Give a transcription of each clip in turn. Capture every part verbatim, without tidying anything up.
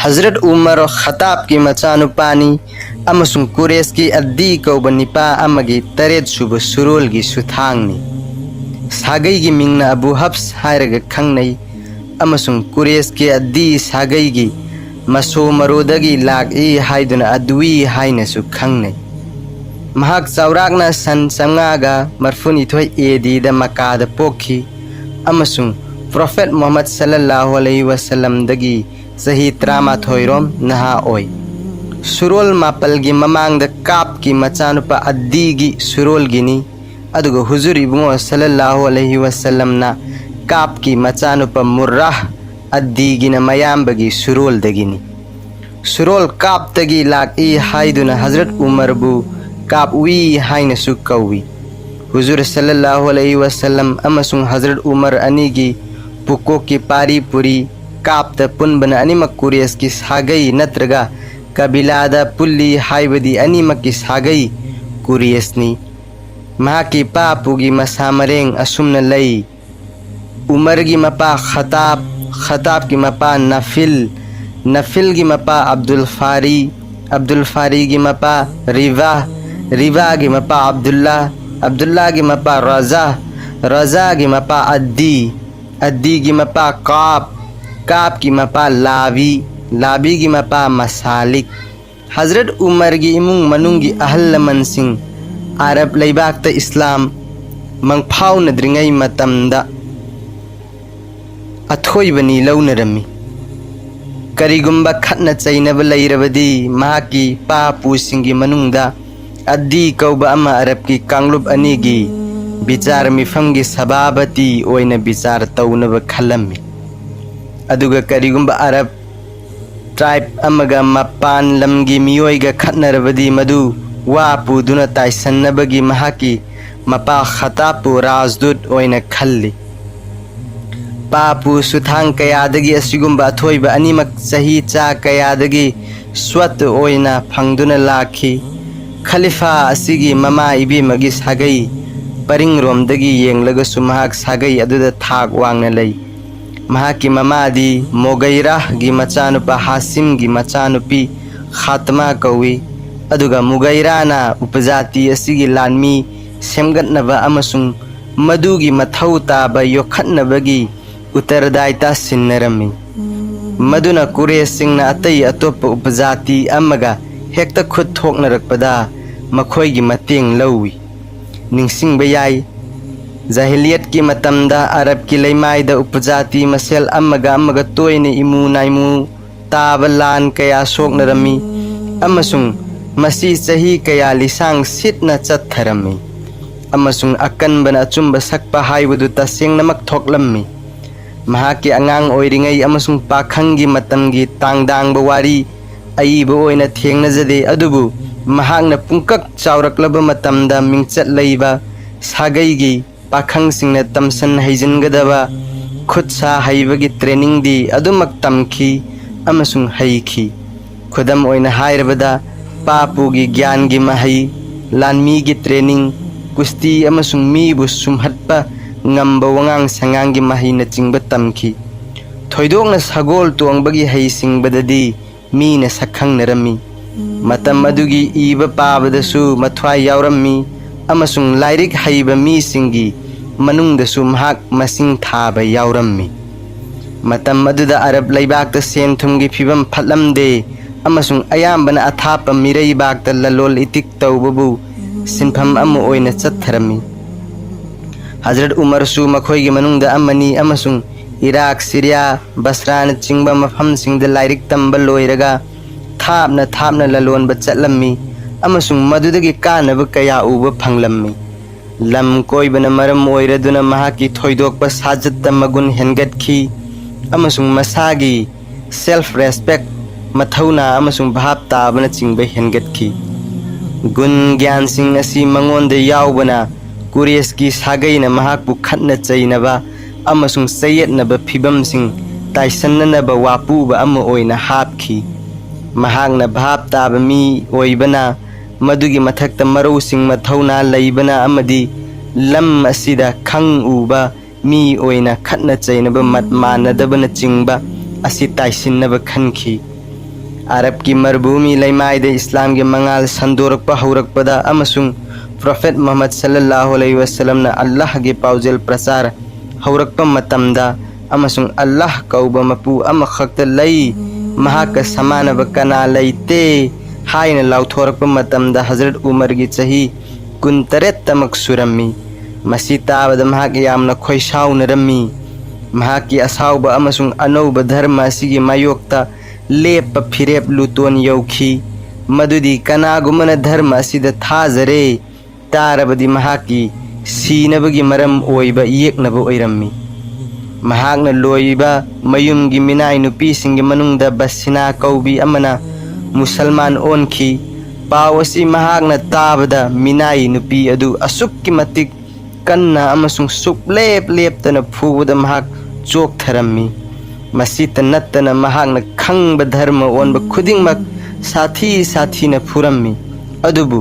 ꯍꯖꯔꯠ ꯎꯃꯔ ꯈꯇꯥꯕꯀꯤ ꯃꯆꯥꯅꯨꯄꯥꯅꯤ ꯑꯃꯁꯨꯡ ꯀꯨꯔꯦꯁꯀꯤ ꯑꯗꯤ ꯀꯧꯕ ꯅꯤꯄꯥ ꯑꯃꯒꯤ ꯇꯔꯦꯠ ꯁꯨꯕ ꯁꯨꯔꯣꯜꯒꯤ ꯁꯨꯊꯥꯡꯅꯤ꯫ ꯁꯥꯒꯩꯒꯤ ꯃꯤꯡꯅ ꯑꯕꯨ ꯍꯞꯁ ꯍꯥꯏꯔꯒ ꯈꯪꯅꯩ ꯑꯃꯁꯨꯡ ꯀꯨꯔꯦꯁꯀꯤ ꯑꯗꯤ ꯁꯥꯒꯩꯒꯤ ꯃꯁꯣ ꯃꯔꯣꯗꯒꯤ ꯂꯥꯛꯏ ꯍꯥꯏꯗꯨꯅ ꯑꯗꯨꯏ ꯍꯥꯏꯅꯁꯨ ꯈꯪꯅꯩ꯫ ꯃꯍꯥꯛ ꯆꯥꯎꯔꯥꯛꯅ ꯁꯟ ꯆꯥꯝꯃꯉꯥꯒ ꯃꯔꯐꯨꯅꯤꯊꯣꯏ ꯑꯦ ꯗꯤꯗ ꯃꯀꯥꯗ ꯄꯣꯛꯈꯤ ꯑꯃꯁꯨꯡ ꯄ꯭ꯔꯣꯐꯦꯠ ꯃꯨꯍꯝꯃꯗ ꯁꯜꯂꯜꯂꯥꯍꯨ ꯑꯂꯩꯍꯤ ꯋꯥꯁꯜꯂꯝꯗꯒꯤ ꯆꯍꯤ ꯇꯔꯥꯃꯥꯊꯣꯏꯔꯣꯝ ꯅꯍꯥ ꯑꯣꯏ꯫ ꯁꯨꯔꯣꯜ ꯃꯥꯄꯜꯒꯤ ꯃꯃꯥꯡꯗ ꯀꯥꯞꯀꯤ ꯃꯆꯥꯅꯨꯄꯥ ꯑꯗꯤꯒꯤ ꯁꯨꯔꯣꯜꯒꯤꯅꯤ, ꯑꯗꯨꯒ ꯍꯨꯖꯨꯔ ꯏꯕꯨꯡꯉꯣ ꯁꯜꯂꯜꯂꯥꯍꯨ ꯑꯂꯩꯍꯤ ꯋꯥꯁꯜꯂꯝꯅ ꯀꯥꯞꯀꯤ ꯃꯆꯥꯅꯨꯄꯥ ꯃꯨꯔꯔꯥꯍ ꯑꯗꯤꯒꯤꯅ ꯃꯌꯥꯝꯕꯒꯤ ꯁꯨꯔꯣꯜꯗꯒꯤꯅꯤ꯫ ꯁꯨꯔꯣꯜ ꯀꯥꯞꯇꯒꯤ ꯂꯥꯛꯏ ꯍꯥꯏꯗꯨꯅ ꯍꯖꯔꯠ ꯎꯃꯔꯕꯨ ꯀꯥꯞ ꯎꯏ ꯍꯥꯏꯅꯁꯨ ꯀꯧꯏ꯫ ꯍꯨꯖꯨꯔ ꯁꯜꯂꯜꯂꯥꯍꯨ ꯑꯂꯩꯍꯤ ꯋꯥꯁꯜꯂꯝ ꯑꯃꯁꯨꯡ ꯍꯖꯔꯠ ꯎꯃꯔ ꯑꯅꯤꯒꯤ ꯄꯨꯀꯣꯛꯀꯤ ꯄꯥꯔꯤ ꯄꯨꯔꯤ ꯀꯥꯞꯇ ꯄꯨꯟꯕꯅ ꯑꯅꯤꯃꯛ ꯀꯨꯔꯦꯁꯀꯤ ꯁꯥꯒꯩ ꯅꯠꯇ꯭ꯔꯒ ꯀꯕꯤꯂꯥꯗ ꯄꯨꯜꯂꯤ ꯍꯥꯏꯕꯗꯤ ꯑꯅꯤꯃꯛꯀꯤ ꯁꯥꯒꯩ ꯀꯨꯔꯦꯁꯅꯤ꯫ ꯃꯍꯥꯛꯀꯤ ꯄꯥ ꯄꯨꯒꯤ ꯃꯁꯥ ꯃꯔꯦꯡ ꯑꯁꯨꯝꯅ ꯂꯩ꯫ ꯎꯃꯔꯒꯤ ꯃꯄꯥ ꯈꯇꯥꯕ, ꯈꯇꯥꯕꯀꯤ ꯃꯄꯥ ꯅꯐꯤꯜ, ꯅꯐꯤꯜꯒꯤ ꯃꯄꯥ ꯑꯕꯗꯨꯜ ꯐꯥꯔꯤ, ꯑꯕꯗꯨꯜ ꯐꯥꯔꯤꯒꯤ ꯃꯄꯥ ꯔꯤꯕꯥ, ꯔꯤꯕꯥꯒꯤ ꯃꯄꯥ ꯑꯕꯗꯨꯜꯂꯥ, ꯑꯕꯗꯨꯜꯂꯥꯒꯤ ꯃꯄꯥ ꯔꯖꯥ, ꯔꯖꯥꯒꯤ ꯃꯄꯥ ꯑꯗꯤ, ꯑꯗꯤꯒꯤ ꯃꯄꯥ ꯀꯥꯞ, ꯀꯥꯞꯀꯤ ꯃꯄꯥ ꯂꯥꯕꯤ, ꯂꯥꯕꯤꯒꯤ ꯃꯄꯥ ꯃꯁꯥꯂꯤꯛ꯫ ꯍꯖꯔꯠ ꯎꯃꯔꯒꯤ ꯏꯃꯨꯡ ꯃꯅꯨꯡꯒꯤ ꯑꯍꯜ ꯂꯃꯟꯁꯤꯡ ꯑꯔꯕ ꯂꯩꯕꯥꯛꯇ ꯏꯁꯂꯥꯝ ꯃꯪꯐꯥꯎꯅꯗ꯭ꯔꯤꯉꯩ ꯃꯇꯝꯗ ꯑꯊꯣꯏꯕꯅꯤ ꯂꯧꯅꯔꯝꯃꯤ꯫ ꯀꯔꯤꯒꯨꯝꯕ ꯈꯠꯅ ꯆꯩꯅꯕ ꯂꯩꯔꯕꯗꯤ ꯃꯍꯥꯛꯀꯤ ꯄꯥ ꯄꯨꯁꯤꯡꯒꯤ ꯃꯅꯨꯡꯗ ꯑꯗꯤ ꯀꯧꯕ ꯑꯃ ꯑꯔꯕꯀꯤ ꯀꯥꯡꯂꯨꯞ ꯑꯅꯤꯒꯤ ꯕꯤꯆꯥꯔ ꯃꯤꯐꯝꯒꯤ ꯁꯚꯥꯄꯇꯤ ꯑꯣꯏꯅ ꯕꯤꯆꯥꯔ ꯇꯧꯅꯕ ꯈꯜꯂꯝꯃꯤ꯫ ꯑꯗꯨꯒ ꯀꯔꯤꯒꯨꯝꯕ ꯑꯔꯕ ꯇ꯭ꯔꯥꯏꯕ ꯑꯃꯒ ꯃꯄꯥꯟ ꯂꯝꯒꯤ ꯃꯤꯑꯣꯏꯒ ꯈꯠꯅꯔꯕꯗꯤ ꯃꯗꯨ ꯋꯥ ꯄꯨꯗꯨꯅ ꯇꯥꯏꯁꯟꯅꯕꯒꯤ ꯃꯍꯥꯛꯀꯤ ꯃꯄꯥ ꯈꯇꯥꯕꯄꯨ ꯔꯥꯖꯗꯨꯠ ꯑꯣꯏꯅ ꯈꯜꯂꯤ꯫ ꯄꯥꯄꯨ ꯁꯨꯊꯥꯡ ꯀꯌꯥꯗꯒꯤ ꯑꯁꯤꯒꯨꯝꯕ ꯑꯊꯣꯏꯕ ꯑꯅꯤꯃꯛ ꯆꯍꯤ ꯆꯥ ꯀꯌꯥꯗꯒꯤ ꯁ꯭ꯋꯠ ꯑꯣꯏꯅ ꯐꯪꯗꯨꯅ ꯂꯥꯛꯈꯤ꯫ ꯈꯂꯤꯐꯥ ꯑꯁꯤꯒꯤ ꯃꯃꯥ ꯏꯕꯦꯝꯃꯒꯤ ꯁꯥꯒꯩ ꯄꯔꯤꯡꯔꯣꯝꯗꯒꯤ ꯌꯦꯡꯂꯒꯁꯨ ꯃꯍꯥꯛ ꯁꯥꯒꯩ ꯑꯗꯨꯗ ꯊꯥꯛ ꯋꯥꯡꯅ ꯂꯩ꯫ ꯃꯍꯥꯛꯀꯤ ꯃꯃꯥꯗꯤ ꯃꯣꯒꯩꯔꯥꯒꯤ ꯃꯆꯥꯅꯨꯄꯥ ꯍꯥꯁꯤꯝꯒꯤ ꯃꯆꯥꯅꯨꯄꯤ ꯈꯥꯇꯃꯥ ꯀꯧꯏ꯫ ꯑꯗꯨꯒ ꯃꯨꯒꯩꯔꯥꯅ ꯎꯄꯖꯥꯇꯤ ꯑꯁꯤꯒꯤ ꯂꯥꯟꯃꯤ ꯁꯦꯝꯒꯠꯅꯕ ꯑꯃꯁꯨꯡ ꯃꯗꯨꯒꯤ ꯃꯊꯧ ꯇꯥꯕ ꯌꯣꯛꯈꯠꯅꯕꯒꯤ ꯎꯇꯔꯗꯥꯏꯇꯥ ꯁꯤꯟꯅꯔꯝꯃꯤ꯫ ꯃꯗꯨꯅ ꯀꯨꯔꯦꯁꯁꯤꯡꯅ ꯑꯇꯩ ꯑꯇꯣꯞꯄ ꯎꯄꯖꯥꯇꯤ ꯑꯃꯒ ꯍꯦꯛꯇ ꯈꯨꯠ ꯊꯣꯛꯅꯔꯛꯄꯗ ꯃꯈꯣꯏꯒꯤ ꯃꯇꯦꯡ ꯂꯧꯏ꯫ ꯅꯤꯡꯁꯤꯡꯕ ꯌꯥꯏ, ꯖꯥꯍꯤꯂꯤꯌꯠꯀꯤ ꯃꯇꯝꯗ ꯑꯔꯕꯀꯤ ꯂꯩꯃꯥꯏꯗ ꯎꯄꯖꯥꯇꯤ ꯃꯁꯦꯜ ꯑꯃꯒ ꯑꯃꯒ ꯇꯣꯏꯅ ꯏꯃꯨ ꯅꯥꯏꯃꯨ ꯇꯥꯕ ꯂꯥꯟ ꯀꯌꯥ ꯁꯣꯛꯅꯔꯝꯃꯤ ꯑꯃꯁꯨꯡ ꯃꯁꯤ ꯆꯍꯤ ꯀꯌꯥ ꯂꯤꯁꯥꯡ ꯁꯤꯠꯅ ꯆꯠꯊꯔꯝꯃꯤ꯫ ꯑꯃꯁꯨꯡ ꯑꯀꯟꯕꯅ ꯑꯆꯨꯝꯕ ꯁꯛꯄ ꯍꯥꯏꯕꯗꯨ ꯇꯁꯦꯡꯅꯃꯛ ꯊꯣꯛꯂꯝꯃꯤ꯫ ꯃꯍꯥꯛꯀꯤ ꯑꯉꯥꯡ ꯑꯣꯏꯔꯤꯉꯩ ꯑꯃꯁꯨꯡ ꯄꯥꯈꯪꯒꯤ ꯃꯇꯝꯒꯤ ꯇꯥꯡꯗꯥꯡꯕ ꯋꯥꯔꯤ ꯑꯏꯕ ꯑꯣꯏꯅ ꯊꯦꯡꯅꯖꯗꯦ, ꯑꯗꯨꯕꯨ ꯃꯍꯥꯛꯅ ꯄꯨꯡꯀꯛ ꯆꯥꯎꯔꯛꯂꯕ ꯃꯇꯝꯗ ꯃꯤꯡꯆꯠ ꯂꯩꯕ ꯁꯥꯒꯩꯒꯤ ꯄꯥꯈꯪꯁꯤꯡꯅ ꯇꯝꯁꯟ ꯍꯩꯖꯤꯟꯒꯗꯕ ꯈꯨꯠ ꯁꯥ ꯍꯩꯕꯒꯤ ꯇ꯭ꯔꯦꯅꯤꯡꯗꯤ ꯑꯗꯨꯃꯛ ꯇꯝꯈꯤ ꯑꯃꯁꯨꯡ ꯍꯩꯈꯤ꯫ ꯈꯨꯗꯝ ꯑꯣꯏꯅ ꯍꯥꯏꯔꯕꯗ, ꯄꯥꯄꯨꯒꯤ ꯒ꯭ꯌꯥꯟꯒꯤ ꯃꯍꯩ, ꯂꯥꯟꯃꯤꯒꯤ ꯇ꯭ꯔꯦꯅꯤꯡ, ꯀꯨꯁꯇꯤ ꯑꯃꯁꯨꯡ ꯃꯤꯕꯨ ꯁꯨꯝꯍꯠꯄ ꯉꯝꯕ ꯋꯥꯉꯥꯡ ꯁꯉꯥꯡꯒꯤ ꯃꯍꯩꯅꯆꯤꯡꯕ ꯇꯝꯈꯤ꯫ ꯊꯣꯏꯗꯣꯛꯅ ꯁꯒꯣꯜ ꯇꯣꯡꯕꯒꯤ ꯍꯩꯁꯤꯡꯕꯗꯗꯤ ꯃꯤꯅ ꯁꯛꯈꯪꯅꯔꯝꯃꯤ꯫ ꯃꯇꯝ ꯑꯗꯨꯒꯤ ꯏꯕ ꯄꯥꯕꯗꯁꯨ ꯃꯊ꯭ꯋꯥꯏ ꯌꯥꯎꯔꯝꯃꯤ ꯑꯃꯁꯨꯡ ꯂꯥꯏꯔꯤꯛ ꯍꯩꯕ ꯃꯤꯁꯤꯡꯒꯤ ꯃꯅꯨꯡꯗꯁꯨ ꯃꯍꯥꯛ ꯃꯁꯤꯡ ꯊꯥꯕ ꯌꯥꯎꯔꯝꯃꯤ꯫ ꯃꯇꯝ ꯑꯗꯨꯗ ꯑꯔꯕ ꯂꯩꯕꯥꯛꯇ ꯁꯦꯟ ꯊꯨꯝꯒꯤ ꯐꯤꯕꯝ ꯐꯠꯂꯝꯗꯦ ꯑꯃꯁꯨꯡ ꯑꯌꯥꯝꯕꯅ ꯑꯊꯥꯞꯄ ꯃꯤꯔꯩꯕꯥꯛꯇ ꯂꯂꯣꯜ ꯏꯇꯤꯛ ꯇꯧꯕꯕꯨ ꯁꯤꯟꯐꯝ ꯑꯃ ꯑꯣꯏꯅ ꯆꯠꯊꯔꯝꯃꯤ꯫ ꯍꯖꯔꯠ ꯎꯃꯔꯁꯨ ꯃꯈꯣꯏꯒꯤ ꯃꯅꯨꯡꯗ ꯑꯃꯅꯤ ꯑꯃꯁꯨꯡ ꯏꯔꯥꯛ, ꯁꯤꯔꯤꯌꯥ, ꯕꯁ꯭ꯔꯥꯅꯆꯤꯡꯕ ꯃꯐꯝꯁꯤꯡꯗ ꯂꯥꯏꯔꯤꯛ ꯇꯝꯕ ꯂꯣꯏꯔꯒ ꯊꯥꯞꯅ ꯊꯥꯞꯅ ꯂꯂꯣꯟꯕ ꯆꯠꯂꯝꯃꯤ ꯑꯃꯁꯨꯡ ꯃꯗꯨꯗꯒꯤ ꯀꯥꯟꯅꯕ ꯀꯌꯥ ꯎꯕ ꯐꯪꯂꯝꯃꯤ꯫ ꯂꯝ ꯀꯣꯏꯕꯅ ꯃꯔꯝ ꯑꯣꯏꯔꯗꯨꯅ ꯃꯍꯥꯛꯀꯤ ꯊꯣꯏꯗꯣꯛꯄ ꯁꯥꯖꯠꯇ ꯃꯒꯨꯟ ꯍꯦꯟꯒꯠꯈꯤ ꯑꯃꯁꯨꯡ ꯃꯁꯥꯒꯤ self respect, ꯃꯊꯧꯅꯥ ꯑꯃꯁꯨꯡ ꯚꯥꯞ ꯇꯥꯕꯅꯆꯤꯡꯕ ꯍꯦꯟꯒꯠꯈꯤ꯫ ꯒꯨꯟ ꯒ꯭ꯌꯥꯟꯁꯤꯡ ꯑꯁꯤ ꯃꯉꯣꯟꯗ ꯌꯥꯎꯕꯅ ꯀꯨꯔꯦꯁꯀꯤ ꯁꯥꯒꯩꯅ ꯃꯍꯥꯛꯄꯨ ꯈꯠꯅ ꯆꯩꯅꯕ ꯑꯃꯁꯨꯡ ꯆꯌꯦꯠꯅꯕ ꯐꯤꯚꯝꯁꯤꯡ ꯇꯥꯏꯁꯟꯅꯅꯕ ꯋꯥꯄꯨꯕ ꯑꯃ ꯑꯣꯏꯅ ꯍꯥꯞꯈꯤ꯫ ꯃꯍꯥꯛꯅ ꯚꯥꯞ ꯇꯥꯕ ꯃꯤ ꯑꯣꯏꯕꯅ, ꯃꯗꯨꯒꯤ ꯃꯊꯛꯇ ꯃꯔꯧꯁꯤꯡ ꯃꯊꯧꯅꯥ ꯂꯩꯕꯅ ꯑꯃꯗꯤ ꯂꯝ ꯑꯁꯤꯗ ꯈꯪ ꯎꯕ ꯃꯤ ꯑꯣꯏꯅ ꯈꯠꯅ ꯆꯩꯅꯕ ꯃꯠ ꯃꯥꯟꯅꯗꯕꯅꯆꯤꯡꯕ ꯑꯁꯤ ꯇꯥꯏꯁꯤꯟꯅꯕ ꯈꯟꯈꯤ꯫ ꯑꯔꯕꯀꯤ ꯃꯔꯨꯚꯨꯃꯤ ꯂꯩꯃꯥꯏꯗ ꯏꯁꯂꯥꯝꯒꯤ ꯃꯉꯥꯜ ꯁꯟꯗꯣꯔꯛꯄ ꯍꯧꯔꯛꯄꯗ ꯑꯃꯁꯨꯡ ꯄ꯭ꯔꯣꯐꯦꯠ ꯃꯨꯍꯝꯃꯗ ꯁꯜꯂꯜꯂꯥꯍꯨ ꯑꯂꯩꯍꯤ ꯋꯁꯜꯂꯝꯅ ꯑꯜꯂꯥꯍꯒꯤ ꯄꯥꯎꯖꯦꯜ ꯄ꯭ꯔꯆꯥꯔ ꯍꯧꯔꯛꯄ ꯃꯇꯝꯗ ꯑꯃꯁꯨꯡ ꯑꯜꯂꯥꯍ ꯀꯧꯕ ꯃꯄꯨ ꯑꯃꯈꯛꯇ ꯂꯩ, ꯃꯍꯥꯛꯀ ꯁꯃꯥꯟꯅꯕ ꯀꯅꯥ ꯂꯩꯇꯦ ꯍꯥꯏꯅ ꯂꯥꯎꯊꯣꯔꯛꯄ ꯃꯇꯝꯗ ꯍꯖꯔꯠ ꯎꯃꯔꯒꯤ ꯆꯍꯤ ꯀꯨꯟꯇꯔꯦꯠꯇꯃꯛ ꯁꯨꯔꯝꯃꯤ꯫ ꯃꯁꯤ ꯇꯥꯕꯗ ꯃꯍꯥꯛ ꯌꯥꯝꯅ ꯈꯣꯏꯁꯥꯎꯅꯔꯝꯃꯤ꯫ ꯃꯍꯥꯛꯀꯤ ꯑꯁꯥꯎꯕ ꯑꯃꯁꯨꯡ ꯑꯅꯧꯕ ꯙꯔꯃ ꯑꯁꯤꯒꯤ ꯃꯥꯌꯣꯛꯇ ꯂꯦꯞꯄ ꯐꯤꯔꯦꯞ ꯂꯨꯇꯣꯟ ꯌꯧꯈꯤ, ꯃꯗꯨꯗꯤ ꯀꯅꯥꯒꯨꯝꯕꯅ ꯙꯔꯃ ꯑꯁꯤꯗ ꯊꯥꯖꯔꯦ ꯇꯥꯔꯕꯗꯤ ꯃꯍꯥꯛꯀꯤ ꯁꯤꯅꯕꯒꯤ ꯃꯔꯝ ꯑꯣꯏꯕ ꯌꯦꯛꯅꯕ ꯑꯣꯏꯔꯝꯃꯤ꯫ ꯃꯍꯥꯛꯅ ꯂꯣꯏꯕ ꯃꯌꯨꯝꯒꯤ ꯃꯤꯅꯥꯏ ꯅꯨꯄꯤꯁꯤꯡꯒꯤ ꯃꯅꯨꯡꯗ ꯕꯁꯤꯅꯥ ꯀꯧꯕꯤ ꯑꯃꯅ ꯃꯨꯁꯜꯃꯥꯟ ꯑꯣꯟꯈꯤ꯫ ꯄꯥꯎ ꯑꯁꯤ ꯃꯍꯥꯛꯅ ꯇꯥꯕꯗ ꯃꯤꯅꯥꯏ ꯅꯨꯄꯤ ꯑꯗꯨ ꯑꯁꯨꯛꯀꯤ ꯃꯇꯤꯛ ꯀꯟꯅ ꯑꯃꯁꯨꯡ ꯁꯨꯛꯂꯦꯞ ꯂꯦꯞꯇꯅ ꯐꯨꯕꯗ ꯃꯍꯥꯛ ꯆꯣꯛꯊꯔꯝꯃꯤ꯫ ꯃꯁꯤꯇ ꯅꯠꯇꯅ ꯃꯍꯥꯛꯅ ꯈꯪꯕ ꯙꯔꯃ ꯑꯣꯟꯕ ꯈꯨꯗꯤꯡꯃꯛ ꯁꯥꯊꯤ ꯁꯥꯊꯤꯅ ꯐꯨꯔꯝꯃꯤ꯫ ꯑꯗꯨꯕꯨ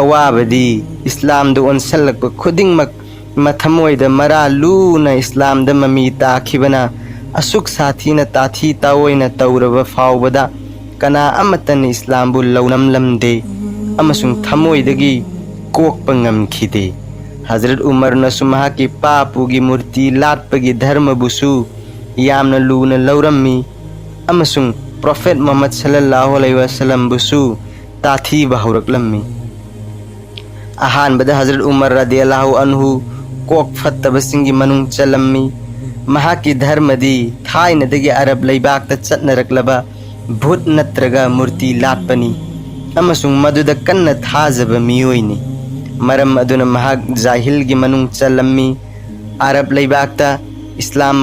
ꯑꯋꯥꯕꯗꯤ ꯏꯁꯂꯥꯝꯗ ꯑꯣꯟꯁꯤꯜꯂꯛꯄ ꯈꯨꯗꯤꯡꯃꯛ ꯃꯊꯃꯣꯏꯗ ꯃꯔꯥ ꯂꯨꯅ ꯏꯁꯂꯥꯝꯗ ꯃꯃꯤ ꯇꯥꯈꯤꯕꯅ ꯑꯁꯨꯛ ꯁꯥꯊꯤꯅ ꯇꯥꯊꯤ ꯇꯥꯑꯣꯏꯅ ꯇꯧꯔꯕ ꯐꯥꯎꯕꯗ ꯀꯅꯥ ꯑꯃꯠꯇꯅ ꯏꯁꯂꯥꯝꯕꯨ ꯂꯧꯅꯝꯂꯝꯗꯦ ꯑꯃꯁꯨꯡ ꯊꯃꯣꯏꯗꯒꯤ ꯀꯣꯛꯄ ꯉꯝꯈꯤꯗꯦ꯫ ꯍꯖꯔꯠ ꯎꯃꯔꯅꯁꯨ ꯃꯍꯥꯛꯀꯤ ꯄꯥꯄꯨꯒꯤ ꯃꯨꯔꯇꯤ ꯂꯥꯠꯄꯒꯤ ꯙꯔꯃꯕꯨꯁꯨ ꯌꯥꯝꯅ ꯂꯨꯅ ꯂꯧꯔꯝꯃꯤ ꯑꯃꯁꯨꯡ ꯄ꯭ꯔꯣꯐꯦꯠ ꯃꯨꯍꯝꯃꯗ ꯁꯜꯂꯜꯂꯥꯍꯨ ꯑꯂꯩꯍꯤ ꯋꯁꯜꯂꯝꯕꯨꯁꯨ ꯇꯥꯊꯤꯕ ꯍꯧꯔꯛꯂꯝꯃꯤ꯫ ꯑꯍꯥꯟꯕꯗ ꯍꯖꯔꯠ ꯎꯃꯔ ꯔꯗꯤꯌꯜꯂꯥꯍꯨ ꯑꯟꯍꯨ ꯀꯣꯛ ꯐꯠꯇꯕꯁꯤꯡꯒꯤ ꯃꯅꯨꯡ ꯆꯜꯂꯝꯃꯤ꯫ ꯃꯍꯥꯛꯀꯤ ꯙꯔꯃꯗꯤ ꯊꯥꯏꯅꯗꯒꯤ ꯑꯔꯕ ꯂꯩꯕꯥꯛꯇ ꯆꯠꯅꯔꯛꯂꯕ ꯚꯨꯠ ꯅꯠꯇ꯭ꯔꯒ ꯃꯨꯔꯇꯤ ꯂꯥꯠꯄꯅꯤ ꯑꯃꯁꯨꯡ ꯃꯗꯨꯗ ꯀꯟꯅ ꯊꯥꯖꯕ ꯃꯤꯑꯣꯏꯅꯤ꯫ ꯃꯔꯝ ꯑꯗꯨꯅ ꯃꯍꯥꯛ ꯖꯥꯍꯤꯜꯒꯤ ꯃꯅꯨꯡ ꯆꯜꯂꯝꯃꯤ꯫ ꯑꯔꯕ ꯂꯩꯕꯥꯛꯇ ꯏꯁꯂꯥꯝ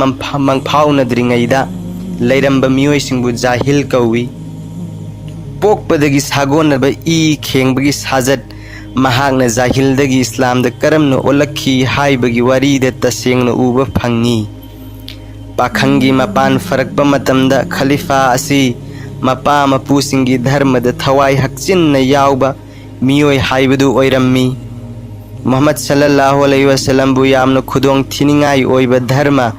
ꯃꯪꯐꯥꯎꯅꯗ꯭ꯔꯤꯉꯩꯗ ꯂꯩꯔꯝꯕ ꯃꯤꯑꯣꯏꯁꯤꯡꯕꯨ ꯖꯥꯍꯤꯜ ꯀꯧꯏ꯫ ꯄꯣꯛꯄꯗꯒꯤ ꯁꯥꯒꯣꯟꯅꯕ ꯏ ꯈꯦꯡꯕꯒꯤ ꯁꯥꯖꯠ ꯃꯍꯥꯛꯅ ꯖꯥꯍꯤꯜꯗꯒꯤ ꯏꯁꯂꯥꯝꯗ ꯀꯔꯝꯅ ꯑꯣꯜꯂꯛꯈꯤ ꯍꯥꯏꯕꯒꯤ ꯋꯥꯔꯤꯗ ꯇꯁꯦꯡꯅ ꯎꯕ ꯐꯪꯏ꯫ ꯄꯥꯈꯪꯒꯤ ꯃꯄꯥꯟ ꯐꯔꯛꯄ ꯃꯇꯝꯗ ꯈꯂꯤꯐꯥ ꯑꯁꯤ ꯃꯄꯥ ꯃꯄꯨꯁꯤꯡꯒꯤ ꯙꯔꯃꯗ ꯊꯋꯥꯏ ꯍꯛꯆꯤꯟꯅ ꯌꯥꯎꯕ ꯃꯤꯑꯣꯏ ꯍꯥꯏꯕꯗꯨ ꯑꯣꯏꯔꯝꯃꯤ꯫ ꯃꯨꯍꯝꯃꯗ ꯁꯜꯂꯜꯂꯥꯍꯨ ꯑꯂꯩꯍꯤ ꯋꯥꯁꯂꯝꯕꯨ ꯌꯥꯝꯅ ꯈꯨꯗꯣꯡ ꯊꯤꯅꯤꯡꯉꯥꯏ ꯑꯣꯏꯕ ꯙꯔꯃ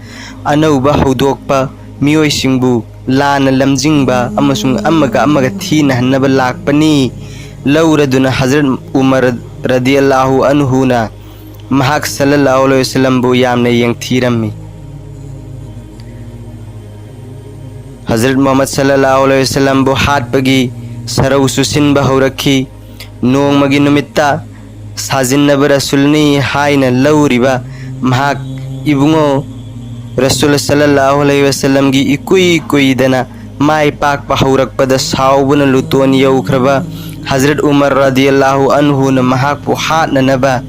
ꯑꯅꯧꯕ ꯍꯧꯗꯣꯛꯄ, ꯃꯤꯑꯣꯏꯁꯤꯡꯕꯨ ꯂꯥꯟꯅ ꯂꯝꯖꯤꯡꯕ ꯑꯃꯁꯨꯡ ꯑꯃꯒ ꯑꯃꯒ ꯊꯤꯅꯍꯟꯅꯕ ꯂꯥꯛꯄꯅꯤ ꯂꯧꯔꯗꯨꯅ ꯍꯖꯔꯠ ꯎꯃꯔ ꯔꯗꯤꯌꯜꯂꯥꯍꯨ ꯑꯟꯍꯨꯅ ꯃꯍꯥꯛ ꯁꯜꯂꯜꯂꯥꯍꯨ ꯑꯂꯩꯍꯤ ꯋꯥꯁꯂꯝꯕꯨ ꯌꯥꯝꯅ ꯌꯦꯡꯊꯤꯔꯝꯃꯤ꯫ ꯍꯖꯔꯠ ꯃꯨꯍꯝꯃꯗ ꯁꯜꯂꯜꯂꯥꯍꯨ ꯑꯂꯩꯍꯤ ꯋꯥꯁꯂꯝꯕꯨ ꯍꯥꯠꯄꯒꯤ ꯁꯔꯧꯁꯨ ꯁꯤꯟꯕ ꯍꯧꯔꯛꯈꯤ꯫ ꯅꯣꯡꯃꯒꯤ ꯅꯨꯃꯤꯠꯇ ꯁꯥꯖꯤꯟꯅꯕ ꯔꯁꯨꯜꯅꯤ ꯍꯥꯏꯅ ꯂꯧꯔꯤꯕ ꯃꯍꯥꯛ ꯏꯕꯨꯡꯉꯣ ꯔꯁꯨꯜ ꯁꯜꯂꯜꯂꯥꯍꯨ ꯑꯂꯩꯍꯤ ꯋꯥꯁꯂꯝꯒꯤ ꯏꯀꯨꯏ ꯀꯨꯏꯗꯅ ꯃꯥꯏ ꯄꯥꯛꯄ ꯍꯧꯔꯛꯄꯗ ꯁꯥꯎꯕꯅ ꯂꯨꯇꯣꯟ ꯌꯧꯈ꯭ꯔꯕ ꯍꯖꯔꯠ ꯎꯃꯔ ꯔꯗꯤꯌꯜꯂꯥꯍꯨ ꯑꯟꯍꯨꯅ ꯃꯍꯥꯛꯄꯨ ꯍꯥꯠꯅꯅꯕ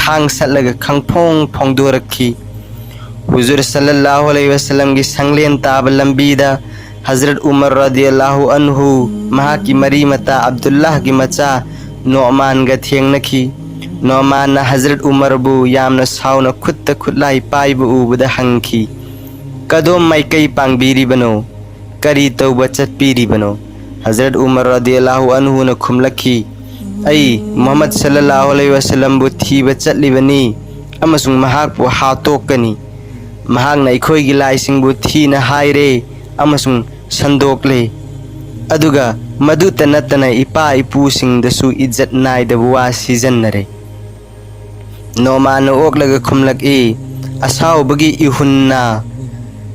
ꯊꯥꯡ ꯁꯠꯂꯒ ꯈꯪꯐꯣꯡ ꯐꯣꯡꯗꯣꯔꯛꯈꯤ꯫ ꯍꯨꯖꯨꯔ ꯁꯜꯂꯜꯂꯥꯍꯨ ꯑꯂꯩꯍꯤ ꯋꯥꯁꯂꯝꯒꯤ ꯁꯪꯂꯦꯟ ꯇꯥꯕ ꯂꯝꯕꯤꯗ ꯍꯖꯔꯠ ꯎꯃꯔ ꯔꯗꯤꯌꯜꯂꯥꯍꯨ ꯑꯟꯍꯨ ꯃꯍꯥꯛꯀꯤ ꯃꯔꯤ ꯃꯇꯥ ꯑꯕꯗꯨꯜꯂꯥꯍꯒꯤ ꯃꯆꯥ ꯅꯣꯃꯥꯟꯒ ꯊꯦꯡꯅꯈꯤ꯫ ꯅꯣꯃꯥꯟꯅ ꯍꯖꯔꯠ ꯎꯃꯔꯕꯨ ꯌꯥꯝꯅ ꯁꯥꯎꯅ ꯈꯨꯠꯇ ꯈꯨꯠꯂꯥꯏ ꯄꯥꯏꯕ ꯎꯕꯗ ꯍꯪꯈꯤ, "ꯀꯗꯣꯝ ꯃꯥꯏꯀꯩ ꯄꯥꯡꯕꯤꯔꯤꯕꯅꯣ? ꯀꯔꯤ ꯇꯧꯕ ꯆꯠꯄꯤꯔꯤꯕꯅꯣ?" ꯍꯖꯔꯠ ꯎꯃꯔ ꯔꯗꯤꯌꯜꯂꯥꯍꯨ ꯑꯟꯍꯨꯅ ꯈꯨꯝꯂꯛꯈꯤ, "ꯑꯩ ꯃꯨꯍꯝꯃꯗ ꯁꯜꯂꯜꯂꯥꯍꯨ ꯑꯂꯩꯍꯤ ꯋꯥꯁꯂꯝꯕꯨ ꯊꯤꯕ ꯆꯠꯂꯤꯕꯅꯤ ꯑꯃꯁꯨꯡ ꯃꯍꯥꯛꯄꯨ ꯍꯥꯠꯇꯣꯛꯀꯅꯤ꯫ ꯃꯍꯥꯛꯅ ꯑꯩꯈꯣꯏꯒꯤ ꯂꯥꯏꯁꯤꯡꯕꯨ ꯊꯤꯅ ꯍꯥꯏꯔꯦ ꯑꯃꯁꯨꯡ ꯁꯟꯗꯣꯛꯂꯦ꯫ ꯑꯗꯨꯒ ꯃꯗꯨꯇ ꯅꯠꯇꯅ ꯏꯄꯥ ꯏꯄꯨꯁꯤꯡꯗꯁꯨ ꯏꯖꯠ ꯅꯥꯏꯗꯕ ꯋꯥ ꯁꯤꯖꯤꯟꯅꯔꯦ꯫ ꯅꯣꯃꯥꯟꯅ ꯑꯣꯛꯂꯒ ꯈꯨꯝꯂꯛꯏ, "ꯑꯁꯥꯎꯕꯒꯤ ꯏꯍꯨꯟꯅ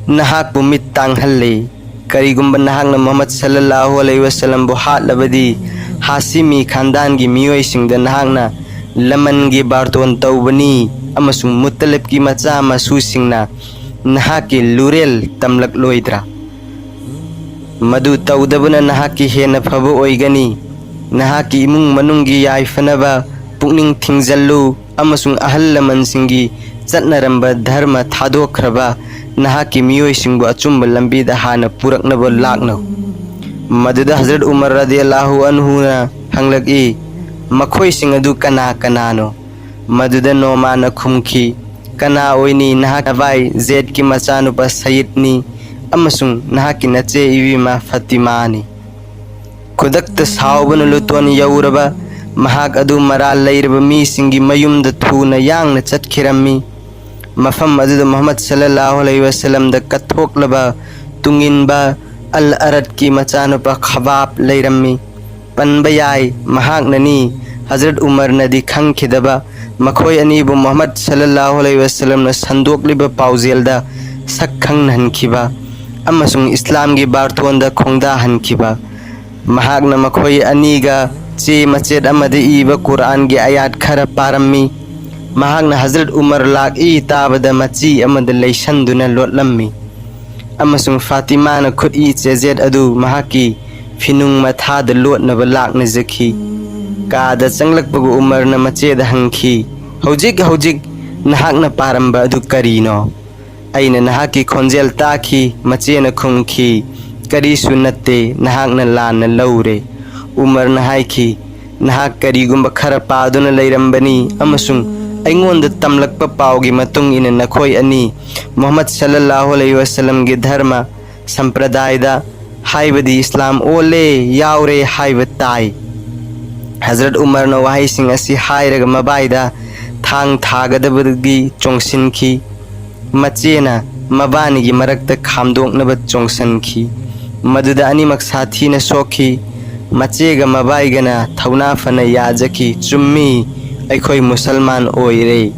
ꯅꯍꯥꯛꯄꯨ ꯃꯤꯠ ꯇꯥꯡꯍꯜꯂꯤ꯫ ꯀꯔꯤꯒꯨꯝꯕ ꯅꯍꯥꯛꯅ ꯃꯨꯍꯝꯃꯗ ꯁꯜꯂꯜꯂꯥꯍꯨ ꯑꯂꯩꯍꯤ ꯋꯥꯁꯂꯝꯕꯨ ꯍꯥꯠꯂꯕꯗꯤ, ꯍꯥꯁꯤꯃꯤ ꯈꯥꯟꯗꯥꯟꯒꯤ ꯃꯤꯑꯣꯏꯁꯤꯡꯗ ꯅꯍꯥꯛꯅ ꯂꯃꯟꯒꯤ ꯕꯥꯔꯇꯣꯟ ꯇꯧꯕꯅꯤ ꯑꯃꯁꯨꯡ ꯃꯨꯠꯇꯂꯤꯕꯀꯤ ꯃꯆꯥ ꯃꯁꯨꯁꯤꯡꯅ ꯅꯍꯥꯛꯀꯤ ꯂꯨꯔꯦꯜ ꯇꯝꯂꯛꯂꯣꯏꯗ꯭ꯔꯥ? ꯃꯗꯨ ꯇꯧꯗꯕꯅ ꯅꯍꯥꯛꯀꯤ ꯍꯦꯟꯅ ꯐꯕ ꯑꯣꯏꯒꯅꯤ꯫ ꯅꯍꯥꯛꯀꯤ ꯏꯃꯨꯡ ꯃꯅꯨꯡꯒꯤ ꯌꯥꯏꯐꯅꯕ ꯄꯨꯛꯅꯤꯡ ꯊꯤꯡꯖꯤꯜꯂꯨ ꯑꯃꯁꯨꯡ ꯑꯍꯜ ꯂꯃꯟꯁꯤꯡꯒꯤ ꯆꯠꯅꯔꯝꯕ ꯙꯔꯃ ꯊꯥꯗꯣꯛꯈ꯭ꯔꯕ ꯅꯍꯥꯛꯀꯤ ꯃꯤꯑꯣꯏꯁꯤꯡꯕꯨ ꯑꯆꯨꯝꯕ ꯂꯝꯕꯤꯗ ꯍꯥꯟꯅ ꯄꯨꯔꯛꯅꯕ ꯂꯥꯛꯅꯧ꯫" ꯃꯗꯨꯗ ꯍꯖꯔꯠ ꯎꯃꯔ ꯔꯗꯤꯌꯜꯂꯥꯍꯨ ꯑꯟꯍꯨꯅ ꯍꯪꯂꯛꯏ, "ꯃꯈꯣꯏꯁꯤꯡ ꯑꯗꯨ ꯀꯅꯥ ꯀꯅꯥꯅꯣ?" ꯃꯗꯨꯗ ꯅꯣꯃꯥꯟꯅ ꯈꯨꯝꯈꯤ, "ꯀꯅꯥ ꯑꯣꯏꯅꯤ? ꯅꯍꯥꯛ ꯅꯚꯥꯏ ꯖꯦꯗꯀꯤ ꯃꯆꯥꯅꯨꯄꯥ ꯁꯌꯤꯗꯅꯤ ꯑꯃꯁꯨꯡ ꯅꯍꯥꯛꯀꯤ ꯅꯆꯦ ꯏꯕꯦꯝꯃ ꯐꯥꯇꯤꯃꯥꯅꯤ꯫" ꯈꯨꯗꯛꯇ ꯁꯥꯎꯕꯅ ꯂꯨꯇꯣꯟ ꯌꯧꯔꯕ ꯃꯍꯥꯛ ꯑꯗꯨ ꯃꯔꯥꯜ ꯂꯩꯔꯕ ꯃꯤꯁꯤꯡꯒꯤ ꯃꯌꯨꯝꯗ ꯊꯨꯅ ꯌꯥꯡꯅ ꯆꯠꯈꯤꯔꯝꯃꯤ꯫ ꯃꯐꯝ ꯑꯗꯨꯗ ꯃꯨꯍꯝꯃꯗ ꯁꯜꯂꯜꯂꯥꯍꯨ ꯑꯂꯩꯍꯤ ꯋꯥꯁꯜꯂꯝꯗ ꯀꯠꯊꯣꯛꯂꯕ ꯇꯨꯡꯏꯟꯕ ꯑꯜ ꯑꯔꯠꯀꯤ ꯃꯆꯥꯅꯨꯄꯥ ꯈꯕꯥꯕ ꯂꯩꯔꯝꯃꯤ꯫ ꯄꯟꯕ ꯌꯥꯏ, ꯃꯍꯥꯛꯅꯅꯤ꯫ ꯍꯖꯔꯠ ꯎꯃꯔꯅꯗꯤ ꯈꯪꯈꯤꯗꯕ ꯃꯈꯣꯏ ꯑꯅꯤꯕꯨ ꯃꯨꯍꯝꯃꯗ ꯁꯜꯂꯜꯂꯥꯍꯨ ꯑꯂꯩꯍꯤ ꯋꯥꯁꯜꯂꯝꯅ ꯁꯟꯗꯣꯛꯂꯤꯕ ꯄꯥꯎꯖꯦꯜꯗ ꯁꯛ ꯈꯪꯍꯟꯈꯤꯕ ꯑꯃꯁꯨꯡ ꯏꯁꯂꯥꯝꯒꯤ ꯕꯥꯔꯇꯣꯟꯗ ꯈꯣꯡꯗꯥꯍꯟꯈꯤꯕ꯫ ꯃꯍꯥꯛꯅ ꯃꯈꯣꯏ ꯑꯅꯤꯒ ꯆꯦ ꯃꯆꯦꯠ ꯑꯃꯗ ꯏꯕ ꯀꯨꯔꯥꯟꯒꯤ ꯑꯌꯥꯠ ꯈꯔ ꯄꯥꯔꯝꯃꯤ꯫ ꯃꯍꯥꯛꯅ ꯍꯖꯔꯠ ꯎꯃꯔ ꯂꯥꯛꯏ ꯇꯥꯕꯗ ꯃꯆꯤ ꯑꯃꯗ ꯂꯩꯁꯟꯗꯨꯅ ꯂꯣꯠꯂꯝꯃꯤ ꯑꯃꯁꯨꯡ ꯐꯥꯇꯤꯃꯥꯅ ꯈꯨꯠꯏ ꯆꯦꯖꯦꯠ ꯑꯗꯨ ꯃꯍꯥꯛꯀꯤ ꯐꯤꯅꯨꯡ ꯃꯊꯥꯗ ꯂꯣꯠꯅꯕ ꯂꯥꯛꯅꯖꯈꯤ꯫ ꯀꯥꯗ ꯆꯪꯂꯛꯄꯒ ꯎꯃꯔꯅ ꯃꯆꯦꯗ ꯍꯪꯈꯤ, "ꯍꯧꯖꯤꯛ ꯍꯧꯖꯤꯛ ꯅꯍꯥꯛꯅ ꯄꯥꯔꯝꯕ ꯑꯗꯨ ꯀꯔꯤꯅꯣ?" "ꯑꯩꯅ ꯅꯍꯥꯛꯀꯤ ꯈꯣꯟꯖꯦꯜ ꯇꯥꯈꯤ," ꯃꯆꯦꯅ ꯈꯨꯝꯈꯤ꯫ "ꯀꯔꯤꯁꯨ ꯅꯠꯇꯦ, ꯅꯍꯥꯛꯅ ꯂꯥꯟꯅ ꯂꯧꯔꯦ꯫" ꯎꯃꯔꯅ ꯍꯥꯏꯈꯤ, "ꯅꯍꯥꯛ ꯀꯔꯤꯒꯨꯝꯕ ꯈꯔ ꯄꯥꯗꯨꯅ ꯂꯩꯔꯝꯕꯅꯤ ꯑꯃꯁꯨꯡ ꯑꯩꯉꯣꯟꯗ ꯇꯝꯂꯛꯄ ꯄꯥꯎꯒꯤ ꯃꯇꯨꯡ ꯏꯟꯅ ꯅꯈꯣꯏ ꯑꯅꯤ ꯃꯨꯍꯝꯃꯗ ꯁꯜꯂꯜꯂꯥꯍꯨ ꯑꯂꯩꯍꯤ ꯋꯥꯁꯜꯂꯝꯒꯤ ꯙꯔꯃ ꯁꯝꯄ꯭ꯔꯗꯥꯏꯗ, ꯍꯥꯏꯕꯗꯤ ꯏꯁꯂꯥꯝ ꯑꯣꯜꯂꯦ, ꯌꯥꯎꯔꯦ ꯍꯥꯏꯕ ꯇꯥꯏ꯫" ꯍꯖꯔꯠ ꯎꯃꯔꯅ ꯋꯥꯍꯩꯁꯤꯡ ꯑꯁꯤ ꯍꯥꯏꯔꯒ ꯃꯕꯥꯏꯗ ꯊꯥꯡ ꯊꯥꯒꯗꯕꯗꯒꯤ ꯆꯣꯡꯁꯤꯟꯈꯤ꯫ ꯃꯆꯦꯅ ꯃꯕꯥꯅꯤꯒꯤ ꯃꯔꯛꯇ ꯈꯥꯝꯗꯣꯛꯅꯕ ꯆꯣꯡꯁꯟꯈꯤ꯫ ꯃꯗꯨꯗ ꯑꯅꯤꯃꯛ ꯁꯥꯊꯤꯅ ꯁꯣꯛꯈꯤ꯫ ꯃꯆꯦꯒ ꯃꯕꯥꯏꯒꯅ ꯊꯧꯅꯥ ꯐꯅ ꯌꯥꯖꯈꯤ꯫ "ꯆꯨꯝꯃꯤ, ꯑꯩꯈꯣꯏ ꯃꯨꯁꯜꯃꯥꯟ ꯑꯣꯏꯔꯦ꯫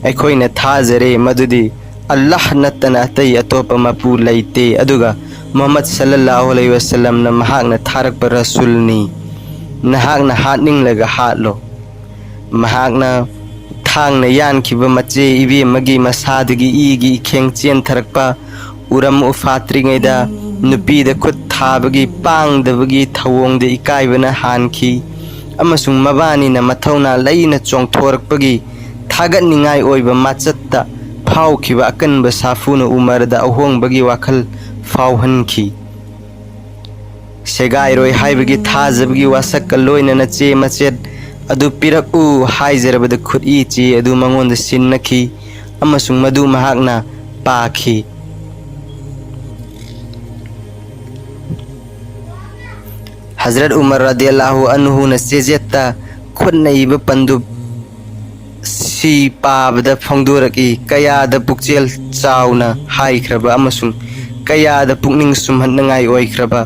ꯑꯩꯈꯣꯏꯅ ꯊꯥꯖꯔꯦ ꯃꯗꯨꯗꯤ ꯑꯜꯂꯥꯍ ꯅꯠꯇꯅ ꯑꯇꯩ ꯑꯇꯣꯞꯄ ꯃꯄꯨ ꯂꯩꯇꯦ, ꯑꯗꯨꯒ ꯃꯨꯍꯝꯃꯗ ꯁꯜꯂꯜꯂꯥꯍꯨ ꯑꯂꯩꯍꯤ ꯋꯥꯁꯜꯂꯝꯅ ꯃꯍꯥꯛꯅ ꯊꯥꯔꯛꯄ ꯔꯁꯨꯜꯅꯤ꯫ ꯅꯍꯥꯛꯅ ꯍꯥꯠꯅꯤꯡꯂꯒ ꯍꯥꯠꯂꯣ꯫" ꯃꯍꯥꯛꯅ ꯊꯥꯡꯅ ꯌꯥꯟꯈꯤꯕ ꯃꯆꯦ ꯏꯕꯦꯝꯃꯒꯤ ꯃꯁꯥꯗꯒꯤ ꯏꯒꯤ ꯏꯈꯦꯡ ꯆꯦꯟꯊꯔꯛꯄ ꯎꯔꯝ ꯎꯐꯥꯠꯇ꯭ꯔꯤꯉꯩꯗ, ꯅꯨꯄꯤꯗ ꯈꯨꯠ ꯊꯥꯕꯒꯤ ꯄꯥꯡꯗꯕꯒꯤ ꯊꯧꯑꯣꯡꯗ ꯏꯀꯥꯏꯕꯅ ꯍꯥꯟꯈꯤ ꯑꯃꯁꯨꯡ ꯃꯕꯥꯅꯤꯅ ꯃꯊꯧꯅꯥ ꯂꯩꯅ ꯆꯣꯡꯊꯣꯔꯛꯄꯒꯤ ꯊꯥꯒꯠꯅꯤꯡꯉꯥꯏ ꯑꯣꯏꯕ ꯃꯆꯠꯇ ꯐꯥꯎꯈꯤꯕ ꯑꯀꯟꯕ ꯁꯥꯐꯨꯅ ꯎꯃꯔꯗ ꯑꯍꯣꯡꯕꯒꯤ ꯋꯥꯈꯜ ꯐꯥꯎꯍꯟꯈꯤ꯫ ꯁꯦꯒꯥꯏꯔꯣꯏ ꯍꯥꯏꯕꯒꯤ ꯊꯥꯖꯕꯒꯤ ꯋꯥꯁꯛꯀ ꯂꯣꯏꯅꯅ ꯆꯦ ꯃꯆꯦꯠ ꯑꯗꯨ ꯄꯤꯔꯛꯎ ꯍꯥꯏꯖꯔꯕꯗ, ꯈꯨꯠꯏ ꯆꯦ ꯑꯗꯨ ꯃꯉꯣꯟꯗ ꯁꯤꯟꯅꯈꯤ ꯑꯃꯁꯨꯡ ꯃꯗꯨ ꯃꯍꯥꯛꯅ ꯄꯥꯈꯤ꯫ ꯍꯖꯔꯠ ꯎꯃꯔ ꯔꯗꯤꯌꯜꯂꯥꯍꯨ ꯑꯟꯍꯨꯅ ꯆꯦꯖꯦꯠꯇ ꯈꯨꯠꯅ ꯏꯕ ꯄꯟꯗꯨꯞ ꯁꯤ ꯄꯥꯕꯗ ꯐꯣꯡꯗꯣꯔꯛꯏ꯫ ꯀꯌꯥꯗ ꯄꯨꯛꯆꯦꯜ ꯆꯥꯎꯅ ꯍꯥꯏꯈ꯭ꯔꯕ ꯑꯃꯁꯨꯡ ꯀꯌꯥꯗ ꯄꯨꯛꯅꯤꯡ ꯁꯨꯝꯍꯠꯅꯉꯥꯏ ꯑꯣꯏꯈ꯭ꯔꯕ꯫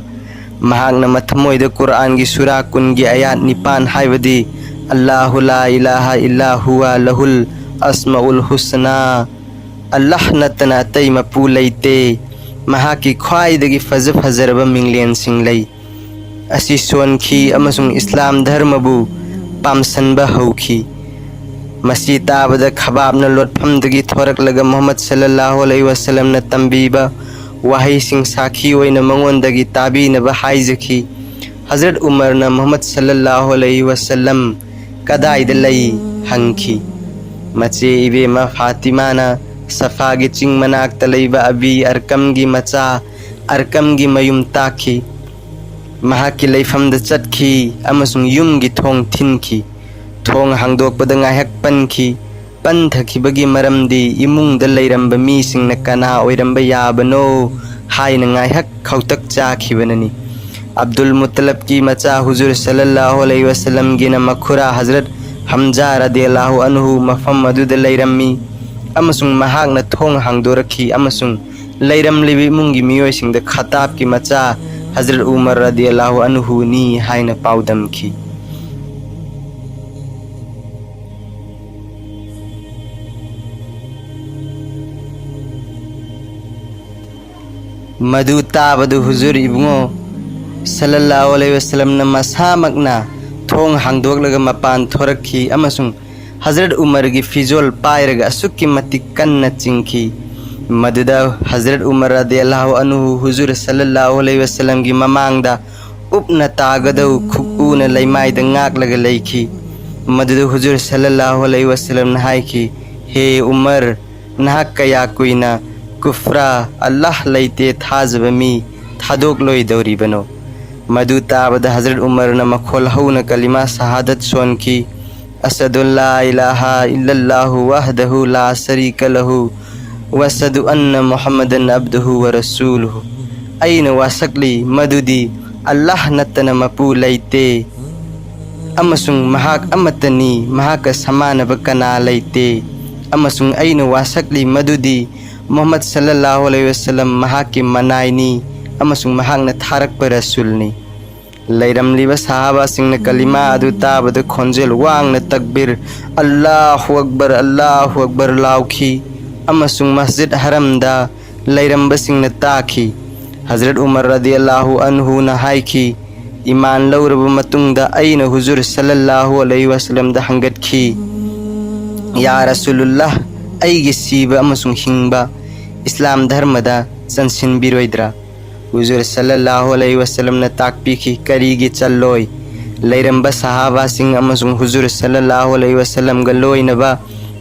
ꯃꯍꯥꯛꯅ ꯃꯊꯃꯣꯏꯗ ꯀꯨꯔꯑꯥꯟꯒꯤ ꯁꯨꯔꯥ ꯀꯨꯟꯒꯤ ꯑꯌꯥꯠ ꯅꯤꯄꯥꯟ ꯍꯥꯏꯕꯗꯤ "ꯑꯜꯂꯥꯍꯨ ꯂꯥ ꯏꯂꯥꯍ ꯏꯜꯂꯥ ꯍꯨꯋ ꯂꯍꯨꯜ ꯑꯁꯃꯥꯎꯜ ꯍꯨꯁꯅꯥ, ꯑꯜꯂꯥꯍ ꯅꯠꯇꯅ ꯑꯇꯩ ꯃꯄꯨ ꯂꯩꯇꯦ, ꯃꯍꯥꯛꯀꯤ ꯈ꯭ꯋꯥꯏꯗꯒꯤ ꯐꯖ ꯐꯖꯔꯕ ꯃꯤꯡꯂꯦꯟꯁꯤꯡ ꯂꯩ" ꯑꯁꯤ ꯁꯣꯟꯈꯤ ꯑꯃꯁꯨꯡ ꯏꯁꯂꯥꯝ ꯙꯔꯃꯕꯨ ꯄꯥꯝꯁꯟꯕ ꯍꯧꯈꯤ꯫ ꯃꯁꯤ ꯇꯥꯕꯗ ꯈꯕꯥꯕꯅ ꯂꯣꯠꯐꯝꯗꯒꯤ ꯊꯣꯔꯛꯂꯒ ꯃꯨꯍꯝꯃꯗ ꯁꯜꯂꯜꯂꯥꯍꯨ ꯑꯂꯩꯍꯤ ꯋꯁꯜꯂꯝꯅ ꯇꯝꯕꯤꯕ ꯋꯥꯍꯩꯁꯤꯡ ꯁꯥꯈꯤ ꯑꯣꯏꯅ ꯃꯉꯣꯟꯗꯒꯤ ꯇꯥꯕꯤꯅꯕ ꯍꯥꯏꯖꯈꯤ꯫ ꯍꯖꯔꯠ ꯎꯃꯔꯅ ꯃꯨꯍꯝꯃꯗ ꯁꯜꯂꯜꯂꯥꯍꯨ ꯑꯂꯩꯍꯤ ꯋꯁꯜꯂꯝ ꯀꯗꯥꯏꯗ ꯂꯩ ꯍꯪꯈꯤ꯫ ꯃꯆꯦ ꯏꯕꯦꯝꯃ ꯐꯥꯇꯤꯃꯥꯅ ꯁꯐꯥꯒꯤ ꯆꯤꯡ ꯃꯅꯥꯛꯇ ꯂꯩꯕ ꯑꯕꯤ ꯑꯔꯀꯝꯒꯤ ꯃꯆꯥ ꯑꯔꯀꯝꯒꯤ ꯃꯌꯨꯝ ꯇꯥꯛꯈꯤ꯫ ꯃꯍꯥꯛꯀꯤ ꯂꯩꯐꯝꯗ ꯆꯠꯈꯤ ꯑꯃꯁꯨꯡ ꯌꯨꯝꯒꯤ ꯊꯣꯡ ꯊꯤꯟꯈꯤ꯫ ꯊꯣꯡ ꯍꯥꯡꯗꯣꯛꯄꯗ ꯉꯥꯏꯍꯥꯛ ꯄꯟꯈꯤ꯫ ꯄꯟꯊꯈꯤꯕꯒꯤ ꯃꯔꯝꯗꯤ ꯏꯃꯨꯡꯗ ꯂꯩꯔꯝꯕ ꯃꯤꯁꯤꯡꯅ ꯀꯅꯥ ꯑꯣꯏꯔꯝꯕ ꯌꯥꯕꯅꯣ ꯍꯥꯏꯅ ꯉꯥꯏꯍꯥꯛ ꯈꯧꯇꯛ ꯆꯥꯈꯤꯕꯅꯅꯤ꯫ ꯑꯕꯗꯨꯜ ꯃꯨꯠꯇꯂꯕꯀꯤ ꯃꯆꯥ ꯍꯨꯖꯨꯔ ꯁꯜꯂꯜꯂꯥꯍꯨ ꯑꯂꯩꯍꯤ ꯋꯁꯜꯂꯝꯒꯤꯅ ꯃꯈꯨꯔꯥ ꯍꯖꯔꯠ ꯍꯝꯖꯥ ꯔꯗꯤꯌꯜꯂꯥꯍꯨ ꯑꯟꯍꯨ ꯃꯐꯝ ꯑꯗꯨꯗ ꯂꯩꯔꯝꯃꯤ ꯑꯃꯁꯨꯡ ꯃꯍꯥꯛꯅ ꯊꯣꯡ ꯍꯥꯡꯗꯣꯔꯛꯈꯤ ꯑꯃꯁꯨꯡ ꯂꯩꯔꯝꯂꯤꯕ ꯏꯃꯨꯡꯒꯤ ꯃꯤꯑꯣꯏꯁꯤꯡꯗ ꯈꯥꯇꯥꯕꯀꯤ ꯃꯆꯥ ꯍꯖꯔꯠ ꯎꯃꯔ ꯔꯗꯤꯌꯜꯂꯥꯍꯨ ꯑꯟꯍꯨꯅꯤ ꯍꯥꯏꯅ ꯄꯥꯎꯗꯝꯈꯤ꯫ ꯃꯗꯨ ꯇꯥꯕꯗꯨ ꯍꯨꯖꯨꯔ ꯏꯕꯨꯡꯉꯣ ꯁꯜꯂꯜꯂꯥꯍꯨ ꯑꯂꯩꯍꯤ ꯋꯁꯜꯂꯝꯅ ꯃꯁꯥꯃꯛꯅ ꯊꯣꯡ ꯍꯥꯡꯗꯣꯛꯂꯒ ꯃꯄꯥꯟ ꯊꯣꯔꯛꯈꯤ ꯑꯃꯁꯨꯡ ꯍꯖꯔꯠ ꯎꯃꯔꯒꯤ ꯐꯤꯖꯣꯜ ꯄꯥꯏꯔꯒ ꯑꯁꯨꯛꯀꯤ ꯃꯇꯤꯛ ꯀꯟꯅ ꯆꯤꯡꯈꯤ꯫ ꯃꯗꯨꯗ ꯍꯖꯔꯠ ꯎꯃꯔ ꯔꯗꯤꯌꯜꯂꯥꯍꯨ ꯑꯟꯍꯨ ꯍꯨꯖꯨꯔ ꯁꯜꯂꯜꯂꯥꯍꯨ ꯑꯂꯩꯍꯤ ꯋꯁꯜꯂꯝꯒꯤ ꯃꯃꯥꯡꯗ ꯎꯞꯅ ꯇꯥꯒꯗꯧ ꯈꯨꯛꯎꯅ ꯂꯩꯃꯥꯏꯗ ꯉꯥꯛꯂꯒ ꯂꯩꯈꯤ꯫ ꯃꯗꯨꯗ ꯍꯨꯖꯨꯔ ꯁꯜꯂꯜꯂꯥꯍꯨ ꯑꯂꯩꯍꯤ ꯋꯁꯜꯂꯝꯅ ꯍꯥꯏꯈꯤ, "ꯍꯦ ꯎꯃꯔ, ꯅꯍꯥꯛ ꯀꯌꯥ ꯀꯨꯏꯅ ꯀꯨꯐ꯭ꯔ, ꯑꯜꯂꯥꯍ ꯂꯩꯇꯦ ꯊꯥꯖꯕ ꯃꯤ, ꯊꯥꯗꯣꯛꯂꯣꯏꯗꯧꯔꯤꯕꯅꯣ?" ꯃꯗꯨ ꯇꯥꯕꯗ ꯍꯖꯔꯠ ꯎꯃꯔꯅ ꯃꯈꯣꯜ ꯍꯧꯅ ꯀꯂꯤꯃꯥ ꯁꯍꯥꯗꯠ ꯁꯣꯟꯈꯤ, "ꯑꯁꯍꯗꯨ ꯑꯜꯂꯥ ꯏꯂꯥꯍ ꯏꯜꯂꯜꯂꯥꯍꯨ ꯋꯥꯍꯗꯍꯨ ꯂꯥ ꯁꯔꯤꯀ ꯂꯍꯨ, ꯋꯥꯁꯍꯗꯨ ꯑꯟꯅ ꯃꯨꯍꯝꯃꯗꯟ ꯑꯕꯗꯨꯍꯨ ꯋꯥ ꯔꯁꯨꯂꯨꯍꯨ"꯫ ꯑꯩꯅ ꯋꯥꯁꯛꯂꯤ ꯃꯗꯨꯗꯤ ꯑꯜꯂꯥꯍ ꯅꯠꯇꯅ ꯃꯄꯨ ꯂꯩꯇꯦ꯫ ꯑꯃꯁꯨꯡ ꯃꯍꯥꯛ ꯑꯃꯠꯇꯅꯤ, ꯃꯍꯥꯛꯀ ꯁꯃꯥꯟꯅꯕ ꯀꯅꯥ ꯂꯩꯇꯦ꯫ ꯑꯃꯁꯨꯡ ꯑꯩꯅ ꯋꯥꯁꯛꯂꯤ ꯃꯗꯨꯗꯤ ꯃꯨꯍꯝꯃꯗ ꯁꯜꯂꯜꯂꯥꯍꯨ ꯑꯂꯩꯍꯤ ꯋꯁꯜꯂꯝ ꯃꯍꯥꯛꯀꯤ ꯃꯅꯥꯏꯅꯤ ꯑꯃꯁꯨꯡ ꯃꯍꯥꯛꯅ ꯊꯥꯔꯛꯄ ꯔꯁꯨꯜꯅꯤ꯫ ꯂꯩꯔꯝꯂꯤꯕ ꯁꯍꯥꯕꯥꯁꯤꯡꯅ ꯀꯂꯤꯃꯥ ꯑꯗꯨ ꯇꯥꯕꯗ ꯈꯣꯟꯖꯦꯜ ꯋꯥꯡꯅ ꯇꯛꯕꯤꯔ "ꯑꯜꯂꯥꯍꯨ ꯑꯛꯕꯔ, ꯑꯜꯂꯥꯍꯨ ꯑꯛꯕꯔ" ꯂꯥꯎꯈꯤ ꯑꯃꯁꯨꯡ ꯃꯁꯖꯤꯗ ꯍꯔꯝꯗ ꯂꯩꯔꯝꯕꯁꯤꯡꯅ ꯇꯥꯈꯤ꯫ ꯍꯖꯔꯠ ꯎꯃꯔ ꯔꯗꯤꯌꯜꯂꯥꯍꯨ ꯑꯟꯍꯨꯅ ꯍꯥꯏꯈꯤ, "ꯏꯃꯥꯟ ꯂꯧꯔꯕ ꯃꯇꯨꯡꯗ ꯑꯩꯅ ꯍꯨꯖꯨꯔ ꯁꯜꯂꯜꯂꯥꯍꯨ ꯑꯂꯩꯍꯤ ꯋꯁꯜꯂꯝꯗ ꯍꯪꯒꯠꯈꯤ, 'ꯌꯥ ꯔꯁꯨꯂꯨꯜꯂꯥꯍ, ꯑꯩꯒꯤ ꯁꯤꯕ ꯑꯃꯁꯨꯡ ꯍꯤꯡꯕ ꯏꯁꯂꯥꯝ ꯙꯔꯃꯗ ꯆꯟꯁꯤꯟꯕꯤꯔꯣꯏꯗ꯭ꯔꯥ?'" ꯍꯨꯖꯨꯔ ꯁꯜꯂꯜꯂꯥꯍꯨ ꯑꯂꯩꯍꯤ ꯋꯁꯜꯂꯝꯅ ꯇꯥꯛꯄꯤꯈꯤ, "ꯀꯔꯤꯒꯤ ꯆꯜꯂꯣꯏ?" ꯂꯩꯔꯝꯕ ꯁꯍꯥꯕꯥꯁꯤꯡ ꯑꯃꯁꯨꯡ ꯍꯨꯖꯨꯔ ꯁꯜꯂꯜꯂꯥꯍꯨ ꯑꯂꯩꯍꯤ ꯋꯁꯜꯂꯝꯒ ꯂꯣꯏꯅꯕ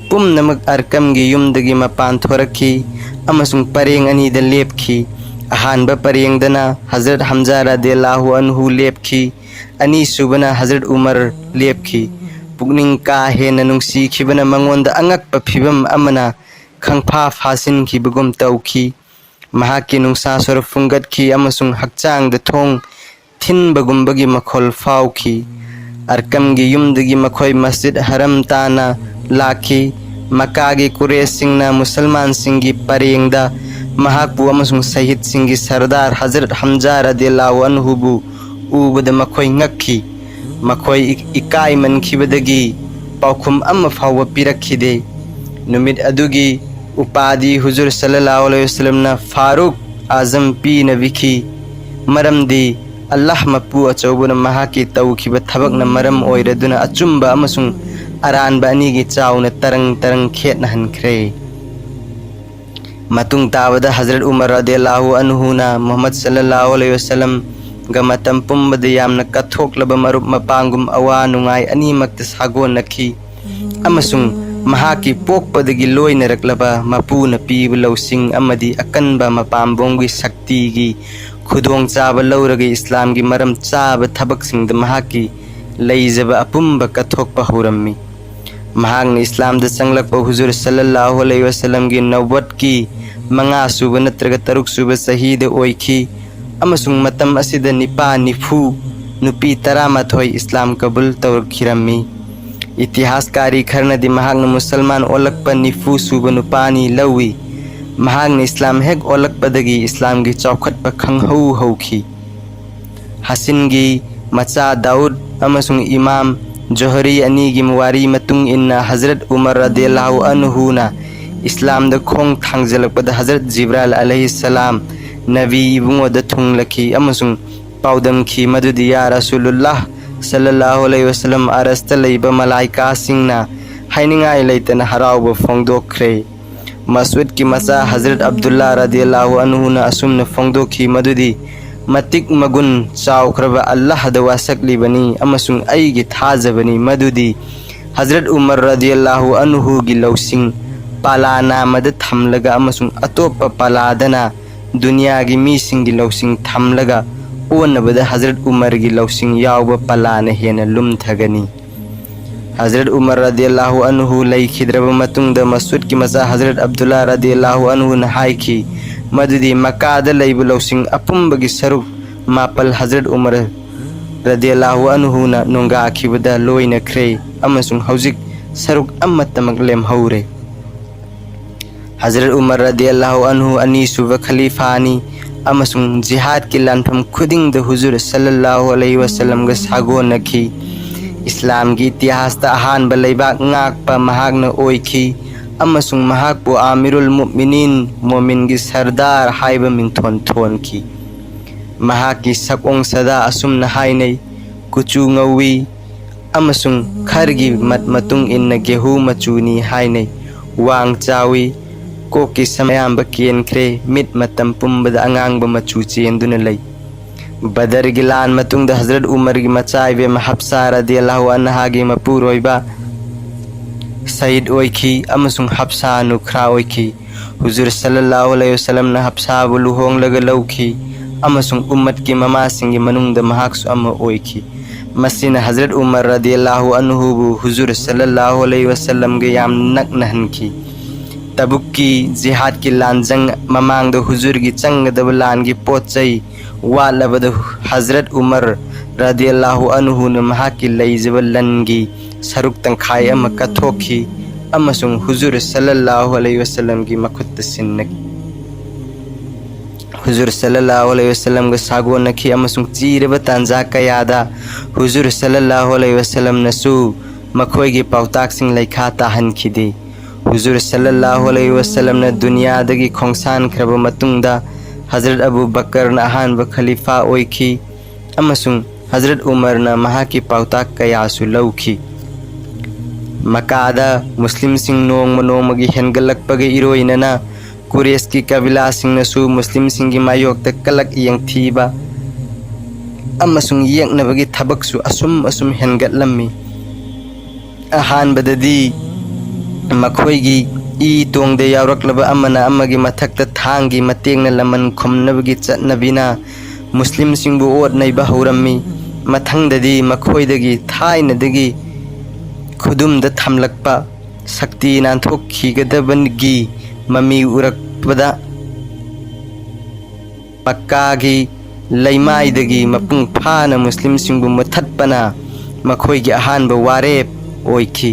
ꯄꯨꯝꯅꯃꯛ ꯑꯔꯀꯝꯒꯤ ꯌꯨꯝꯗꯒꯤ ꯃꯄꯥꯟ ꯊꯣꯔꯛꯈꯤ ꯑꯃꯁꯨꯡ ꯄꯔꯦꯡ ꯑꯅꯤꯗ ꯂꯦꯞꯈꯤ꯫ ꯑꯍꯥꯟꯕ ꯄꯔꯦꯡꯗꯅ ꯍꯖꯔꯠ ꯍꯝꯖꯥ ꯔꯗꯤꯌꯜꯂꯥꯍꯨ ꯑꯟꯍꯨ ꯂꯦꯞꯈꯤ, ꯑꯅꯤꯁꯨꯕꯅ ꯍꯖꯔꯠ ꯎꯃꯔ ꯂꯦꯞꯈꯤ꯫ ꯄꯨꯛꯅꯤꯡ ꯀꯥ ꯍꯦꯟꯅ ꯅꯨꯡꯁꯤꯈꯤꯕꯅ ꯃꯉꯣꯟꯗ ꯑꯉꯛꯄ ꯐꯤꯚꯝ ꯑꯃꯅ ꯈꯪꯐꯥ ꯐꯥꯁꯤꯟꯈꯤꯕꯒꯨꯝ ꯇꯧꯈꯤ꯫ ꯃꯍꯥꯛꯀꯤ ꯅꯨꯡꯁꯥ ꯁꯣꯔ ꯐꯨꯡꯒꯠꯈꯤ ꯑꯃꯁꯨꯡ ꯍꯛꯆꯥꯡꯗ ꯊꯣꯡ ꯊꯤꯟꯕꯒꯨꯝꯕꯒꯤ ꯃꯈꯣꯜ ꯐꯥꯎꯈꯤ꯫ ꯑꯔꯀꯝꯒꯤ ꯌꯨꯝꯗꯒꯤ ꯃꯈꯣꯏ ꯃꯁꯖꯤꯗ ꯍꯔꯝ ꯇꯥꯅ ꯂꯥꯛꯈꯤ꯫ ꯃꯀꯥꯒꯤ ꯀꯨꯔꯦꯁꯁꯤꯡꯅ ꯃꯨꯁꯜꯃꯥꯟꯁꯤꯡꯒꯤ ꯄꯔꯦꯡꯗ ꯃꯍꯥꯛꯄꯨ ꯑꯃꯁꯨꯡ ꯁꯍꯤꯗꯁꯤꯡꯒꯤ ꯁꯔꯗꯥꯔ ꯍꯖꯔꯠ ꯍꯝꯖꯥ ꯔꯗꯤꯌꯜꯂꯥꯍꯨ ꯑꯟꯍꯨꯕꯨ ꯎꯕꯗ ꯃꯈꯣꯏ ꯉꯛꯈꯤ꯫ ꯃꯈꯣꯏ ꯏ-, ꯏꯀꯥꯏꯃꯟꯈꯤꯕꯗꯒꯤ ꯄꯥꯎꯈꯨꯝ ꯑꯃ ꯐꯥꯎꯕ ꯄꯤꯔꯛꯈꯤꯗꯦ꯫ ꯅꯨꯃꯤꯠ ꯑꯗꯨꯒꯤ ꯎꯄꯥꯗꯤ ꯍꯨꯖꯨꯔ ꯁꯜꯂꯜꯂꯥꯍꯨ ꯑꯂꯩꯍꯤ ꯋꯁꯜꯂꯝꯅ ꯐꯥꯔꯨꯛ ꯑꯥꯖꯝ ꯄꯤꯅꯕꯤꯈꯤ, ꯃꯔꯝꯗꯤ ꯑꯜꯂꯥꯍ ꯃꯄꯨ ꯑꯆꯧꯕꯅ ꯃꯍꯥꯛꯀꯤ ꯇꯧꯈꯤꯕ ꯊꯕꯛꯅ ꯃꯔꯝ ꯑꯣꯏꯔꯗꯨꯅ ꯑꯆꯨꯝꯕ ꯑꯃꯁꯨꯡ ꯑꯔꯥꯟꯕ ꯑꯅꯤꯒꯤ ꯆꯥꯎꯅ ꯇꯔꯪ ꯇꯔꯪ ꯈꯦꯠꯅꯍꯟꯈ꯭ꯔꯦ꯫ ꯃꯇꯨꯡ ꯇꯥꯕꯗ ꯍꯖꯔꯠ ꯎꯃꯔ ꯔꯗꯤꯌꯜꯂꯥꯍꯨ ꯑꯟꯍꯨꯅ ꯃꯨꯍꯝꯃꯗ ꯁꯜꯂꯜꯂꯥꯍꯨ ꯑꯂꯩꯍꯤ ꯋꯁꯜꯂꯝꯒ ꯃꯇꯝ ꯄꯨꯝꯕꯗ ꯌꯥꯝꯅ ꯀꯠꯊꯣꯛꯂꯕ ꯃꯔꯨꯞ ꯃꯄꯥꯡꯒꯨꯝ ꯑꯋꯥ ꯅꯨꯡꯉꯥꯏ ꯑꯅꯤꯃꯛꯇ ꯁꯥꯒꯣꯟꯅꯈꯤ ꯑꯃꯁꯨꯡ ꯃꯍꯥꯛꯀꯤ ꯄꯣꯛꯄꯗꯒꯤ ꯂꯣꯏꯅꯔꯛꯂꯕ ꯃꯄꯨꯅ ꯄꯤꯕ ꯂꯧꯁꯤꯡ ꯑꯃꯗꯤ ꯑꯀꯟꯕ ꯃꯄꯥꯝꯕꯣꯝꯒꯤ ꯁꯛꯇꯤꯒꯤ ꯈꯨꯗꯣꯡꯆꯥꯕ ꯂꯧꯔꯒ ꯏꯁꯂꯥꯝꯒꯤ ꯃꯔꯝ ꯆꯥꯕ ꯊꯕꯛꯁꯤꯡꯗ ꯃꯍꯥꯛꯀꯤ ꯂꯩꯖꯕ ꯑꯄꯨꯝꯕ ꯀꯠꯊꯣꯛꯄ ꯍꯧꯔꯝꯃꯤ꯫ ꯃꯍꯥꯛꯅ ꯏꯁꯂꯥꯝꯗ ꯆꯪꯂꯛꯄ ꯍꯨꯖꯨꯔ ꯁꯜꯂꯜꯂꯥꯍꯨ ꯑꯂꯩꯍꯤ ꯋꯁꯜꯂꯝꯒꯤ ꯅꯧꯕꯠꯀꯤ ꯃꯉꯥ ꯁꯨꯕ ꯅꯠꯇ꯭ꯔꯒ ꯇꯔꯨꯛ ꯁꯨꯕ ꯆꯍꯤꯗ ꯑꯣꯏꯈꯤ, ꯑꯃꯁꯨꯡ ꯃꯇꯝ ꯑꯁꯤꯗ ꯅꯤꯄꯥ ꯅꯤꯐꯨ ꯅꯨꯄꯤ ꯇꯔꯥꯃꯥꯊꯣꯏ ꯏꯁꯂꯥꯝ ꯀꯕꯨꯜ ꯇꯧꯔꯛꯈꯤꯔꯝꯃꯤ꯫ ꯏꯇꯤꯍꯥꯁꯀꯥꯔꯤ ꯈꯔꯅꯗꯤ ꯃꯍꯥꯛꯅ ꯃꯨꯁꯜꯃꯥꯟ ꯑꯣꯜꯂꯛꯄ ꯅꯤꯐꯨ ꯁꯨꯕ ꯅꯨꯄꯥꯅꯤ ꯂꯧꯏ꯫ ꯃꯍꯥꯛꯅ ꯏꯁꯂꯥꯝ ꯍꯦꯛ ꯑꯣꯜꯂꯛꯄꯗꯒꯤ ꯏꯁꯂꯥꯝꯒꯤ ꯆꯥꯎꯈꯠꯄ ꯈꯪꯍꯧ ꯍꯧꯈꯤ꯫ ꯍꯥꯁꯤꯟꯒꯤ ꯃꯆꯥ ꯗꯥꯎꯗ ꯑꯃꯁꯨꯡ ꯏꯃꯥꯝ ꯖꯣꯍꯔꯤ ꯑꯅꯤꯒꯤ ꯋꯥꯔꯤ ꯃꯇꯨꯡ ꯏꯟꯅ ꯍꯖꯔꯠ ꯎꯃꯔ ꯔꯗꯤꯌꯜꯂꯥꯍꯨ ꯑꯟꯍꯨꯅ ꯏꯁꯂꯥꯝꯗ ꯈꯣꯡ ꯊꯥꯡꯖꯜꯂꯛꯄꯗ ꯍꯖꯔꯠ ꯖꯤꯕ꯭ꯔꯥꯏꯜ ꯑꯂꯩꯍꯤꯁꯁꯂꯥꯝ ꯅꯕꯤ ꯏꯕꯨꯡꯉꯣꯗ ꯊꯨꯡꯂꯈꯤ ꯑꯃꯁꯨꯡ ꯄꯥꯎꯗꯝꯈꯤ ꯃꯗꯨꯗꯤ, "ꯌꯥ ꯔꯁꯨꯂꯨꯜꯂꯥꯍ ꯁꯜꯂꯜꯂꯥꯍꯨ ꯑꯂꯩꯍꯤ ꯋꯁꯜꯂꯝ, ꯑꯔꯁꯇ ꯂꯩꯕ ꯃꯂꯥꯏꯀꯥꯁꯤꯡꯅ ꯍꯥꯏꯅꯤꯡꯉꯥꯏ ꯂꯩꯇꯅ ꯍꯔꯥꯎꯕ ꯐꯣꯡꯗꯣꯛꯈ꯭ꯔꯦ꯫ ꯃꯁꯎꯗꯀꯤ ꯃꯆꯥ ꯍꯖꯔꯠ ꯑꯕꯗꯨꯜꯂꯥ ꯔꯗꯤꯌꯜꯂꯥꯍꯨ ꯑꯟꯍꯨꯅ ꯑꯁꯨꯝꯅ ꯐꯣꯡꯗꯣꯛꯈꯤ ꯃꯗꯨꯗꯤ, ꯃꯇꯤꯛ ꯃꯒꯨꯟ ꯆꯥꯎꯈ꯭ꯔꯕ ꯑꯜꯂꯥꯍꯗ ꯋꯥꯁꯛꯂꯤꯕꯅꯤ ꯑꯃꯁꯨꯡ ꯑꯩꯒꯤ ꯊꯥꯖꯕꯅꯤ ꯃꯗꯨꯗꯤ ꯍꯖꯔꯠ ꯎꯃꯔ ꯔꯗꯤꯌꯜꯂꯥꯍꯨ ꯑꯟꯍꯨꯒꯤ ꯂꯧꯁꯤꯡ ꯄꯥꯂꯥ ꯅꯥꯝꯃꯗ ꯊꯝꯂꯒ ꯑꯃꯁꯨꯡ ꯑꯇꯣꯞꯄ ꯄꯥꯂꯥꯗꯅ ꯗꯨꯅꯤꯌꯥꯒꯤ ꯃꯤꯁꯤꯡꯒꯤ ꯂꯧꯁꯤꯡ ꯊꯝꯂꯒ ꯑꯣꯟꯅꯕꯗ ꯍꯖꯔꯠ ꯎꯃꯔꯒꯤ ꯂꯧꯁꯤꯡ ꯌꯥꯎꯕ ꯄꯥꯂꯥꯅ ꯍꯦꯟꯅ ꯂꯨꯝꯊꯒꯅꯤ"꯫ ꯍꯖꯔꯠ ꯎꯃꯔ ꯔꯗꯤꯌꯜꯂꯥꯍꯨ ꯑꯟꯍꯨ ꯂꯩꯈꯤꯗ꯭ꯔꯕ ꯃꯇꯨꯡꯗ ꯃꯁꯎꯗꯀꯤ ꯃꯆꯥ ꯍꯖꯔꯠ ꯑꯕꯗꯨꯜꯂꯥ ꯔꯗꯤꯌꯜꯂꯥꯍꯨ ꯑꯟꯍꯨꯅ ꯍꯥꯏꯈꯤ ꯃꯗꯨꯗꯤ ꯃꯀꯥꯗ ꯂꯩꯕ ꯂꯧꯁꯤꯡ ꯑꯄꯨꯝꯕꯒꯤ ꯁꯔꯨꯛ ꯃꯥꯄꯜ ꯍꯖꯔꯠ ꯎꯃꯔ ꯔꯗꯤꯌꯜꯂꯥꯍꯨ ꯑꯟꯍꯨꯅ ꯅꯣꯡꯒꯥꯈꯤꯕꯗ ꯂꯣꯏꯅꯈ꯭ꯔꯦ ꯑꯃꯁꯨꯡ ꯍꯧꯖꯤꯛ ꯁꯔꯨꯛ ꯑꯃꯠꯇꯃꯛ ꯂꯦꯝꯍꯧꯔꯦ꯫ ꯍꯖꯔꯠ ꯎꯃꯔ ꯔꯗꯤꯌꯜꯂꯥꯍꯨ ꯑꯟꯍꯨ ꯑꯅꯤꯁꯨꯕ ꯈꯂꯤꯐꯥꯅꯤ ꯑꯃꯁꯨꯡ ꯖꯤꯍꯥꯗꯀꯤ ꯂꯥꯟꯐꯝ ꯈꯨꯗꯤꯡꯗ ꯍꯨꯖꯨꯔ ꯁꯜꯂꯜꯂꯥꯍꯨ ꯑꯂꯩꯍꯤ ꯋꯁꯜꯂꯝꯒ ꯁꯥꯒꯣꯟꯅꯈꯤ꯫ ꯏꯁꯂꯥꯝꯒꯤ ꯏꯇꯤꯍꯥꯁꯇ ꯑꯍꯥꯟꯕ ꯂꯩꯕꯥꯛ ꯉꯥꯛꯄ ꯃꯍꯥꯛꯅ ꯑꯣꯏꯈꯤ ꯑꯃꯁꯨꯡ ꯃꯍꯥꯛꯄꯨ ꯑꯃꯤꯔꯨꯜ ꯃꯨꯑꯃꯤꯅꯤꯟ, ꯃꯣꯃꯤꯟꯒꯤ ꯁꯔꯗꯥꯔ, ꯍꯥꯏꯕ ꯃꯤꯡꯊꯣꯟ ꯊꯣꯟꯈꯤ꯫ ꯃꯍꯥꯛꯀꯤ ꯁꯛꯑꯣꯡ ꯁꯥꯗꯥ ꯑꯁꯨꯝꯅ ꯍꯥꯏꯅꯩ: ꯀꯨꯆꯨ ꯉꯧꯏ ꯑꯃꯁꯨꯡ ꯈꯔꯒꯤ ꯃꯠ ꯃꯇꯨꯡ ꯏꯟꯅ ꯒꯦꯍꯨ ꯃꯆꯨꯅꯤ ꯍꯥꯏꯅꯩ꯫ ꯋꯥꯡ ꯆꯥꯎꯏ, ꯀꯣꯛꯀꯤ ꯁꯝ ꯑꯌꯥꯝꯕ ꯀꯦꯟꯈ꯭ꯔꯦ, ꯃꯤꯠ ꯃꯇꯝ ꯄꯨꯝꯕꯗ ꯑꯉꯥꯡꯕ ꯃꯆꯨ ꯆꯦꯟꯗꯨꯅ ꯂꯩ꯫ ꯕꯗꯔꯒꯤ ꯂꯥꯟ ꯃꯇꯨꯡꯗ ꯍꯖꯔꯠ ꯎꯃꯔꯒꯤ ꯃꯆꯥ ꯏꯕꯦꯝꯃ ꯍꯞꯁꯥ ꯔꯗꯤꯌꯜꯂꯥꯍꯨ ꯑꯟꯍꯥꯒꯤ ꯃꯄꯨꯔꯣꯏꯕ ꯁꯍꯤꯗ ꯑꯣꯏꯈꯤ ꯑꯃꯁꯨꯡ ꯍꯞꯁꯥ ꯅꯨꯈ꯭ꯔꯥ ꯑꯣꯏꯈꯤ꯫ ꯍꯨꯖꯨꯔ ꯁꯜꯂꯜꯂꯥꯍꯨ ꯑꯂꯩꯍꯤ ꯋꯁꯜꯂꯝꯅ ꯍꯞꯁꯥꯕꯨ ꯂꯨꯍꯣꯡꯂꯒ ꯂꯧꯈꯤ ꯑꯃꯁꯨꯡ ꯎꯝꯃꯠꯀꯤ ꯃꯃꯥꯁꯤꯡꯒꯤ ꯃꯅꯨꯡꯗ ꯃꯍꯥꯛꯁꯨ ꯑꯃ ꯑꯣꯏꯈꯤ꯫ ꯃꯁꯤꯅ ꯍꯖꯔꯠ ꯎꯃꯔ ꯔꯗꯤꯌꯜꯂꯥꯍꯨ ꯑꯟꯍꯨꯕꯨ ꯍꯨꯖꯨꯔ ꯁꯜꯂꯜꯂꯥꯍꯨ ꯑꯂꯩꯍꯤ ꯋꯁꯜꯂꯝꯒ ꯌꯥꯝ ꯅꯛꯅꯍꯟꯈꯤ꯫ ꯇꯕꯨꯛꯀꯤ ꯖꯤꯍꯥꯗꯀꯤ ꯂꯥꯟꯖꯪ ꯃꯃꯥꯡꯗ ꯍꯨꯖꯨꯔꯒꯤ ꯆꯪꯒꯗꯕ ꯂꯥꯟꯒꯤ ꯄꯣꯠ ꯆꯩ ꯋꯥꯠꯂꯕꯗ ꯍꯖꯔꯠ ꯎꯃꯔ ꯔꯗꯤꯌꯜꯂꯥꯍꯨ ꯑꯟꯍꯨꯅ ꯃꯍꯥꯛꯀꯤ ꯂꯩꯖꯕ ꯂꯟꯒꯤ ꯁꯔꯨꯛ ꯇꯪꯈꯥꯏ ꯑꯃ ꯀꯠꯊꯣꯛꯈꯤ ꯑꯃꯁꯨꯡ ꯍꯨꯖꯨꯔ ꯁꯜꯂꯜꯂꯥꯍꯨ ꯑꯂꯩꯍꯤ ꯋꯁꯜꯂꯝꯒꯤ ꯃꯈꯨꯠꯇ ꯁꯤꯟꯅꯈꯤ꯫ ꯍꯨꯖꯨꯔ ꯁꯜꯂꯜꯂꯥꯍꯨ ꯑꯂꯩꯍꯤ ꯋꯁꯜꯂꯝꯒ ꯁꯥꯒꯣꯟꯅꯈꯤ ꯑꯃꯁꯨꯡ ꯆꯤꯔꯕ ꯇꯥꯟꯖꯥ ꯀꯌꯥꯗ ꯍꯨꯖꯨꯔ ꯁꯜꯂꯜꯂꯥꯍꯨ ꯑꯂꯩꯍꯤ ꯋꯁꯜꯂꯝꯅꯁꯨ ꯃꯈꯣꯏꯒꯤ ꯄꯥꯎꯇꯥꯛꯁꯤꯡ ꯂꯩꯈꯥ ꯇꯥꯍꯟꯈꯤꯗꯦ꯫ ꯍꯨꯖꯨꯔ ꯁꯜꯂꯜꯂꯥꯍꯨ ꯑꯂꯩꯍꯤ ꯋꯁꯜꯂꯝꯅ ꯗꯨꯅꯤꯌꯥꯗꯒꯤ ꯈꯣꯡꯁꯥꯟꯈ꯭ꯔꯕ ꯃꯇꯨꯡꯗ ꯍꯖꯔꯠ ꯑꯕꯨ ꯕꯀꯔꯅ ꯑꯍꯥꯟꯕ ꯈꯂꯤꯐꯥ ꯑꯣꯏꯈꯤ ꯑꯃꯁꯨꯡ ꯍꯖꯔꯠ ꯎꯃꯔꯅ ꯃꯍꯥꯛꯀꯤ ꯄꯥꯎꯇꯥꯛ ꯀꯌꯥꯁꯨ ꯂꯧꯈꯤ꯫ ꯃꯀꯥꯗ ꯃꯨꯁꯂꯤꯝꯁꯤꯡ ꯅꯣꯡꯃ ꯅꯣꯡꯃꯒꯤ ꯍꯦꯟꯒꯠꯂꯛꯄꯒ ꯏꯔꯣꯏꯅꯅ ꯀꯨꯔꯦꯁꯀꯤ ꯀꯕꯤꯂꯥꯁꯤꯡꯅꯁꯨ ꯃꯨꯁꯂꯤꯝꯁꯤꯡꯒꯤ ꯃꯥꯌꯣꯛꯇ ꯀꯂꯛ ꯌꯦꯡꯊꯤꯕ ꯑꯃꯁꯨꯡ ꯌꯦꯛꯅꯕꯒꯤ ꯊꯕꯛꯁꯨ ꯑꯁꯨꯝ ꯑꯁꯨꯝ ꯍꯦꯟꯒꯠꯂꯝꯃꯤ꯫ ꯑꯍꯥꯟꯕꯗꯗꯤ ꯃꯈꯣꯏꯒꯤ ꯏ ꯇꯣꯡꯗ ꯌꯥꯎꯔꯛꯂꯕ ꯑꯃꯅ ꯑꯃꯒꯤ ꯃꯊꯛꯇ ꯊꯥꯡꯒꯤ ꯃꯇꯦꯡꯅ ꯂꯃꯟ ꯈꯨꯝꯅꯕꯒꯤ ꯆꯠꯅꯕꯤꯅ ꯃꯨꯁꯂꯤꯝꯁꯤꯡꯕꯨ ꯑꯣꯠ ꯅꯩꯕ ꯍꯧꯔꯝꯃꯤ꯫ ꯃꯊꯪꯗꯗꯤ ꯃꯈꯣꯏꯗꯒꯤ ꯊꯥꯏꯅꯗꯒꯤ ꯈꯨꯗꯨꯝꯗ ꯊꯝꯂꯛꯄ ꯁꯛꯇꯤ ꯅꯥꯟꯊꯣꯛꯈꯤꯒꯗꯕꯒꯤ ꯃꯃꯤ ꯎꯔꯛꯄꯗ ꯃꯛꯀꯥꯒꯤ ꯂꯩꯃꯥꯏꯗꯒꯤ ꯃꯄꯨꯡ ꯐꯥꯅ ꯃꯨꯁꯂꯤꯝꯁꯤꯡꯕꯨ ꯃꯨꯊꯠꯄꯅ ꯃꯈꯣꯏꯒꯤ ꯑꯍꯥꯟꯕ ꯋꯥꯔꯦꯞ ꯑꯣꯏꯈꯤ꯫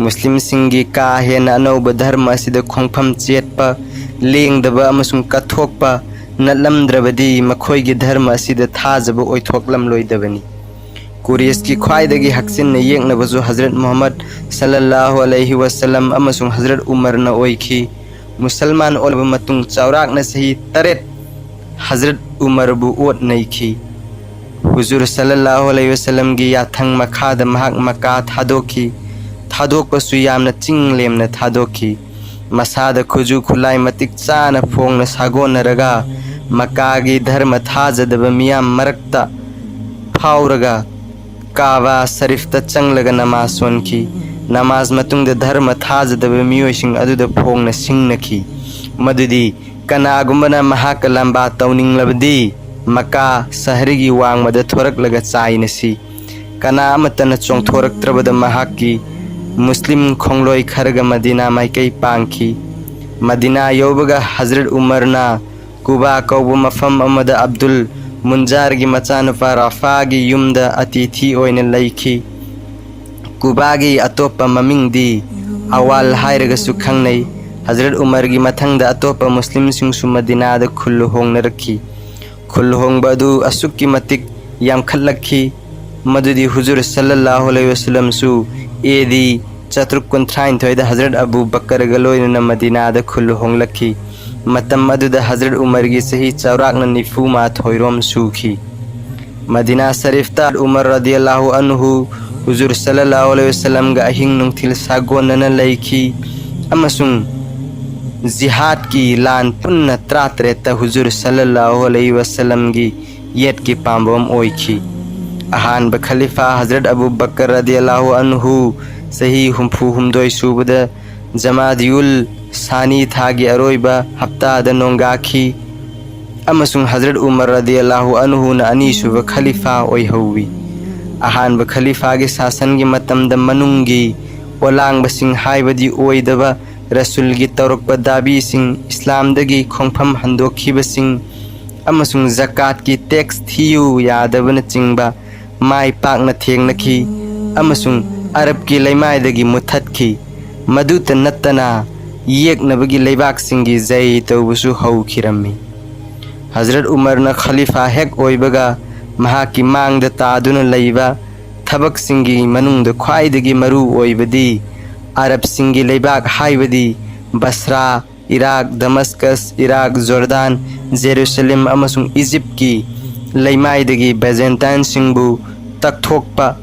ꯃꯨꯁꯂꯤꯝꯁꯤꯡꯒꯤ ꯀꯥ ꯍꯦꯟꯅ ꯑꯅꯧꯕ ꯙꯔꯃ ꯑꯁꯤꯗ ꯈꯣꯡꯐꯝ ꯆꯦꯠꯄ, ꯂꯦꯡꯗꯕ ꯑꯃꯁꯨꯡ ꯀꯠꯊꯣꯛꯄ ꯅꯠꯂꯝꯗ꯭ꯔꯕꯗꯤ ꯃꯈꯣꯏꯒꯤ ꯙꯔꯃ ꯑꯁꯤꯗ ꯊꯥꯖꯕ ꯑꯣꯏꯊꯣꯛꯂꯝꯂꯣꯏꯗꯕꯅꯤ꯫ ꯀꯨꯔꯦꯁꯀꯤ ꯈ꯭ꯋꯥꯏꯗꯒꯤ ꯍꯛꯆꯤꯟꯅ ꯌꯦꯛꯅꯕꯁꯨ ꯍꯖꯔꯠ ꯃꯨꯍꯝꯃꯗ ꯁꯜꯂꯜꯂꯥꯍꯨ ꯑꯂꯩꯍꯤ ꯋꯁꯜꯂꯝ ꯑꯃꯁꯨꯡ ꯍꯖꯔꯠ ꯎꯃꯔꯅ ꯑꯣꯏꯈꯤ꯫ ꯃꯨꯁꯜꯃꯥꯟ ꯑꯣꯜꯂꯕ ꯃꯇꯨꯡ ꯆꯥꯎꯔꯥꯛꯅ ꯆꯍꯤ ꯇꯔꯦꯠ ꯍꯖꯔꯠ ꯎꯃꯔꯕꯨ ꯑꯣꯠ ꯅꯩꯈꯤ꯫ ꯍꯨꯖꯨꯔ ꯁꯜꯂꯜꯂꯥꯍꯨ ꯑꯂꯩꯍꯤ ꯋꯁꯜꯂꯝꯒꯤ ꯌꯥꯊꯪ ꯃꯈꯥꯗ ꯃꯍꯥꯛ ꯃꯀꯥ ꯊꯥꯗꯣꯛꯈꯤ꯫ ꯊꯥꯗꯣꯛꯄꯁꯨ ꯌꯥꯝꯅ ꯆꯤꯡ ꯂꯦꯝꯅ ꯊꯥꯗꯣꯛꯈꯤ꯫ ꯃꯁꯥꯗ ꯈꯨꯖꯨ ꯈꯨꯠꯂꯥꯏ ꯃꯇꯤꯛ ꯆꯥꯅ ꯐꯣꯡꯅ ꯁꯥꯒꯣꯟꯅꯔꯒ ꯃꯀꯥꯒꯤ ꯙꯔꯃ ꯊꯥꯖꯗꯕ ꯃꯤꯌꯥꯝ ꯃꯔꯛꯇ ꯐꯥꯎꯔꯒ ꯀꯥꯕꯥ ꯁꯔꯤꯐꯇ ꯆꯪꯂꯒ ꯅꯃꯥꯖ ꯁꯣꯟꯈꯤ꯫ ꯅꯃꯥꯖ ꯃꯇꯨꯡꯗ ꯙꯔꯃ ꯊꯥꯖꯗꯕ ꯃꯤꯑꯣꯏꯁꯤꯡ ꯑꯗꯨꯗ ꯐꯣꯡꯅ ꯁꯤꯡꯅꯈꯤ ꯃꯗꯨꯗꯤ ꯀꯅꯥꯒꯨꯝꯕꯅ ꯃꯍꯥꯛꯀ ꯂꯥꯝꯕꯥ ꯇꯧꯅꯤꯡꯂꯕꯗꯤ ꯃꯀꯥ ꯁꯍꯔꯒꯤ ꯋꯥꯡꯃꯗ ꯊꯣꯔꯛꯂꯒ ꯆꯥꯏꯅꯁꯤ꯫ ꯀꯅꯥ ꯑꯃꯠꯇꯅ ꯆꯣꯡꯊꯣꯔꯛꯇ꯭ꯔꯕꯗ ꯃꯍꯥꯛꯀꯤ ꯃꯨꯁꯂꯤꯝ ꯈꯣꯡꯂꯣꯏ ꯈꯔꯒ ꯃꯗꯤꯅꯥ ꯃꯥꯏꯀꯩ ꯄꯥꯡꯈꯤ꯫ ꯃꯗꯤꯅꯥ ꯌꯧꯕꯒ ꯍꯖꯔꯠ ꯎꯃꯔꯅ ꯀꯨꯕꯥ ꯀꯧꯕ ꯃꯐꯝ ꯑꯃꯗ ꯑꯕꯗꯨꯜ ꯃꯨꯟꯖꯥꯔꯒꯤ ꯃꯆꯥꯅꯨꯄꯥ ꯔꯥꯐꯥꯒꯤ ꯌꯨꯝꯗ ꯑꯇꯤꯊꯤ ꯑꯣꯏꯅ ꯂꯩꯈꯤ꯫ ꯀꯨꯕꯥꯒꯤ ꯑꯇꯣꯞꯄ ꯃꯃꯤꯡꯗꯤ ꯑꯋꯥꯜ ꯍꯥꯏꯔꯒꯁꯨ ꯈꯪꯅꯩ꯫ ꯍꯖꯔꯠ ꯎꯃꯔꯒꯤ ꯃꯊꯪꯗ ꯑꯇꯣꯞꯄ ꯃꯨꯁꯂꯤꯝꯁꯤꯡꯁꯨ ꯃꯗꯤꯅꯥꯗ ꯈꯨꯜ ꯍꯣꯡꯅꯔꯛꯈꯤ꯫ ꯈꯨꯜ ꯍꯣꯡꯕ ꯑꯗꯨ ꯑꯁꯨꯛꯀꯤ ꯃꯇꯤꯛ ꯌꯥꯝꯈꯠꯂꯛꯈꯤ, ꯃꯗꯨꯗꯤ ꯍꯨꯖꯨꯔ ꯁꯜꯂꯜꯂꯥꯍꯨ ꯑꯂꯩꯍꯤ ꯋꯁꯜꯂꯝꯁꯨ AD ꯆꯥꯇ꯭ꯔꯨꯛ ꯀꯨꯟꯊ꯭ꯔꯥꯅꯤꯊꯣꯏꯗ ꯍꯖꯔꯠ ꯑꯕꯨ ꯕꯀꯔꯒ ꯂꯣꯏꯅꯅ ꯃꯗꯤꯅꯥꯗ ꯈꯨꯜ ꯍꯣꯡꯂꯛꯈꯤ꯫ ꯃꯇꯝ ꯑꯗꯨꯗ ꯍꯖꯔꯠ ꯎꯃꯔꯒꯤ ꯆꯍꯤ ꯆꯥꯎꯔꯥꯛꯅ ꯅꯤꯐꯨ ꯃꯥꯊꯣꯏꯔꯣꯝ ꯁꯨꯈꯤ꯫ ꯃꯗꯤꯅꯥ ꯁꯔꯤꯐꯇ ꯎꯃꯔ ꯔꯗꯤꯌꯜꯂꯥꯍꯨ ꯑꯟꯍꯨ ꯍꯨꯖꯨꯔ ꯁꯜꯂꯜꯂꯥꯍꯨ ꯑꯂꯩꯍꯤ ꯋꯁꯜꯂꯝꯒ ꯑꯍꯤꯡ ꯅꯨꯡꯊꯤꯜ ꯁꯥꯒꯣꯟꯅꯅ ꯂꯩꯈꯤ, ꯑꯃꯁꯨꯡ ꯖꯤꯍꯥꯗꯀꯤ ꯂꯥꯟ ꯄꯨꯟꯅ ꯇꯔꯥꯇꯔꯦꯠꯇ ꯍꯨꯖꯨꯔ ꯁꯜꯂꯜꯂꯥꯍꯨ ꯑꯂꯩꯍꯤ ꯋꯁꯜꯂꯝꯒꯤ ꯌꯦꯠꯀꯤ ꯄꯥꯝꯕꯣꯝ ꯑꯣꯏꯈꯤ꯫ ꯑꯍꯥꯟꯕ ꯈꯂꯤꯐꯥ ꯍꯖꯔꯠ ꯑꯕꯨ ꯕꯀꯔ ꯔꯗꯤꯌꯜꯂꯥꯍꯨ ꯑꯟꯍꯨ ꯆꯍꯤ ꯍꯨꯝꯐꯨ ꯍꯨꯝꯗꯣꯏ ꯁꯨꯕꯗ ꯖꯃꯥꯗꯤꯎꯜ ꯁꯥꯅꯤ ꯊꯥꯒꯤ ꯑꯔꯣꯏꯕ ꯍꯞꯇꯥꯗ ꯅꯣꯡꯒꯥꯈꯤ, ꯑꯃꯁꯨꯡ ꯍꯖꯔꯠ ꯎꯃꯔ ꯔꯗꯤꯌꯜꯂꯥꯍꯨ ꯑꯟꯍꯨꯅ ꯑꯅꯤꯁꯨꯕ ꯈꯂꯤꯐꯥ ꯑꯣꯏꯍꯧꯋꯤ꯫ ꯑꯍꯥꯟꯕ ꯈꯂꯤꯐꯥꯒꯤ ꯁꯥꯁꯟꯒꯤ ꯃꯇꯝꯗ ꯃꯅꯨꯡꯒꯤ ꯄꯣꯂꯥꯡꯕꯁꯤꯡ, ꯍꯥꯏꯕꯗꯤ ꯑꯣꯏꯗꯕ ꯔꯁꯨꯜꯒꯤ ꯇꯧꯔꯛꯄ ꯗꯥꯕꯤꯁꯤꯡ, ꯏꯁꯂꯥꯝꯗꯒꯤ ꯈꯣꯡꯐꯝ ꯍꯟꯗꯣꯛꯈꯤꯕꯁꯤꯡ, ꯑꯃꯁꯨꯡ ꯖꯀꯥꯠꯀꯤ ꯇꯦꯛꯁ ꯊꯤꯌꯨ ꯌꯥꯗꯕꯅꯆꯤꯡꯕ ꯃꯥꯏ ꯄꯥꯛꯅ ꯊꯦꯡꯅꯈꯤ, ꯑꯃꯁꯨꯡ ꯑꯔꯕꯀꯤ ꯂꯩꯃꯥꯏꯗꯒꯤ ꯃꯨꯠꯊꯠꯈꯤ꯫ ꯃꯗꯨꯇ ꯅꯠꯇꯅ, ꯌꯦꯛꯅꯕꯒꯤ ꯂꯩꯕꯥꯛꯁꯤꯡꯒꯤ ꯖꯩ ꯇꯧꯕꯁꯨ ꯍꯧꯈꯤꯔꯝꯃꯤ꯫ ꯍꯖꯔꯠ ꯎꯃꯔꯅ ꯈꯂꯤꯐꯥ ꯍꯦꯛ ꯑꯣꯏꯕꯒ ꯃꯍꯥꯛꯀꯤ ꯃꯥꯡꯗ ꯇꯥꯗꯨꯅ ꯂꯩꯕ ꯊꯕꯛꯁꯤꯡꯒꯤ ꯃꯅꯨꯡꯗ ꯈ꯭ꯋꯥꯏꯗꯒꯤ ꯃꯔꯨ ꯑꯣꯏꯕꯗꯤ ꯑꯔꯕꯁꯤꯡꯒꯤ ꯂꯩꯕꯥꯛ, ꯍꯥꯏꯕꯗꯤ ꯕꯁ꯭ꯔꯥ, ꯏꯔꯥꯛ, ꯗꯃꯁꯀꯁ, ꯏꯔꯥꯛ, ꯖꯣꯔꯗꯥꯟ, ꯖꯦꯔꯨꯁꯂꯦꯝ, ꯑꯃꯁꯨꯡ ꯏꯖꯤꯞꯀꯤ ꯂꯩꯃꯥꯏꯗꯒꯤ ꯕꯦꯖꯦꯟꯇꯥꯏꯟꯁꯤꯡꯕꯨ ꯇꯛꯊꯣꯛꯄ,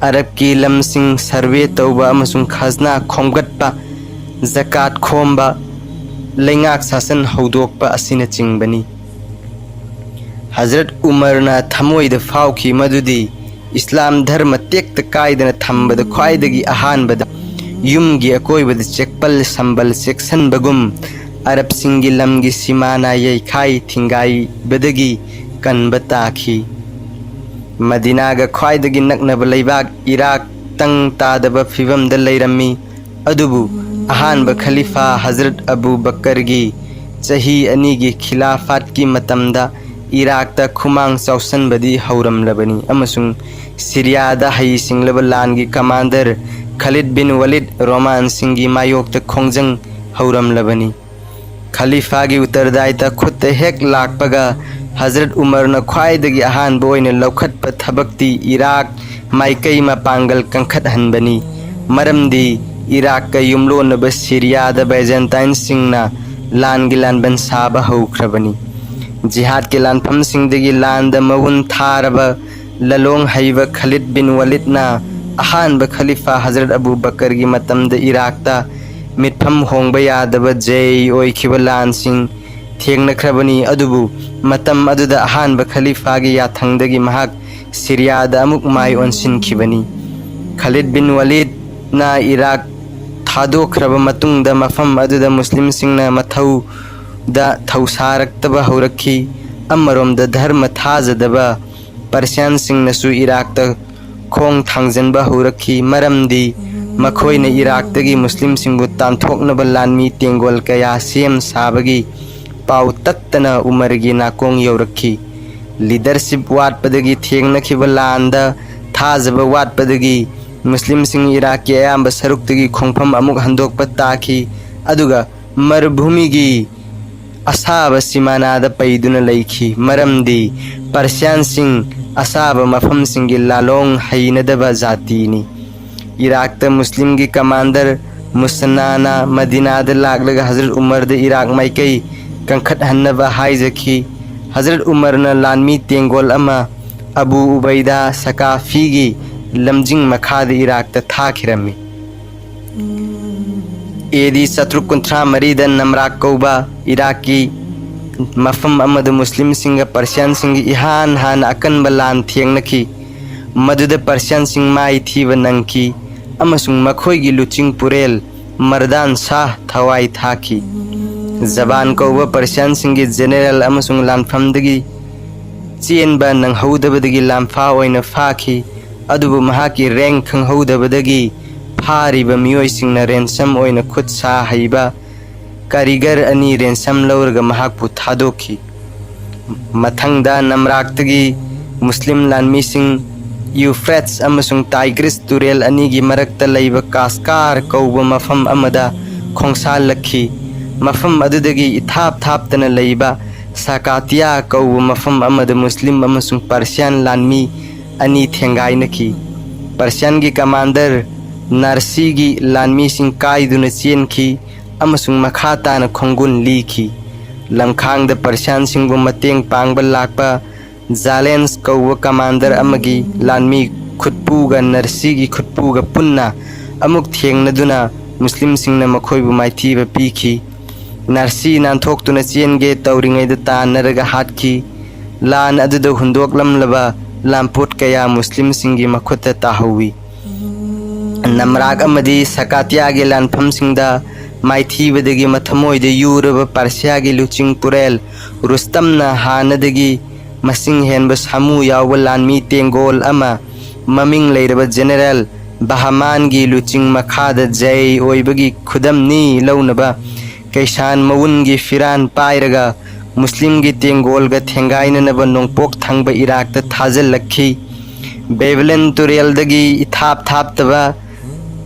ꯑꯔꯕꯀꯤ ꯂꯝꯁꯤꯡ ꯁꯔꯚꯦ ꯇꯧꯕ ꯑꯃꯁꯨꯡ ꯈꯖꯅꯥ ꯈꯣꯝꯒꯠꯄ, ꯖꯀꯥꯠ ꯈꯣꯝꯕ, ꯂꯩꯉꯥꯛ ꯁꯥꯁꯟ ꯍꯧꯗꯣꯛꯄ ꯑꯁꯤꯅꯆꯤꯡꯕꯅꯤ꯫ ꯍꯖꯔꯠ ꯎꯃꯔꯅ ꯊꯃꯣꯏꯗ ꯐꯥꯎꯈꯤ ꯃꯗꯨꯗꯤ ꯏꯁꯂꯥꯝ ꯙꯔꯃ ꯇꯦꯛꯇ ꯀꯥꯏꯗꯅ ꯊꯝꯕꯗ ꯈ꯭ꯋꯥꯏꯗꯒꯤ ꯑꯍꯥꯟꯕꯗ ꯌꯨꯝꯒꯤ ꯑꯀꯣꯏꯕꯗ ꯆꯦꯛꯄꯜ ꯁꯝꯕꯜ ꯆꯦꯛꯁꯟꯕꯒꯨꯝ ꯑꯔꯕꯁꯤꯡꯒꯤ ꯂꯝꯒꯤ ꯁꯤꯃꯥꯅ ꯌꯩꯈꯥꯏ ꯊꯤꯡꯒꯥꯏꯕꯗꯒꯤ ꯀꯟꯕ ꯇꯥꯈꯤ꯫ ꯃꯗꯤꯅꯥꯒ ꯈ꯭ꯋꯥꯏꯗꯒꯤ ꯅꯛꯅꯕ ꯂꯩꯕꯥꯛ ꯏꯔꯥꯛ ꯇꯪ ꯇꯥꯗꯕ ꯐꯤꯚꯝꯗ ꯂꯩꯔꯝꯃꯤ, ꯑꯗꯨꯕꯨ ꯑꯍꯥꯟꯕ ꯈꯂꯤꯐꯥ ꯍꯖꯔꯠ ꯑꯕꯨ ꯕꯀꯔꯒꯤ ꯆꯍꯤ ꯑꯅꯤꯒꯤ ꯈꯤꯂꯥꯐꯥꯠꯀꯤ ꯃꯇꯝꯗ ꯏꯔꯥꯛꯇ ꯈꯨꯃꯥꯡ ꯆꯥꯎꯁꯟꯕꯗꯤ ꯍꯧꯔꯝꯂꯕꯅꯤ, ꯑꯃꯁꯨꯡ ꯁꯤꯔꯤꯌꯥꯗ ꯍꯩꯁꯤꯡꯂꯕ ꯂꯥꯟꯒꯤ ꯀꯃꯥꯟꯗꯔ ꯈꯥꯂꯤꯗ ꯕꯤꯟ ꯋꯥꯂꯤꯗ ꯔꯣꯃꯥꯟꯁꯤꯡꯒꯤ ꯃꯥꯌꯣꯛꯇ ꯈꯣꯡꯖꯪ ꯍꯧꯔꯝꯂꯕꯅꯤ꯫ ꯈꯂꯤꯐꯥꯒꯤ ꯎꯠꯇꯔꯗꯥꯏꯇ ꯈꯨꯠꯇ ꯍꯦꯛ ꯂꯥꯛꯄꯒ, ꯍꯖꯔꯠ ꯎꯃꯔꯅ ꯈ꯭ꯋꯥꯏꯗꯒꯤ ꯑꯍꯥꯟꯕ ꯑꯣꯏꯅ ꯂꯧꯈꯠꯄ ꯊꯕꯛꯇꯤ ꯏꯔꯥꯛ ꯃꯥꯏꯀꯩ ꯃꯄꯥꯡꯒꯜ ꯀꯟꯈꯠꯍꯟꯕꯅꯤ꯫ ꯃꯔꯝꯗꯤ ꯏꯔꯥꯛꯀ ꯌꯨꯝꯂꯣꯟꯅꯕ ꯁꯤꯔꯤꯌꯥꯗ ꯕꯥꯏꯖꯦꯟꯇꯥꯏꯟꯁꯤꯡꯅ ꯂꯥꯟꯒꯤ ꯂꯥꯟꯕꯟ ꯁꯥꯕ ꯍꯧꯈ꯭ꯔꯕꯅꯤ꯫ ꯖꯤꯍꯥꯗꯀꯤ ꯂꯥꯟꯐꯝꯁꯤꯡꯗꯒꯤ ꯂꯥꯟꯗ ꯃꯒꯨꯟ ꯊꯥꯔꯕ ꯂꯂꯣꯡ ꯍꯩꯕ ꯈꯥꯂꯤꯗ ꯕꯤꯟ ꯋꯥꯂꯤꯗꯅ ꯑꯍꯥꯟꯕ ꯈꯂꯤꯐꯥ ꯍꯖꯔꯠ ꯑꯕꯨ ꯕꯀꯔꯒꯤ ꯃꯇꯝꯗ ꯏꯔꯥꯛꯇ ꯃꯤꯠꯐꯝ ꯍꯣꯡꯕ ꯌꯥꯗꯕ ꯖꯩ ꯑꯣꯏꯈꯤꯕ ꯂꯥꯟꯁꯤꯡ ꯊꯦꯡꯅꯈ꯭ꯔꯕꯅꯤ꯫ ꯑꯗꯨꯕꯨ ꯃꯇꯝ ꯑꯗꯨꯗ ꯑꯍꯥꯟꯕ ꯈꯂꯤꯐꯥꯒꯤ ꯌꯥꯊꯪꯗꯒꯤ ꯃꯍꯥꯛ ꯁꯤꯔꯤꯌꯥꯗ ꯑꯃꯨꯛ ꯃꯥꯏ ꯑꯣꯟꯁꯤꯟꯈꯤꯕꯅꯤ꯫ ꯈꯥꯂꯤꯗ ꯕꯤꯟ ꯋꯥꯂꯤꯗꯅ ꯏꯔꯥꯛ ꯊꯥꯗꯣꯛꯈ꯭ꯔꯕ ꯃꯇꯨꯡꯗ ꯃꯐꯝ ꯑꯗꯨꯗ ꯃꯨꯁꯂꯤꯝꯁꯤꯡꯅ ꯃꯊꯧꯗ ꯊꯧꯁꯥꯔꯛꯇꯕ ꯍꯧꯔꯛꯈꯤ꯫ ꯑꯃꯔꯣꯝꯗ ꯙꯔꯃ ꯊꯥꯖꯗꯕ ꯄꯔꯁꯤꯌꯥꯟꯁꯤꯡꯅꯁꯨ ꯏꯔꯥꯛꯇ ꯈꯣꯡ ꯊꯥꯡꯖꯤꯟꯕ ꯍꯧꯔꯛꯈꯤ, ꯃꯔꯝꯗꯤ ꯃꯈꯣꯏꯅ ꯏꯔꯥꯛꯇꯒꯤ ꯃꯨꯁꯂꯤꯝꯁꯤꯡꯕꯨ ꯇꯥꯟꯊꯣꯛꯅꯕ ꯂꯥꯟꯃꯤ ꯇꯦꯡꯒꯣꯜ ꯀꯌꯥ ꯁꯦꯝ ꯁꯥꯕꯒꯤ ꯄꯥꯎ ꯇꯠꯇꯅ ꯎꯃꯔꯒꯤ ꯅꯥꯀꯣꯡ ꯌꯧꯔꯛꯈꯤ꯫ ꯂꯤꯗꯔꯁꯤꯞ ꯋꯥꯠꯄꯗꯒꯤ ꯊꯦꯡꯅꯈꯤꯕ ꯂꯥꯟꯗ ꯊꯥꯖꯕ ꯋꯥꯠꯄꯗꯒꯤ ꯃꯨꯁꯂꯤꯝꯁꯤꯡ ꯏꯔꯥꯛꯀꯤ ꯑꯌꯥꯝꯕ ꯁꯔꯨꯛꯇꯒꯤ ꯈꯣꯡꯐꯝ ꯑꯃꯨꯛ ꯍꯟꯗꯣꯛꯄ ꯇꯥꯈꯤ, ꯑꯗꯨꯒ ꯃꯔꯨꯚꯨꯃꯤꯒꯤ ꯑꯁꯥꯕ ꯁꯤꯃꯥꯅꯥꯗ ꯄꯩꯗꯨꯅ ꯂꯩꯈꯤ, ꯃꯔꯝꯗꯤ ꯄꯔꯁꯤꯌꯥꯟꯁꯤꯡ ꯑꯁꯥꯕ ꯃꯐꯝꯁꯤꯡꯒꯤ ꯂꯥꯂꯣꯡ ꯍꯩꯅꯗꯕ ꯖꯥꯇꯤꯅꯤ꯫ ꯏꯔꯥꯛꯇ ꯃꯨꯁꯂꯤꯝꯒꯤ ꯀꯃꯥꯟꯗꯔ ꯃꯨꯁꯟꯅꯥꯅ ꯃꯗꯤꯅꯥꯗ ꯂꯥꯛꯂꯒ ꯍꯖꯔꯠ ꯎꯃꯔꯗ ꯏꯔꯥꯛ ꯃꯥꯏꯀꯩ ꯀꯟꯈꯠꯍꯟꯅꯕ ꯍꯥꯏꯖꯈꯤ꯫ ꯍꯖꯔꯠ ꯎꯃꯔꯅ ꯂꯥꯟꯃꯤ ꯇꯦꯡꯒꯣꯜ ꯑꯃ ꯑꯕꯨ ꯎꯕꯩꯗꯥ ꯁꯀꯥꯐꯤꯒꯤ ꯂꯝꯖꯤꯡ ꯃꯈꯥꯗ ꯏꯔꯥꯛꯇ ꯊꯥꯈꯤꯔꯝꯃꯤ꯫ ꯑꯦ ꯗꯤ ꯆꯥꯇ꯭ꯔꯨꯛ ꯀꯨꯟꯊ꯭ꯔꯥ ꯃꯔꯤꯗ ꯅꯝꯔꯥꯛ ꯀꯧꯕ ꯏꯔꯥꯛꯀꯤ ꯃꯐꯝ ꯑꯃꯗ ꯃꯨꯁꯂꯤꯝꯁꯤꯡꯒ ꯄꯔꯁꯤꯌꯥꯟꯁꯤꯡꯒꯤ ꯏꯍꯥꯟ ꯍꯥꯟꯅ ꯑꯀꯟꯕ ꯂꯥꯟ ꯊꯦꯡꯅꯈꯤ꯫ ꯃꯗꯨꯗ ꯄꯔꯁꯤꯌꯥꯟꯁꯤꯡ ꯃꯥꯏ ꯊꯤꯕ ꯅꯪꯈꯤ ꯑꯃꯁꯨꯡ ꯃꯈꯣꯏꯒꯤ ꯂꯨꯆꯤꯡ ꯄꯨꯔꯦꯜ ꯃꯔꯗꯥꯟ ꯁꯥꯍ ꯊꯋꯥꯏ ꯊꯥꯈꯤ꯫ ꯖꯕꯥꯟ ꯀꯧꯕ ꯄꯔꯁꯤꯌꯥꯟꯁꯤꯡꯒꯤ ꯖꯦꯅꯦꯔꯦꯜ ꯑꯃꯁꯨꯡ ꯂꯥꯟꯐꯝꯗꯒꯤ ꯆꯦꯟꯕ ꯅꯪꯍꯧꯗꯕꯗꯒꯤ ꯂꯥꯟꯐꯥ ꯑꯣꯏꯅ ꯐꯥꯈꯤ, ꯑꯗꯨꯕꯨ ꯃꯍꯥꯛꯀꯤ ꯔꯦꯡ ꯈꯪꯍꯧꯗꯕꯗꯒꯤ ꯐꯥꯔꯤꯕ ꯃꯤꯑꯣꯏꯁꯤꯡꯅ ꯔꯦꯟꯁꯝ ꯑꯣꯏꯅ ꯈꯨꯠ ꯁꯥ ꯍꯩꯕ ꯀꯥꯔꯤꯒꯔ ꯑꯅꯤ ꯔꯦꯟꯁꯝ ꯂꯧꯔꯒ ꯃꯍꯥꯛꯄꯨ ꯊꯥꯗꯣꯛꯈꯤ꯫ ꯃꯊꯪꯗ ꯅꯝꯔꯥꯛꯇꯒꯤ ꯃꯨꯁꯂꯤꯝ ꯂꯥꯟꯃꯤꯁꯤꯡ ꯌꯨꯐ꯭ꯔꯦꯠꯁ ꯑꯃꯁꯨꯡ ꯇꯥꯏꯒ꯭ꯔꯤꯁ ꯇꯨꯔꯦꯜ ꯑꯅꯤꯒꯤ ꯃꯔꯛꯇ ꯂꯩꯕ ꯀꯥꯁꯀꯥꯔ ꯀꯧꯕ ꯃꯐꯝ ꯑꯃꯗ ꯈꯣꯡꯁꯥꯜꯂꯛꯈꯤ꯫ ꯃꯐꯝ ꯑꯗꯨꯗꯒꯤ ꯏꯊꯥꯞ ꯊꯥꯞꯇꯅ ꯂꯩꯕ ꯁꯥꯀꯥꯇꯤꯌꯥ ꯀꯧꯕ ꯃꯐꯝ ꯑꯃꯗ ꯃꯨꯁꯂꯤꯝ ꯑꯃꯁꯨꯡ ꯄꯔꯁꯤꯌꯥꯟ ꯂꯥꯟꯃꯤ ꯑꯅꯤ ꯊꯦꯡꯒꯥꯏꯅꯈꯤ꯫ ꯄꯔꯁꯤꯌꯥꯟꯒꯤ ꯀꯃꯥꯟꯗꯔ ꯅꯥꯔꯁꯤꯒꯤ ꯂꯥꯟꯃꯤꯁꯤꯡ ꯀꯥꯏꯗꯨꯅ ꯆꯦꯟꯈꯤ ꯑꯃꯁꯨꯡ ꯃꯈꯥ ꯇꯥꯅ ꯈꯣꯡꯒꯨꯟ ꯂꯤꯈꯤ꯫ ꯂꯝꯈꯥꯡꯗ ꯄꯔꯁꯤꯌꯥꯟꯁꯤꯡꯕꯨ ꯃꯇꯦꯡ ꯄꯥꯡꯕ ꯂꯥꯛꯄ ꯖꯥꯂꯦꯟꯁ ꯀꯧꯕ ꯀꯃꯥꯟꯗꯔ ꯑꯃꯒꯤ ꯂꯥꯟꯃꯤ ꯈꯨꯠꯄꯨꯒ ꯅꯔꯁꯤꯒꯤ ꯈꯨꯠꯄꯨꯒ ꯄꯨꯟꯅ ꯑꯃꯨꯛ ꯊꯦꯡꯅꯗꯨꯅ ꯃꯨꯁꯂꯤꯝꯁꯤꯡꯅ ꯃꯈꯣꯏꯕꯨ ꯃꯥꯏꯊꯤꯕ ꯄꯤꯈꯤ꯫ ꯅꯔꯁꯤ ꯅꯥꯟꯊꯣꯛꯇꯨꯅ ꯆꯦꯟꯒꯦ ꯇꯧꯔꯤꯉꯩꯗ ꯇꯥꯟꯅꯔꯒ ꯍꯥꯠꯈꯤ꯫ ꯂꯥꯟ ꯑꯗꯨꯗ ꯍꯨꯟꯗꯣꯛꯂꯝꯂꯕ ꯂꯥꯟꯄꯣꯠ ꯀꯌꯥ ꯃꯨꯁꯂꯤꯝꯁꯤꯡꯒꯤ ꯃꯈꯨꯠꯇ ꯇꯥꯍꯧꯋꯤ꯫ ꯅꯝꯔꯥꯛ ꯑꯃꯗꯤ ꯁꯀꯥꯇꯤꯌꯥꯒꯤ ꯂꯥꯟꯐꯝꯁꯤꯡꯗ ꯃꯥꯏꯊꯤꯕꯗꯒꯤ ꯃꯊꯃꯣꯏꯗ ꯌꯨꯔꯕ ꯄꯥꯔꯁꯤꯌꯥꯒꯤ ꯂꯨꯆꯤꯡ ꯄꯨꯔꯦꯜ ꯔꯨꯁꯇꯝꯅ ꯍꯥꯟꯅꯗꯒꯤ ꯃꯁꯤꯡ ꯍꯦꯟꯕ ꯁꯥꯃꯨ ꯌꯥꯎꯕ ꯂꯥꯟꯃꯤ ꯇꯦꯡꯒꯣꯜ ꯑꯃ ꯃꯃꯤꯡ ꯂꯩꯔꯕ ꯖꯦꯅꯦꯔꯦꯜ ꯕꯍꯃꯥꯟꯒꯤ ꯂꯨꯆꯤꯡ ꯃꯈꯥꯗ ꯖꯩ ꯑꯣꯏꯕꯒꯤ ꯈꯨꯗꯝꯅꯤ ꯂꯧꯅꯕ ꯀꯩꯁꯥꯟ ꯃꯎꯟꯒꯤ ꯐꯤꯔꯥꯟ ꯄꯥꯏꯔꯒ ꯃꯨꯁꯂꯤꯝꯒꯤ ꯇꯦꯡꯒꯣꯜꯒ ꯊꯦꯡꯒꯥꯏꯅꯅꯕ ꯅꯣꯡꯄꯣꯛ ꯊꯪꯕ ꯏꯔꯥꯛꯇ ꯊꯥꯖꯤꯜꯂꯛꯈꯤ꯫ ꯕꯦꯕꯤꯂꯟ ꯇꯨꯔꯦꯜꯗꯒꯤ ꯏꯊꯥꯞ ꯊꯥꯞꯇꯕ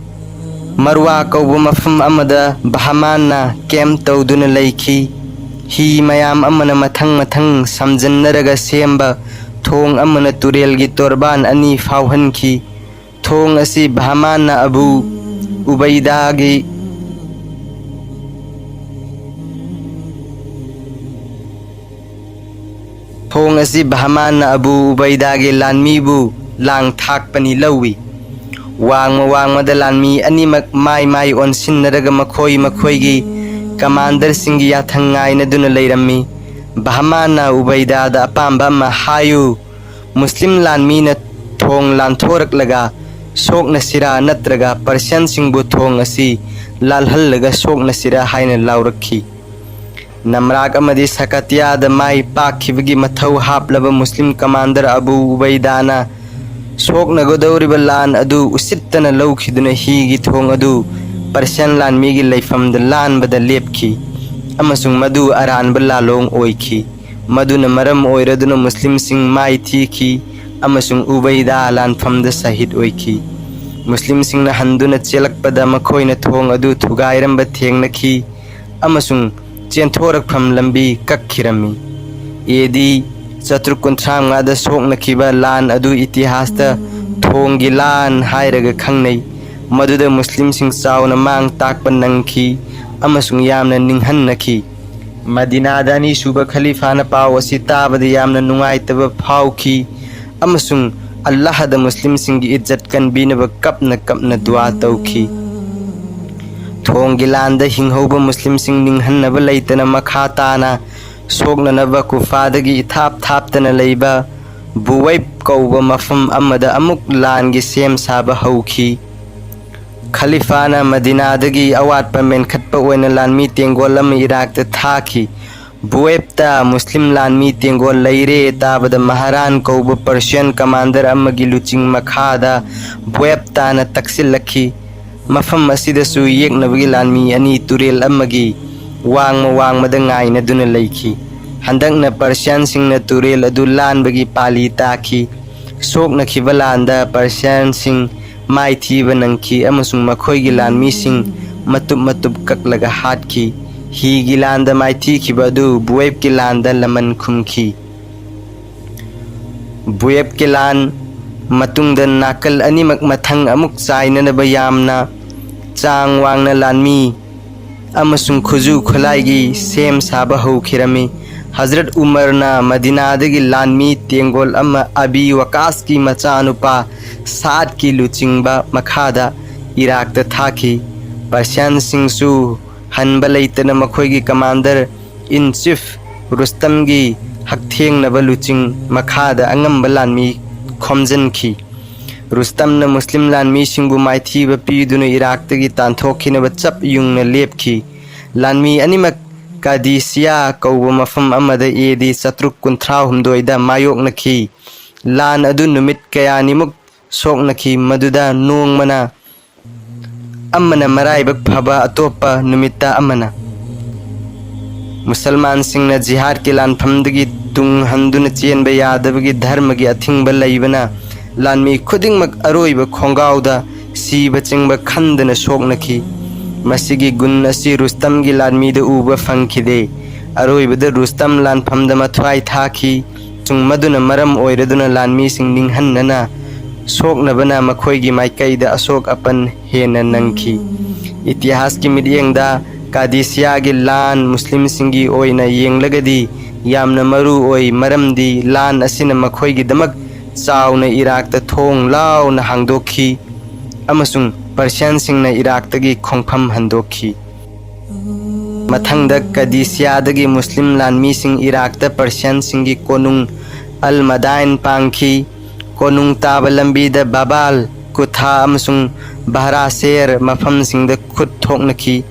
ꯃꯔꯋꯥ ꯀꯧꯕ ꯃꯐꯝ ꯑꯃꯗ ꯕꯍꯃꯥꯟꯅ ꯀꯦꯝꯞ ꯇꯧꯗꯨꯅ ꯂꯩꯈꯤ꯫ ꯍꯤ ꯃꯌꯥꯝ ꯑꯃꯅ ꯃꯊꯪ ꯃꯊꯪ ꯁꯝꯖꯟꯅꯔꯒ ꯁꯦꯝꯕ ꯊꯣꯡ ꯑꯃꯅ ꯇꯨꯔꯦꯜꯒꯤ ꯇꯣꯔꯕꯥꯟ ꯑꯅꯤ ꯐꯥꯎꯍꯟꯈꯤ꯫ ꯊꯣꯡ ꯑꯁꯤ ꯕꯍꯃꯥꯟꯅ ꯑꯕꯨ ꯎꯕꯩꯗꯥꯒꯤ ꯊꯣꯡ ꯑꯁꯤ ꯕꯍꯃꯥꯟꯅ ꯑꯕꯨ ꯎꯕꯩꯗꯥꯒꯤ ꯂꯥꯟꯃꯤꯕꯨ ꯂꯥꯡ ꯊꯥꯛꯄꯅꯤ ꯂꯧꯏ꯫ ꯋꯥꯡꯃ ꯋꯥꯡꯃꯗ ꯂꯥꯟꯃꯤ ꯑꯅꯤꯃꯛ ꯃꯥꯏ ꯃꯥꯏ ꯑꯣꯟꯁꯤꯟꯅꯔꯒ ꯃꯈꯣꯏ ꯃꯈꯣꯏꯒꯤ ꯀꯃꯥꯟꯗꯔꯁꯤꯡꯒꯤ ꯌꯥꯊꯪ ꯉꯥꯏꯅꯗꯨꯅ ꯂꯩꯔꯝꯃꯤ꯫ ꯕꯍꯃꯥꯟꯅ ꯎꯕꯩꯗꯥꯗ ꯑꯄꯥꯝꯕ ꯑꯃ ꯍꯥꯏꯌꯨ, ꯃꯨꯁꯂꯤꯝ ꯂꯥꯟꯃꯤꯅ ꯊꯣꯡ ꯂꯥꯟꯊꯣꯔꯛꯂꯒ ꯁꯣꯛꯅꯁꯤꯔꯥ ꯅꯠꯇ꯭ꯔꯒ ꯄꯔꯁꯤꯌꯟꯁꯤꯡꯕꯨ ꯊꯣꯡ ꯑꯁꯤ ꯂꯥꯜꯍꯜꯂꯒ ꯁꯣꯛꯅꯁꯤꯔꯥ ꯍꯥꯏꯅ ꯂꯥꯎꯔꯛꯈꯤ꯫ ꯅꯝꯔꯥꯛ ꯑꯃꯗꯤ ꯁꯀꯥꯇꯤꯌꯥꯗ ꯃꯥꯏ ꯄꯥꯛꯈꯤꯕꯒꯤ ꯃꯊꯧ ꯍꯥꯞꯂꯕ ꯃꯨꯁꯂꯤꯝ ꯀꯃꯥꯟꯗꯔ ꯑꯕꯨ ꯎꯕꯩꯗꯥꯅ ꯁꯣꯛꯅꯒꯗꯧꯔꯤꯕ ꯂꯥꯟ ꯑꯗꯨ ꯎꯁꯤꯠꯇꯅ ꯂꯧꯈꯤꯗꯨꯅ ꯍꯤꯒꯤ ꯊꯣꯡ ꯑꯗꯨ ꯄꯔꯁꯤꯌꯥꯟ ꯂꯥꯟꯃꯤꯒꯤ ꯂꯩꯐꯝꯗ ꯂꯥꯟꯕꯗ ꯂꯦꯞꯈꯤ, ꯑꯃꯁꯨꯡ ꯃꯗꯨ ꯑꯔꯥꯟꯕ ꯂꯥꯂꯣꯡ ꯑꯣꯏꯈꯤ꯫ ꯃꯗꯨꯅ ꯃꯔꯝ ꯑꯣꯏꯔꯗꯨꯅ ꯃꯨꯁꯂꯤꯝꯁꯤꯡ ꯃꯥꯏ ꯊꯤꯈꯤ ꯑꯃꯁꯨꯡ ꯎꯕꯩꯗꯥ ꯂꯥꯟꯐꯝꯗ ꯁꯍꯤꯗ ꯑꯣꯏꯈꯤ꯫ ꯃꯨꯁꯂꯤꯝꯁꯤꯡꯅ ꯍꯟꯗꯨꯅ ꯆꯦꯜꯂꯛꯄꯗ ꯃꯈꯣꯏꯅ ꯊꯣꯡ ꯑꯗꯨ ꯊꯨꯒꯥꯏꯔꯝꯕ ꯊꯦꯡꯅꯈꯤ ꯑꯃꯁꯨꯡ ꯆꯦꯟꯊꯣꯔꯛꯐꯝ ꯂꯝꯕꯤ ꯀꯛꯈꯤꯔꯝꯃꯤ꯫ ꯑꯦ ꯗꯤ ꯆꯥꯇ꯭ꯔꯨꯛ ꯀꯨꯟꯊ꯭ꯔꯥ ꯃꯉꯥꯗ ꯁꯣꯛꯅꯈꯤꯕ ꯂꯥꯟ ꯑꯗꯨ ꯏꯇꯤꯍꯥꯁꯇ ꯊꯣꯡꯒꯤ ꯂꯥꯟ ꯍꯥꯏꯔꯒ ꯈꯪꯅꯩ, ꯃꯗꯨꯗ ꯃꯨꯁꯂꯤꯝꯁꯤꯡ ꯆꯥꯎꯅ ꯃꯥꯡ ꯇꯥꯛꯄ ꯅꯪꯈꯤ ꯑꯃꯁꯨꯡ ꯌꯥꯝꯅ ꯅꯤꯡꯍꯟꯅꯈꯤ꯫ ꯃꯗꯤꯅꯥꯗ ꯑꯅꯤꯁꯨꯕ ꯈꯂꯤꯐꯥꯅ ꯄꯥꯎ ꯑꯁꯤ ꯇꯥꯕꯗ ꯌꯥꯝꯅ ꯅꯨꯡꯉꯥꯏꯇꯕ ꯐꯥꯎꯈꯤ ꯑꯃꯁꯨꯡ ꯑꯜꯂꯥꯍꯗ ꯃꯨꯁꯂꯤꯝꯁꯤꯡꯒꯤ ꯏꯖꯠ ꯀꯟꯕꯤꯅꯕ ꯀꯞꯅ ꯀꯞꯅ ꯗꯨꯋꯥ ꯇꯧꯈꯤ꯫ ꯊꯣꯡꯒꯤ ꯂꯥꯟꯗ ꯍꯤꯡꯍꯧꯕ ꯃꯨꯁꯂꯤꯝꯁꯤꯡ ꯅꯤꯡꯍꯟꯅꯕ ꯂꯩꯇꯅ ꯃꯈꯥ ꯇꯥꯅ ꯁꯣꯛꯅꯅꯕ ꯀꯨꯐꯥꯗꯒꯤ ꯏꯊꯥꯞ ꯊꯥꯞꯇꯅ ꯂꯩꯕ ꯕꯨꯋꯩꯞ ꯀꯧꯕ ꯃꯐꯝ ꯑꯃꯗ ꯑꯃꯨꯛ ꯂꯥꯟꯒꯤ ꯁꯦꯝ ꯁꯥꯕ ꯍꯧꯈꯤ꯫ ꯈꯂꯤꯐꯥꯅ ꯃꯗꯤꯅꯥꯗꯒꯤ ꯑꯋꯥꯠꯄ ꯃꯦꯟꯈꯠꯄ ꯑꯣꯏꯅ ꯂꯥꯟꯃꯤ ꯇꯦꯡꯒꯣꯜ ꯑꯃ ꯏꯔꯥꯛꯇ ꯊꯥꯈꯤ꯫ ꯕꯨꯋꯦꯞꯇ ꯃꯨꯁꯂꯤꯝ ꯂꯥꯟꯃꯤ ꯇꯦꯡꯒꯣꯜ ꯂꯩꯔꯦ ꯇꯥꯕꯗ ꯃꯍꯥꯔꯥꯟ ꯀꯧꯕ ꯄꯔꯁꯤꯌꯟ ꯀꯃꯥꯟꯗꯔ ꯑꯃꯒꯤ ꯂꯨꯆꯤꯡ ꯃꯈꯥꯗ ꯕꯨꯋꯦꯞꯇꯥꯅ ꯇꯛꯁꯤꯜꯂꯛꯈꯤ꯫ ꯃꯐꯝ ꯑꯁꯤꯗꯁꯨ ꯌꯦꯛꯅꯕꯒꯤ ꯂꯥꯟꯃꯤ ꯑꯅꯤ ꯇꯨꯔꯦꯜ ꯑꯃꯒꯤ ꯋꯥꯡꯃ ꯋꯥꯡꯃꯗ ꯉꯥꯏꯅꯗꯨꯅ ꯂꯩꯈꯤ꯫ ꯍꯟꯗꯛꯅ ꯄꯔꯁꯤꯌꯥꯟꯁꯤꯡꯅ ꯇꯨꯔꯦꯜ ꯑꯗꯨ ꯂꯥꯟꯕꯒꯤ ꯄꯥꯂꯤ ꯇꯥꯈꯤ꯫ ꯁꯣꯛꯅꯈꯤꯕ ꯂꯥꯟꯗ ꯄꯔꯁꯤꯌꯥꯟꯁꯤꯡ ꯃꯥꯏꯊꯤꯕ ꯅꯪꯈꯤ ꯑꯃꯁꯨꯡ ꯃꯈꯣꯏꯒꯤ ꯂꯥꯟꯃꯤꯁꯤꯡ ꯃꯇꯨꯞ ꯃꯇꯨꯞ ꯀꯛꯂꯒ ꯍꯥꯠꯈꯤ꯫ ꯍꯤꯒꯤ ꯂꯥꯟꯗ ꯃꯥꯏꯊꯤꯈꯤꯕ ꯑꯗꯨ ꯕꯨꯋꯦꯞꯀꯤ ꯂꯥꯟꯗ ꯂꯃꯟ ꯈꯨꯝꯈꯤ꯫ ꯕꯨꯋꯦꯞꯀꯤ ꯂꯥꯟ ꯃꯇꯨꯡꯗ ꯅꯥꯀꯜ ꯑꯅꯤꯃꯛ ꯃꯊꯪ ꯑꯃꯨꯛ ꯆꯥꯏꯅꯅꯕ ꯌꯥꯝꯅ ꯆꯥꯡ ꯋꯥꯡꯅ ꯂꯥꯟꯃꯤ ꯑꯃꯁꯨꯡ ꯈꯨꯠꯁꯨ ꯈꯨꯠꯂꯥꯏꯒꯤ ꯁꯦꯝ ꯁꯥꯕ ꯍꯧꯈꯤꯔꯝꯃꯤ꯫ ꯍꯖꯔꯠ ꯎꯃꯔꯅ ꯃꯗꯤꯅꯥꯗꯒꯤ ꯂꯥꯟꯃꯤ ꯇꯦꯡꯒꯣꯜ ꯑꯃ ꯑꯕꯤ ꯋꯀꯥꯁꯀꯤ ꯃꯆꯥꯅꯨꯄꯥ ꯁꯥꯗꯀꯤ ꯂꯨꯆꯤꯡꯕ ꯃꯈꯥꯗ ꯏꯔꯥꯛꯇ ꯊꯥꯈꯤ꯫ ꯄꯔꯁꯤꯌꯥꯟꯁꯤꯡꯁꯨ ꯍꯟꯕ ꯂꯩꯇꯅ ꯃꯈꯣꯏꯒꯤ ꯀꯃꯥꯟꯗꯔ ꯏꯟ ꯆꯤꯐ ꯔꯨꯁꯇꯝꯒꯤ ꯍꯛꯊꯦꯡꯅꯕ ꯂꯨꯆꯤꯡ ꯃꯈꯥꯗ ꯑꯉꯝꯕ ꯂꯥꯟꯃꯤ ꯈꯣꯝꯖꯤꯟꯈꯤ꯫ ꯔꯨꯁꯇꯝꯅ ꯃꯨꯁꯂꯤꯝ ꯂꯥꯟꯃꯤꯁꯤꯡꯕꯨ ꯃꯥꯏꯊꯤꯕ ꯄꯤꯗꯨꯅ ꯏꯔꯥꯛꯇꯒꯤ ꯇꯥꯟꯊꯣꯛꯈꯤꯅꯕ ꯆꯞ ꯌꯨꯡꯅ ꯂꯦꯞꯈꯤ꯫ ꯂꯥꯟꯃꯤ ꯑꯅꯤꯃꯛ ꯀꯥꯗꯤꯁꯤꯌꯥ ꯀꯧꯕ ꯃꯐꯝ ꯑꯃꯗ ꯑꯦ ꯗꯤ ꯆꯥꯇ꯭ꯔꯨꯛ ꯀꯨꯟꯊ꯭ꯔꯥ ꯍꯨꯝꯗꯣꯏꯗ ꯃꯥꯌꯣꯛꯅꯈꯤ꯫ ꯂꯥꯟ ꯑꯗꯨ ꯅꯨꯃꯤꯠ ꯀꯌꯥꯅꯤꯃꯨꯛ ꯁꯣꯛꯅꯈꯤ, ꯃꯗꯨꯗ ꯅꯣꯡꯃꯅ ꯑꯃꯅ ꯃꯔꯥꯏꯕꯛ ꯐꯕ, ꯑꯇꯣꯞꯄ ꯅꯨꯃꯤꯠꯇ ꯑꯃꯅ꯫ ꯃꯨꯁꯜꯃꯥꯟꯁꯤꯡꯅ ꯖꯤꯍꯥꯗꯀꯤ ꯂꯥꯟꯐꯝꯗꯒꯤ ꯇꯨꯡ ꯍꯟꯗꯨꯅ ꯆꯦꯟꯕ ꯌꯥꯗꯕꯒꯤ ꯙꯔꯃꯒꯤ ꯑꯊꯤꯡꯕ ꯂꯩꯕꯅ, ꯂꯥꯟꯃꯤ ꯈꯨꯗꯤꯡꯃꯛ ꯑꯔꯣꯏꯕ ꯈꯣꯡꯒꯥꯎꯗ ꯁꯤꯕ ꯆꯤꯡꯕ ꯈꯟꯗꯅ ꯁꯣꯛꯅꯈꯤ꯫ ꯃꯁꯤꯒꯤ ꯒꯨꯟ ꯑꯁꯤ ꯔꯨꯁꯇꯝꯒꯤ ꯂꯥꯟꯃꯤꯗ ꯎꯕ ꯐꯪꯈꯤꯗꯦ꯫ ꯑꯔꯣꯏꯕꯗ ꯔꯨꯁꯇꯝ ꯂꯥꯟꯐꯝꯗ ꯃꯊ꯭ꯋꯥꯏ ꯊꯥꯈꯤ꯫ ꯆꯨꯝ ꯃꯗꯨꯅ ꯃꯔꯝ ꯑꯣꯏꯔꯗꯨꯅ ꯂꯥꯟꯃꯤꯁꯤꯡ ꯅꯤꯡꯍꯟꯅꯅ ꯁꯣꯛꯅꯕꯅ ꯃꯈꯣꯏꯒꯤ ꯃꯥꯏꯀꯩꯗ ꯑꯁꯣꯛ ꯑꯄꯟ ꯍꯦꯟꯅ ꯅꯪꯈꯤ꯫ ꯏꯇꯤꯍꯥꯁꯀꯤ ꯃꯤꯠꯌꯦꯡꯗ ꯀꯥꯗꯤꯁꯤꯌꯥꯒꯤ ꯂꯥꯟ ꯃꯨꯁꯂꯤꯝꯁꯤꯡꯒꯤ ꯑꯣꯏꯅ ꯌꯦꯡꯂꯒꯗꯤ ꯌꯥꯝꯅ ꯃꯔꯨ ꯑꯣꯏ, ꯃꯔꯝꯗꯤ ꯂꯥꯟ ꯑꯁꯤꯅ ꯃꯈꯣꯏꯒꯤꯗꯃꯛ ꯆꯥꯎꯅ ꯏꯔꯥꯛꯇ ꯊꯣꯡ ꯂꯥꯎꯅ ꯍꯥꯡꯗꯣꯛꯈꯤ ꯑꯃꯁꯨꯡ ꯄꯔꯁꯤꯌꯟꯁꯤꯡꯅ ꯏꯔꯥꯛꯇꯒꯤ ꯈꯣꯡꯐꯝ ꯍꯟꯗꯣꯛꯈꯤ꯫ ꯃꯊꯪꯗ ꯀꯗꯤꯁꯤꯌꯥꯗꯒꯤ ꯃꯨꯁꯂꯤꯝ ꯂꯥꯟꯃꯤꯁꯤꯡ ꯏꯔꯥꯛꯇ ꯄꯔꯁꯤꯌꯟꯁꯤꯡꯒꯤ ꯀꯣꯅꯨꯡ ꯑꯜ ꯃꯗꯥꯏꯟ ꯄꯥꯡꯈꯤ꯫ ꯀꯣꯅꯨꯡ ꯇꯥꯕ ꯂꯝꯕꯤꯗ ꯕꯥꯕꯥꯜ, ꯀꯨꯊꯥ ꯑꯃꯁꯨꯡ ꯕꯍꯔꯥꯁꯦꯔ ꯃꯐꯝꯁꯤꯡꯗ ꯈꯨꯠ ꯊꯣꯛꯅꯈꯤ꯫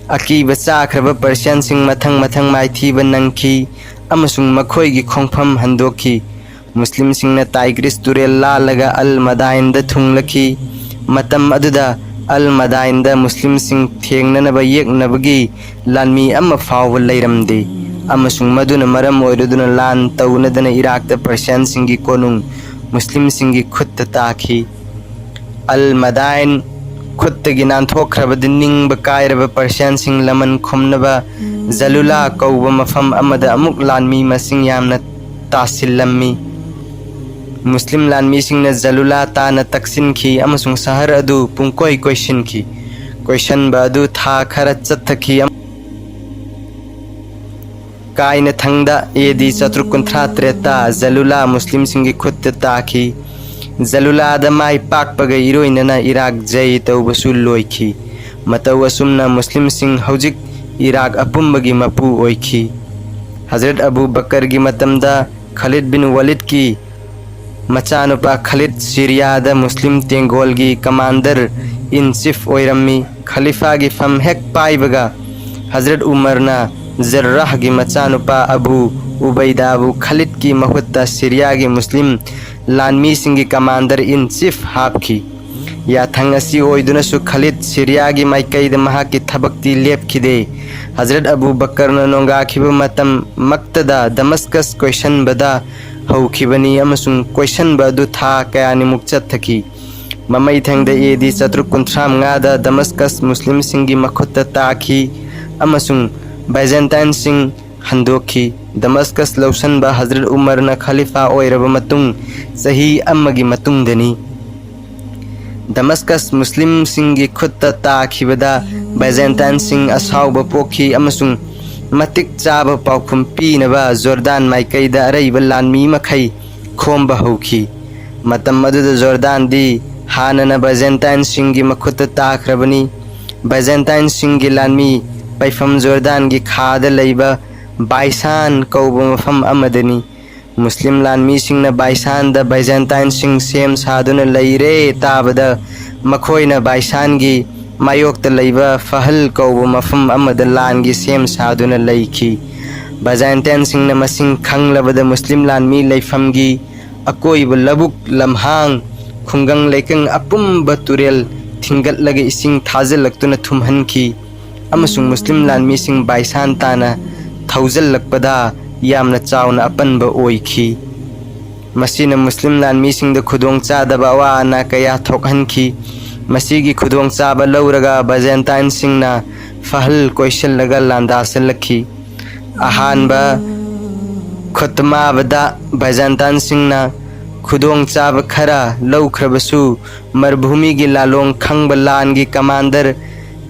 ꯑꯀꯤꯕ ꯆꯥꯈ꯭ꯔꯕ ꯄꯔꯁꯤꯌꯟꯁꯤꯡ ꯃꯊꯪ ꯃꯊꯪ ꯃꯥꯏꯊꯤꯕ ꯅꯪꯈꯤ ꯑꯃꯁꯨꯡ ꯃꯈꯣꯏꯒꯤ ꯈꯣꯡꯐꯝ ꯍꯟꯗꯣꯛꯈꯤ꯫ ꯃꯨꯁꯂꯤꯝꯁꯤꯡꯅ ꯇꯥꯏꯒ꯭ꯔꯤꯁ ꯇꯨꯔꯦꯜ ꯂꯥꯜꯂꯒ ꯑꯜ ꯃꯗꯥꯏꯟꯗ ꯊꯨꯡꯂꯈꯤ꯫ ꯃꯇꯝ ꯑꯗꯨꯗ ꯑꯜ ꯃꯗꯥꯏꯟꯗ ꯃꯨꯁꯂꯤꯝꯁꯤꯡ ꯊꯦꯡꯅꯅꯕ ꯌꯦꯛꯅꯕꯒꯤ ꯂꯥꯟꯃꯤ ꯑꯃ ꯐꯥꯎꯕ ꯂꯩꯔꯝꯗꯦ, ꯑꯃꯁꯨꯡ ꯃꯗꯨꯅ ꯃꯔꯝ ꯑꯣꯏꯔꯗꯨꯅ ꯂꯥꯟ ꯇꯧꯅꯗꯅ ꯏꯔꯥꯛꯇ ꯄꯔꯁꯤꯌꯟꯁꯤꯡꯒꯤ ꯀꯣꯅꯨꯡ ꯃꯨꯁꯂꯤꯝꯁꯤꯡꯒꯤ ꯈꯨꯠꯇ ꯇꯥꯈꯤ꯫ ꯑꯜ ꯃꯗꯥꯏꯟ ꯈꯨꯠꯇꯒꯤ ꯅꯥꯟꯊꯣꯛꯈ꯭ꯔꯕꯗꯤ ꯅꯤꯡꯕ ꯀꯥꯏꯔꯕ ꯄꯔꯁꯤꯌꯟꯁꯤꯡ ꯂꯃꯟ ꯈꯨꯝꯅꯕ ꯖꯂꯨꯂꯥ ꯀꯧꯕ ꯃꯐꯝ ꯑꯃꯗ ꯑꯃꯨꯛ ꯂꯥꯟꯃꯤ ꯃꯁꯤꯡ ꯌꯥꯝꯅ ꯇꯥꯁꯤꯜꯂꯝꯃꯤ꯫ ꯃꯨꯁꯂꯤꯝ ꯂꯥꯟꯃꯤꯁꯤꯡꯅ ꯖꯂꯨꯂꯥ ꯇꯥꯟꯅ ꯇꯛꯁꯤꯟꯈꯤ ꯑꯃꯁꯨꯡ ꯁꯍꯔ ꯑꯗꯨ ꯄꯨꯡꯀꯣꯏ ꯀꯣꯏꯁꯤꯟꯈꯤ꯫ ꯀꯣꯏꯁꯟꯕ ꯑꯗꯨ ꯊꯥ ꯈꯔ ꯆꯠꯊꯈꯤ꯫ ꯀꯥꯏꯅꯊꯪꯗ ꯑꯦ ꯗꯤ ꯆꯥꯇ꯭ꯔꯨꯛ ꯀꯨꯟꯊ꯭ꯔꯥ ꯇꯔꯦꯠꯇ ꯖꯂꯨꯂꯥ ꯃꯨꯁꯂꯤꯝꯁꯤꯡꯒꯤ ꯈꯨꯠꯇ ꯇꯥꯈꯤ꯫ ꯖꯂꯨꯂꯥꯗ ꯃꯥꯏ ꯄꯥꯛꯄꯒ ꯏꯔꯣꯏꯅꯅ ꯏꯔꯥꯛ ꯖꯩ ꯇꯧꯕꯁꯨ ꯂꯣꯏꯈꯤ꯫ ꯃꯇꯧ ꯑꯁꯨꯝꯅ ꯃꯨꯁꯂꯤꯝꯁꯤꯡ ꯍꯧꯖꯤꯛ ꯏꯔꯥꯛ ꯑꯄꯨꯝꯕꯒꯤ ꯃꯄꯨ ꯑꯣꯏꯈꯤ꯫ ꯍꯖꯔꯠ ꯑꯕꯨ ꯕꯀꯔꯒꯤ ꯃꯇꯝꯗ ꯈꯥꯂꯤꯗ ꯕꯤꯟ ꯋꯥꯂꯤꯗꯀꯤ ꯃꯆꯥꯅꯨꯄꯥ ꯈꯥꯂꯤꯗ ꯁꯤꯔꯤꯌꯥꯗ ꯃꯨꯁꯂꯤꯝ ꯇꯦꯡꯒꯣꯜꯒꯤ commander in chief ꯑꯣꯏꯔꯝꯃꯤ꯫ ꯈꯂꯤꯐꯥꯒꯤ ꯐꯝ ꯍꯦꯛ ꯄꯥꯏꯕꯒ ꯍꯖꯔꯠ ꯎꯃꯔꯅ ꯖꯔꯔꯥꯍꯒꯤ ꯃꯆꯥꯅꯨꯄꯥ ꯑꯕꯨ ꯎꯕꯩꯗꯥꯕꯨ ꯈꯥꯂꯤꯗꯀꯤ ꯃꯍꯨꯠꯇ ꯁꯤꯔꯤꯌꯥꯒꯤ ꯃꯨꯁꯂꯤꯝ ꯂꯥꯟꯃꯤꯁꯤꯡꯒꯤ commander in chief ꯍꯥꯞꯈꯤ꯫ ꯌꯥꯊꯪ ꯑꯁꯤ ꯑꯣꯏꯗꯨꯅꯁꯨ ꯈꯥꯂꯤꯗ ꯁꯤꯔꯤꯌꯥꯒꯤ ꯃꯥꯏꯀꯩꯗ ꯃꯍꯥꯛꯀꯤ ꯊꯕꯛꯇꯤ ꯂꯦꯞꯈꯤꯗꯦ꯫ ꯍꯖꯔꯠ ꯑꯕꯨ ꯕꯀꯔꯅ ꯅꯣꯡꯒꯥꯈꯤꯕ ꯃꯇꯝꯃꯛꯇꯗ ꯗꯃꯁꯀꯁ ꯀꯣꯏꯁꯟꯕꯗ ꯍꯧꯈꯤꯕꯅꯤ ꯑꯃꯁꯨꯡ ꯀꯣꯏꯁꯟꯕ ꯑꯗꯨ ꯊꯥ ꯀꯌꯥꯅꯤꯃꯨꯛ ꯆꯠꯊꯈꯤ꯫ ꯃꯃꯩꯊꯪꯗ A D ꯆꯥꯇ꯭ꯔꯨꯛ ꯀꯨꯟꯊ꯭ꯔꯥ ꯃꯉꯥꯗ ꯗꯃꯁꯀꯁ ꯃꯨꯁꯂꯤꯝꯁꯤꯡꯒꯤ ꯃꯈꯨꯠꯇ ꯇꯥꯈꯤ ꯑꯃꯁꯨꯡ ꯕꯥꯏꯖꯦꯟꯇꯥꯏꯟꯁꯤꯡ ꯍꯟꯗꯣꯛꯈꯤ꯫ ꯗꯃꯁꯀꯁ ꯂꯧꯁꯟꯕ ꯍꯖꯔꯠ ꯎꯃꯔꯅ ꯈꯂꯤꯐꯥ ꯑꯣꯏꯔꯕ ꯃꯇꯨꯡ ꯆꯍꯤ ꯑꯃꯒꯤ ꯃꯇꯨꯡꯗꯅꯤ꯫ ꯗꯃꯁꯀꯁ ꯃꯨꯁꯂꯤꯝꯁꯤꯡꯒꯤ ꯈꯨꯠꯇ ꯇꯥꯈꯤꯕꯗ ꯕꯥꯏꯖꯦꯟꯇꯥꯏꯟꯁꯤꯡ ꯑꯁꯥꯎꯕ ꯄꯣꯛꯈꯤ ꯑꯃꯁꯨꯡ ꯃꯇꯤꯛ ꯆꯥꯕ ꯄꯥꯎꯈꯨꯝ ꯄꯤꯅꯕ ꯖꯣꯔꯗꯥꯟ ꯃꯥꯏꯀꯩꯗ ꯑꯔꯩꯕ ꯂꯥꯟꯃꯤ ꯃꯈꯩ ꯈꯣꯝꯕ ꯍꯧꯈꯤ꯫ ꯃꯇꯝ ꯑꯗꯨꯗ ꯖꯣꯔꯗꯥꯟꯗꯤ ꯍꯥꯟꯅꯅ ꯕꯥꯏꯖꯦꯟꯇꯥꯏꯟꯁꯤꯡꯒꯤ ꯃꯈꯨꯠꯇ ꯇꯥꯈ꯭ꯔꯕꯅꯤ꯫ ꯕꯥꯏꯖꯦꯟꯇꯥꯏꯟꯁꯤꯡꯒꯤ ꯂꯥꯟꯃꯤ ꯄꯩꯐꯝ ꯖꯣꯔꯗꯥꯟꯒꯤ ꯈꯥꯗ ꯂꯩꯕ ꯕꯥꯏꯁꯥꯟ ꯀꯧꯕ ꯃꯐꯝ ꯑꯃꯗꯅꯤ꯫ ꯃꯨꯁꯂꯤꯝ ꯂꯥꯟꯃꯤꯁꯤꯡꯅ ꯕꯥꯏꯁꯥꯟꯗ ꯕꯥꯏꯖꯦꯟꯇꯥꯏꯟꯁꯤꯡ ꯁꯦꯝ ꯁꯥꯗꯨꯅ ꯂꯩꯔꯦ ꯇꯥꯕꯗ, ꯃꯈꯣꯏꯅ ꯕꯥꯏꯁꯥꯟꯒꯤ ꯃꯥꯌꯣꯛꯇ ꯂꯩꯕ ꯐꯍꯜ ꯀꯧꯕ ꯃꯐꯝ ꯑꯃꯗ ꯂꯥꯟꯒꯤ ꯁꯦꯝ ꯁꯥꯗꯨꯅ ꯂꯩꯈꯤ꯫ ꯕꯥꯏꯖꯦꯟꯇꯥꯏꯟꯁꯤꯡꯅ ꯃꯁꯤꯡ ꯈꯪꯂꯕꯗ ꯃꯨꯁꯂꯤꯝ ꯂꯥꯟꯃꯤ ꯂꯩꯐꯝꯒꯤ ꯑꯀꯣꯏꯕ ꯂꯧꯕꯨꯛ ꯂꯝꯍꯥꯡ, ꯈꯨꯡꯒꯪ ꯂꯩꯀꯪ ꯑꯄꯨꯝꯕ ꯇꯨꯔꯦꯜ ꯊꯤꯡꯒꯠꯂꯒ ꯏꯁꯤꯡ ꯊꯥꯖꯤꯜꯂꯛꯇꯨꯅ ꯊꯨꯝꯍꯟꯈꯤ꯫ ꯑꯃꯁꯨꯡ ꯃꯨꯁꯂꯤꯝ ꯂꯥꯟꯃꯤꯁꯤꯡ ꯕꯥꯏꯁꯥꯟ ꯇꯥꯅ ꯊꯧꯖꯤꯜꯂꯛꯄꯗ ꯌꯥꯝꯅ ꯆꯥꯎꯅ ꯑꯄꯟꯕ ꯑꯣꯏꯈꯤ꯫ ꯃꯁꯤꯅ ꯃꯨꯁꯂꯤꯝ ꯂꯥꯟꯃꯤꯁꯤꯡꯗ ꯈꯨꯗꯣꯡꯆꯥꯗꯕ ꯑꯋꯥ ꯑꯅꯥ ꯀꯌꯥ ꯊꯣꯛꯍꯟꯈꯤ꯫ ꯃꯁꯤꯒꯤ ꯈꯨꯗꯣꯡꯆꯥꯕ ꯂꯧꯔꯒ ꯕꯥꯏꯖꯦꯟꯇꯥꯏꯟꯁꯤꯡꯅ ꯐꯍꯜ ꯀꯣꯏꯁꯤꯜꯂꯒ ꯂꯥꯟꯗꯥꯁꯤꯜꯂꯛꯈꯤ꯫ ꯑꯍꯥꯟꯕ ꯈꯨꯠꯃꯥꯕꯗ ꯕꯥꯏꯖꯦꯟꯇꯥꯏꯟꯁꯤꯡꯅ ꯈꯨꯗꯣꯡꯆꯥꯕ ꯈꯔ ꯂꯧꯈ꯭ꯔꯕꯁꯨ, ꯃꯔꯚꯨꯃꯤꯒꯤ ꯂꯥꯂꯣꯡ ꯈꯪꯕ ꯂꯥꯟꯒꯤ commander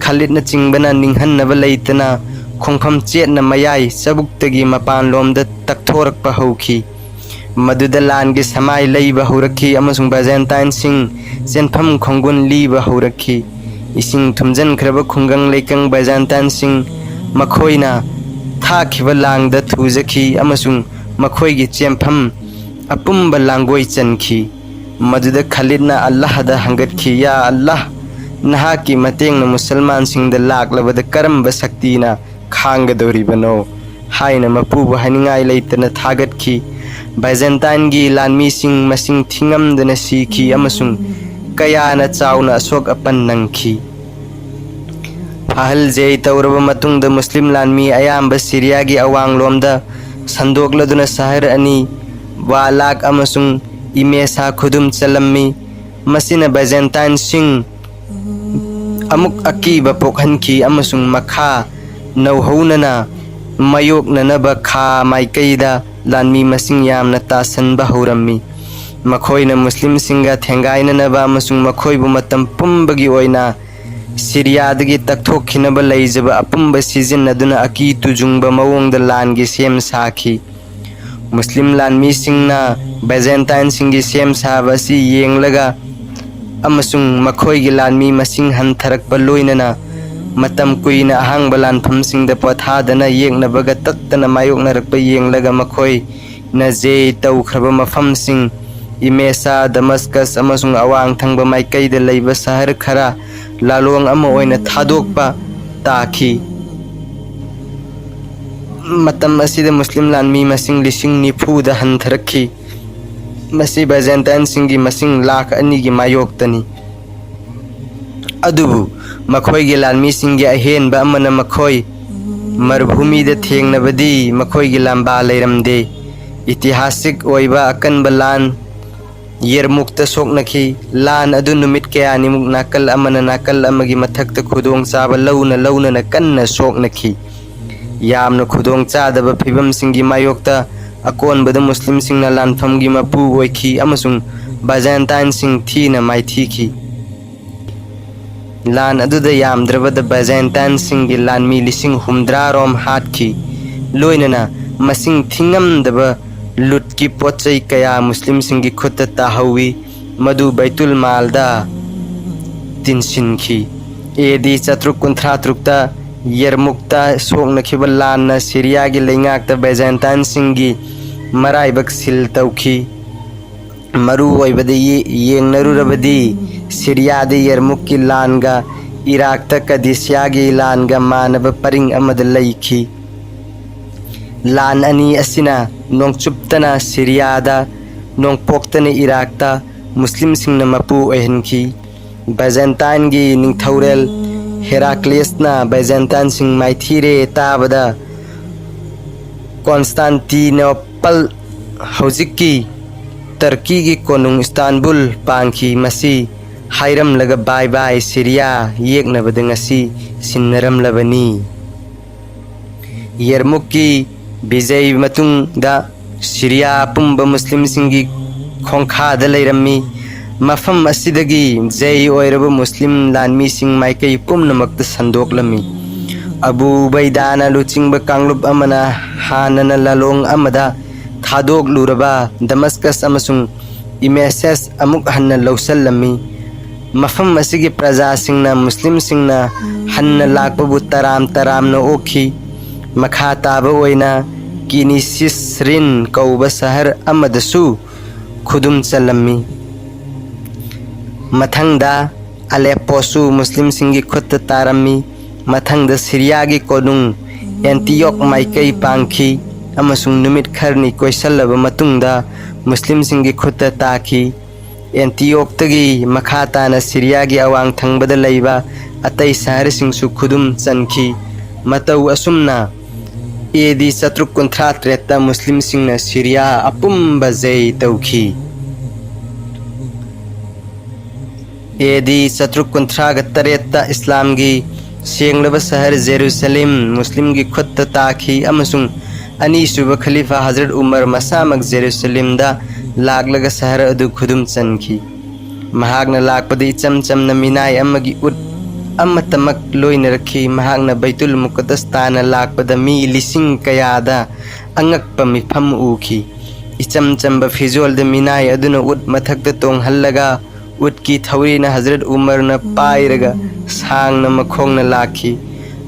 ꯈꯥꯂꯤꯗꯅꯆꯤꯡꯕꯅ ꯅꯤꯡꯍꯟꯅꯕ ꯂꯩꯇꯅ ꯈꯣꯡꯐꯝ ꯆꯦꯠꯅ ꯃꯌꯥꯏ ꯆꯕꯨꯛꯇꯒꯤ ꯃꯄꯥꯟꯂꯣꯝꯗ ꯇꯛꯊꯣꯔꯛꯄ ꯍꯧꯈꯤ꯫ ꯃꯗꯨꯗ ꯂꯥꯟꯒꯤ ꯁꯃꯥꯏ ꯂꯩꯕ ꯍꯧꯔꯛꯈꯤ ꯑꯃꯁꯨꯡ ꯕꯥꯏꯖꯦꯟꯇꯥꯏꯟꯁꯤꯡ ꯆꯦꯟꯐꯝ ꯈꯣꯡꯒꯨꯟ ꯂꯤꯕ ꯍꯧꯔꯛꯈꯤ꯫ ꯏꯁꯤꯡ ꯊꯨꯝꯖꯤꯟꯈ꯭ꯔꯕ ꯈꯨꯡꯒꯪ ꯂꯩꯀꯪ ꯕꯥꯏꯖꯦꯟꯇꯥꯏꯟꯁꯤꯡ ꯃꯈꯣꯏꯅ ꯊꯥꯈꯤꯕ ꯂꯥꯡꯗ ꯊꯨꯖꯈꯤ ꯑꯃꯁꯨꯡ ꯃꯈꯣꯏꯒꯤ ꯆꯦꯟꯐꯝ ꯑꯄꯨꯝꯕ ꯂꯥꯡꯒꯣꯏ ꯆꯟꯈꯤ꯫ ꯃꯗꯨꯗ ꯈꯥꯂꯤꯗꯅ ꯑꯜꯂꯥꯍꯗ ꯍꯪꯒꯠꯈꯤ, "ꯌꯥ ꯑꯜꯂꯥꯍ, ꯅꯍꯥꯛꯀꯤ ꯃꯇꯦꯡꯅ ꯃꯨꯁꯜꯃꯥꯟꯁꯤꯡꯗ ꯂꯥꯛꯂꯕꯗ ꯀꯔꯝꯕ ꯁꯛꯇꯤꯅ ꯈꯥꯡꯒꯗꯧꯔꯤꯕꯅꯣ?" ꯍꯥꯏꯅ ꯃꯄꯨꯕꯨ ꯍꯥꯏꯅꯤꯡꯉꯥꯏ ꯂꯩꯇꯅ ꯊꯥꯒꯠꯈꯤ꯫ ꯕꯥꯏꯖꯦꯟꯇꯥꯏꯟꯒꯤ ꯂꯥꯟꯃꯤꯁꯤꯡ ꯃꯁꯤꯡ ꯊꯤꯉꯝꯗꯅ ꯁꯤꯈꯤ ꯑꯃꯁꯨꯡ ꯀꯌꯥꯅ ꯆꯥꯎꯅ ꯑꯁꯣꯛ ꯑꯄꯟ ꯅꯪꯈꯤ꯫ ꯐꯍꯜ ꯖꯦ ꯇꯧꯔꯕ ꯃꯇꯨꯡꯗ ꯃꯨꯁꯂꯤꯝ ꯂꯥꯟꯃꯤ ꯑꯌꯥꯝꯕ ꯁꯤꯔꯤꯌꯥꯒꯤ ꯑꯋꯥꯡꯂꯣꯝꯗ ꯁꯟꯗꯣꯛꯂꯗꯨꯅ ꯁꯍꯔ ꯑꯅꯤ, ꯋꯥ ꯂꯥꯛ ꯑꯃꯁꯨꯡ ꯏꯃꯦꯁꯥ ꯈꯨꯗꯨꯝ ꯆꯜꯂꯝꯃꯤ꯫ ꯃꯁꯤꯅ ꯕꯥꯏꯖꯦꯟꯇꯥꯏꯟꯁꯤꯡ ꯑꯃꯨꯛ ꯑꯀꯤꯕ ꯄꯣꯛꯍꯟꯈꯤ ꯑꯃꯁꯨꯡ ꯃꯈꯥ ꯅꯧꯍꯧꯅꯅ ꯃꯥꯌꯣꯛꯅꯅꯕ ꯈꯥ ꯃꯥꯏꯀꯩꯗ ꯂꯥꯟꯃꯤ ꯃꯁꯤꯡ ꯌꯥꯝꯅ ꯇꯥꯁꯟꯕ ꯍꯧꯔꯝꯃꯤ꯫ ꯃꯈꯣꯏꯅ ꯃꯨꯁꯂꯤꯝꯁꯤꯡꯒ ꯊꯦꯡꯒꯥꯏꯅꯅꯕ ꯑꯃꯁꯨꯡ ꯃꯈꯣꯏꯕꯨ ꯃꯇꯝ ꯄꯨꯝꯕꯒꯤ ꯑꯣꯏꯅ ꯁꯤꯔꯤꯌꯥꯗꯒꯤ ꯇꯛꯊꯣꯛꯈꯤꯅꯕ ꯂꯩꯖꯕ ꯑꯄꯨꯝꯕ ꯁꯤꯖꯤꯟꯅꯗꯨꯅ ꯑꯀꯤ ꯇꯨꯖꯨꯡꯕ ꯃꯑꯣꯡꯗ ꯂꯥꯟꯒꯤ ꯁꯦꯝ ꯁꯥꯈꯤ꯫ ꯃꯨꯁꯂꯤꯝ ꯂꯥꯟꯃꯤꯁꯤꯡꯅ ꯕꯥꯏꯖꯦꯟꯇꯥꯏꯟꯁꯤꯡꯒꯤ ꯁꯦꯝ ꯁꯥꯕ ꯑꯁꯤ ꯌꯦꯡꯂꯒ ꯑꯃꯁꯨꯡ ꯃꯈꯣꯏꯒꯤ ꯂꯥꯟꯃꯤ ꯃꯁꯤꯡ ꯍꯟꯊꯔꯛꯄ ꯂꯣꯏꯅꯅ ꯃꯇꯝ ꯀꯨꯏꯅ ꯑꯍꯥꯡꯕ ꯂꯥꯟꯐꯝꯁꯤꯡꯗ ꯄꯣꯊꯥꯗꯅ ꯌꯦꯛꯅꯕꯒ ꯇꯠꯇꯅ ꯃꯥꯌꯣꯛꯅꯔꯛꯄ ꯌꯦꯡꯂꯒ ꯃꯈꯣꯏꯅ ꯖꯦ ꯇꯧꯈ꯭ꯔꯕ ꯃꯐꯝꯁꯤꯡ ꯏꯃꯦꯁꯥ, ꯗꯃꯁꯀꯁ ꯑꯃꯁꯨꯡ ꯑꯋꯥꯡ ꯊꯪꯕ ꯃꯥꯏꯀꯩꯗ ꯂꯩꯕ ꯁꯍꯔ ꯈꯔ ꯂꯥꯂꯣꯡ ꯑꯃ ꯑꯣꯏꯅ ꯊꯥꯗꯣꯛꯄ ꯇꯥꯈꯤ꯫ ꯃꯇꯝ ꯑꯁꯤꯗ ꯃꯨꯁꯂꯤꯝ ꯂꯥꯟꯃꯤ ꯃꯁꯤꯡ ꯂꯤꯁꯤꯡ ꯅꯤꯐꯨꯗ ꯍꯟꯊꯔꯛꯈꯤ꯫ ꯃꯁꯤ ꯕꯥꯏꯖꯦꯟꯇꯥꯏꯟꯁꯤꯡꯒꯤ ꯃꯁꯤꯡ ꯂꯥꯈ ꯑꯅꯤꯒꯤ ꯃꯥꯌꯣꯛꯇꯅꯤ꯫ ꯑꯗꯨꯕꯨ ꯃꯈꯣꯏꯒꯤ ꯂꯥꯟꯃꯤꯁꯤꯡꯒꯤ ꯑꯍꯦꯟꯕ ꯑꯃꯅ ꯃꯈꯣꯏ ꯃꯔꯨꯚꯨꯃꯤꯗ ꯊꯦꯡꯅꯕꯗꯤ ꯃꯈꯣꯏꯒꯤ ꯂꯥꯝꯕꯥ ꯂꯩꯔꯝꯗꯦ꯫ ꯏꯇꯤꯍꯥꯁꯤꯛ ꯑꯣꯏꯕ ꯑꯀꯟꯕ ꯂꯥꯟ ꯌꯦꯔꯃꯨꯛꯇ ꯁꯣꯛꯅꯈꯤ꯫ ꯂꯥꯟ ꯑꯗꯨ ꯅꯨꯃꯤꯠ ꯀꯌꯥꯅꯤꯃꯨꯛ ꯅꯥꯀꯜ ꯑꯃꯅ ꯅꯥꯀꯜ ꯑꯃꯒꯤ ꯃꯊꯛꯇ ꯈꯨꯗꯣꯡ ꯆꯥꯕ ꯂꯧꯅ ꯂꯧꯅꯅ ꯀꯟꯅ ꯁꯣꯛꯅꯈꯤ꯫ ꯌꯥꯝꯅ ꯈꯨꯗꯣꯡ ꯆꯥꯗꯕ ꯐꯤꯚꯝꯁꯤꯡꯒꯤ ꯃꯥꯌꯣꯛꯇ ꯑꯀꯣꯟꯕꯗ ꯃꯨꯁꯂꯤꯝꯁꯤꯡꯅ ꯂꯥꯟꯐꯝꯒꯤ ꯃꯄꯨ ꯑꯣꯏꯈꯤ ꯑꯃꯁꯨꯡ ꯕꯥꯏꯖꯦꯟꯇꯥꯏꯟꯁꯤꯡ ꯊꯤꯅ ꯃꯥꯏꯊꯤꯈꯤ꯫ ꯂꯥꯟ ꯑꯗꯨꯗ ꯌꯥꯝꯗ꯭ꯔꯕꯗ ꯕꯥꯏꯖꯦꯟꯇꯥꯏꯟꯁꯤꯡꯒꯤ ꯂꯥꯟꯃꯤ ꯂꯤꯁꯤꯡ ꯍꯨꯝꯗ꯭ꯔꯥ ꯔꯣꯝ ꯍꯥꯠꯈꯤ꯫ ꯂꯣꯏꯅꯅ ꯃꯁꯤꯡ ꯊꯤꯉꯝꯗꯕ ꯂꯨꯠꯀꯤ ꯄꯣꯠ ꯆꯩ ꯀꯌꯥ ꯃꯨꯁꯂꯤꯝꯁꯤꯡꯒꯤ ꯈꯨꯠꯇ ꯇꯥꯍꯧꯋꯤ, ꯃꯗꯨ ꯕꯩꯇꯨꯜ ꯃꯥꯜꯗ ꯇꯤꯟꯁꯤꯟꯈꯤ꯫ ꯑꯦ ꯗꯤ ꯆꯥꯇ꯭ꯔꯨꯛ ꯀꯨꯟꯊ꯭ꯔꯥ ꯇꯔꯨꯛꯇ ꯌꯔꯃꯨꯛꯇ ꯁꯣꯛꯅꯈꯤꯕ ꯂꯥꯟꯅ ꯁꯤꯔꯤꯌꯥꯒꯤ ꯂꯩꯉꯥꯛꯇ ꯕꯥꯏꯖꯦꯟꯇꯥꯏꯟꯁꯤꯡꯒꯤ ꯃꯔꯥꯏꯕꯛ ꯁꯤꯜ ꯇꯧꯈꯤ꯫ ꯃꯔꯨ ꯑꯣꯏꯕꯗ ꯌꯦ-, ꯌꯦꯡꯅꯔꯨꯔꯕꯗꯤ ꯁꯤꯔꯤꯌꯥꯗ ꯌꯔꯃꯨꯛꯀꯤ ꯂꯥꯟꯒ ꯏꯔꯥꯛꯇ ꯀꯗꯤꯁꯤꯌꯥꯒꯤ ꯂꯥꯟꯒ ꯃꯥꯟꯅꯕ ꯄꯔꯤꯡ ꯑꯃꯗ ꯂꯩꯈꯤ꯫ ꯂꯥꯟ ꯑꯅꯤ ꯑꯁꯤꯅ ꯅꯣꯡꯆꯨꯞꯇꯅ ꯁꯤꯔꯤꯌꯥꯗ, ꯅꯣꯡꯄꯣꯛꯇꯅ ꯏꯔꯥꯛꯇ ꯃꯨꯁꯂꯤꯝꯁꯤꯡꯅ ꯃꯄꯨ ꯑꯣꯏꯍꯟꯈꯤ꯫ ꯕꯥꯏꯖꯦꯟꯇꯥꯏꯟꯒꯤ ꯅꯤꯡꯊꯧꯔꯦꯜ ꯍꯦꯔꯥꯀ꯭ꯂꯤꯌꯁꯅ ꯕꯥꯏꯖꯦꯟꯇꯥꯏꯟꯁꯤꯡ ꯃꯥꯏꯊꯤꯔꯦ ꯇꯥꯕꯗ ꯀꯣꯟꯁꯇꯥꯟꯇꯤꯅꯣꯄꯜ, ꯍꯧꯖꯤꯛꯀꯤ ꯇꯔꯀꯤꯒꯤ ꯀꯣꯅꯨꯡ ꯏꯁꯇꯥꯟꯕꯨꯜ ꯄꯥꯟꯈꯤ꯫ ꯃꯁꯤ ꯍꯥꯏꯔꯝꯂꯒ ꯕꯥꯏ ꯕꯥꯏ ꯁꯤꯔꯤꯌꯥ ꯌꯦꯛꯅꯕꯗ ꯉꯁꯤ ꯁꯤꯟꯅꯔꯝꯂꯕꯅꯤ꯫ ꯌꯔꯃꯨꯛꯀꯤ ꯕꯤꯖꯩ ꯃꯇꯨꯡꯗ ꯁꯤꯔꯤꯌꯥ ꯄꯨꯝꯕ ꯃꯨꯁꯂꯤꯝꯁꯤꯡꯒꯤ ꯈꯣꯡꯈꯥꯗ ꯂꯩꯔꯝꯃꯤ꯫ ꯃꯐꯝ ꯑꯁꯤꯗꯒꯤ ꯖꯩ ꯑꯣꯏꯔꯕ ꯃꯨꯁꯂꯤꯝ ꯂꯥꯟꯃꯤꯁꯤꯡ ꯃꯥꯏꯀꯩ ꯄꯨꯝꯅꯃꯛꯇ ꯁꯟꯗꯣꯛꯂꯝꯃꯤ꯫ ꯑꯕꯨ ꯎꯕꯩꯗꯥꯅ ꯂꯨꯆꯤꯡꯕ ꯀꯥꯡꯂꯨꯞ ꯑꯃꯅ ꯍꯥꯟꯅꯅ ꯂꯥꯂꯣꯡ ꯑꯃꯗ ꯊꯥꯗꯣꯛꯂꯨꯔꯕ ꯗꯃꯁꯀꯁ ꯑꯃꯁꯨꯡ ꯏꯃꯦꯁꯦꯁ ꯑꯃꯨꯛ ꯍꯟꯅ ꯂꯧꯁꯤꯜꯂꯝꯃꯤ꯫ ꯃꯐꯝ ꯑꯁꯤꯒꯤ ꯄ꯭ꯔꯖꯥꯁꯤꯡꯅ ꯃꯨꯁꯂꯤꯝꯁꯤꯡꯅ ꯍꯟꯅ ꯂꯥꯛꯄꯕꯨ ꯇꯔꯥꯝ ꯇꯔꯥꯝꯅ ꯑꯣꯛꯈꯤ꯫ ꯃꯈꯥ ꯇꯥꯕ ꯑꯣꯏꯅ ꯀꯤꯅꯤꯁꯤꯁꯔꯤꯟ ꯀꯧꯕ ꯁꯍꯔ ꯑꯃꯗꯁꯨ ꯈꯨꯗꯨꯝ ꯆꯜꯂꯝꯃꯤ꯫ ꯃꯊꯪꯗ ꯑꯂꯦꯞꯄꯣꯁꯨ ꯃꯨꯁꯂꯤꯝꯁꯤꯡꯒꯤ ꯈꯨꯠꯇ ꯇꯥꯔꯝꯃꯤ꯫ ꯃꯊꯪꯗ ꯁꯤꯔꯤꯌꯥꯒꯤ ꯀꯣꯅꯨꯡ ꯑꯦꯟꯇꯤꯌꯣꯛ ꯃꯥꯏꯀꯩ ꯄꯥꯡꯈꯤ ꯑꯃꯁꯨꯡ ꯅꯨꯃꯤꯠ ꯈꯔꯅꯤ ꯀꯣꯏꯁꯜꯂꯕ ꯃꯇꯨꯡꯗ ꯃꯨꯁꯂꯤꯝꯁꯤꯡꯒꯤ ꯈꯨꯠꯇ ꯇꯥꯈꯤ꯫ ꯑꯦꯟꯇꯤꯌꯣꯛꯇꯒꯤ ꯃꯈꯥ ꯇꯥꯅ ꯁꯤꯔꯤꯌꯥꯒꯤ ꯑꯋꯥꯡ ꯊꯪꯕꯗ ꯂꯩꯕ ꯑꯇꯩ ꯁꯍꯔꯁꯤꯡꯁꯨ ꯈꯨꯗꯨꯝ ꯆꯟꯈꯤ꯫ ꯃꯇꯧ ꯑꯁꯨꯝꯅ ꯑꯦ ꯗꯤ ꯆꯥꯇ꯭ꯔꯨꯛ ꯀꯨꯟꯊ꯭ꯔꯥ ꯇꯔꯦꯠꯇ ꯃꯨꯁꯂꯤꯝꯁꯤꯡꯅ ꯁꯤꯔꯤꯌꯥ ꯑꯄꯨꯝꯕ ꯖꯩ ꯇꯧꯈꯤ꯫ ꯑꯦ ꯗꯤ ꯆꯥꯇ꯭ꯔꯨꯛ ꯀꯨꯟꯊ꯭ꯔꯥꯒ ꯇꯔꯦꯠꯇ ꯏꯁꯂꯥꯝꯒꯤ ꯁꯦꯡꯂꯕ ꯁꯍꯔ ꯖꯦꯔꯨꯁꯂꯦꯝ ꯃꯨꯁꯂꯤꯝꯒꯤ ꯈꯨꯠꯇ ꯇꯥꯈꯤ ꯑꯃꯁꯨꯡ ꯑꯅꯤꯁꯨꯕ ꯈꯂꯤꯐꯥ ꯍꯖꯔꯠ ꯎꯃꯔ ꯃꯁꯥꯃꯛ ꯖꯦꯔꯨꯁꯂꯦꯝꯗ ꯂꯥꯛꯂꯒ ꯁꯍꯔ ꯑꯗꯨ ꯈꯨꯗꯨꯝ ꯆꯟꯈꯤ꯫ ꯃꯍꯥꯛꯅ ꯂꯥꯛꯄꯗ ꯏꯆꯝ ꯆꯝꯅ ꯃꯤꯅꯥꯏ ꯑꯃꯒꯤ ꯎꯠ ꯑꯃꯠꯇꯃꯛ ꯂꯣꯏꯅꯔꯛꯈꯤ꯫ ꯃꯍꯥꯛꯅ ꯕꯩꯇꯨꯜ ꯃꯨꯀꯗꯁ ꯇꯥꯟꯅ ꯂꯥꯛꯄꯗ ꯃꯤ ꯂꯤꯁꯤꯡ ꯀꯌꯥꯗ ꯑꯉꯛꯄ ꯃꯤꯐꯝ ꯎꯈꯤ꯫ ꯏꯆꯝ ꯆꯝꯕ ꯐꯤꯖꯣꯜꯗ ꯃꯤꯅꯥꯏ ꯑꯗꯨꯅ ꯎꯠ ꯃꯊꯛꯇ ꯇꯣꯡꯍꯜꯂꯒ ꯎꯠꯀꯤ ꯊꯧꯔꯤꯅ ꯍꯖꯔꯠ ꯎꯃꯔꯅ ꯄꯥꯏꯔꯒ ꯁꯥꯡꯅ ꯃꯈꯣꯡꯅ ꯂꯥꯛꯈꯤ꯫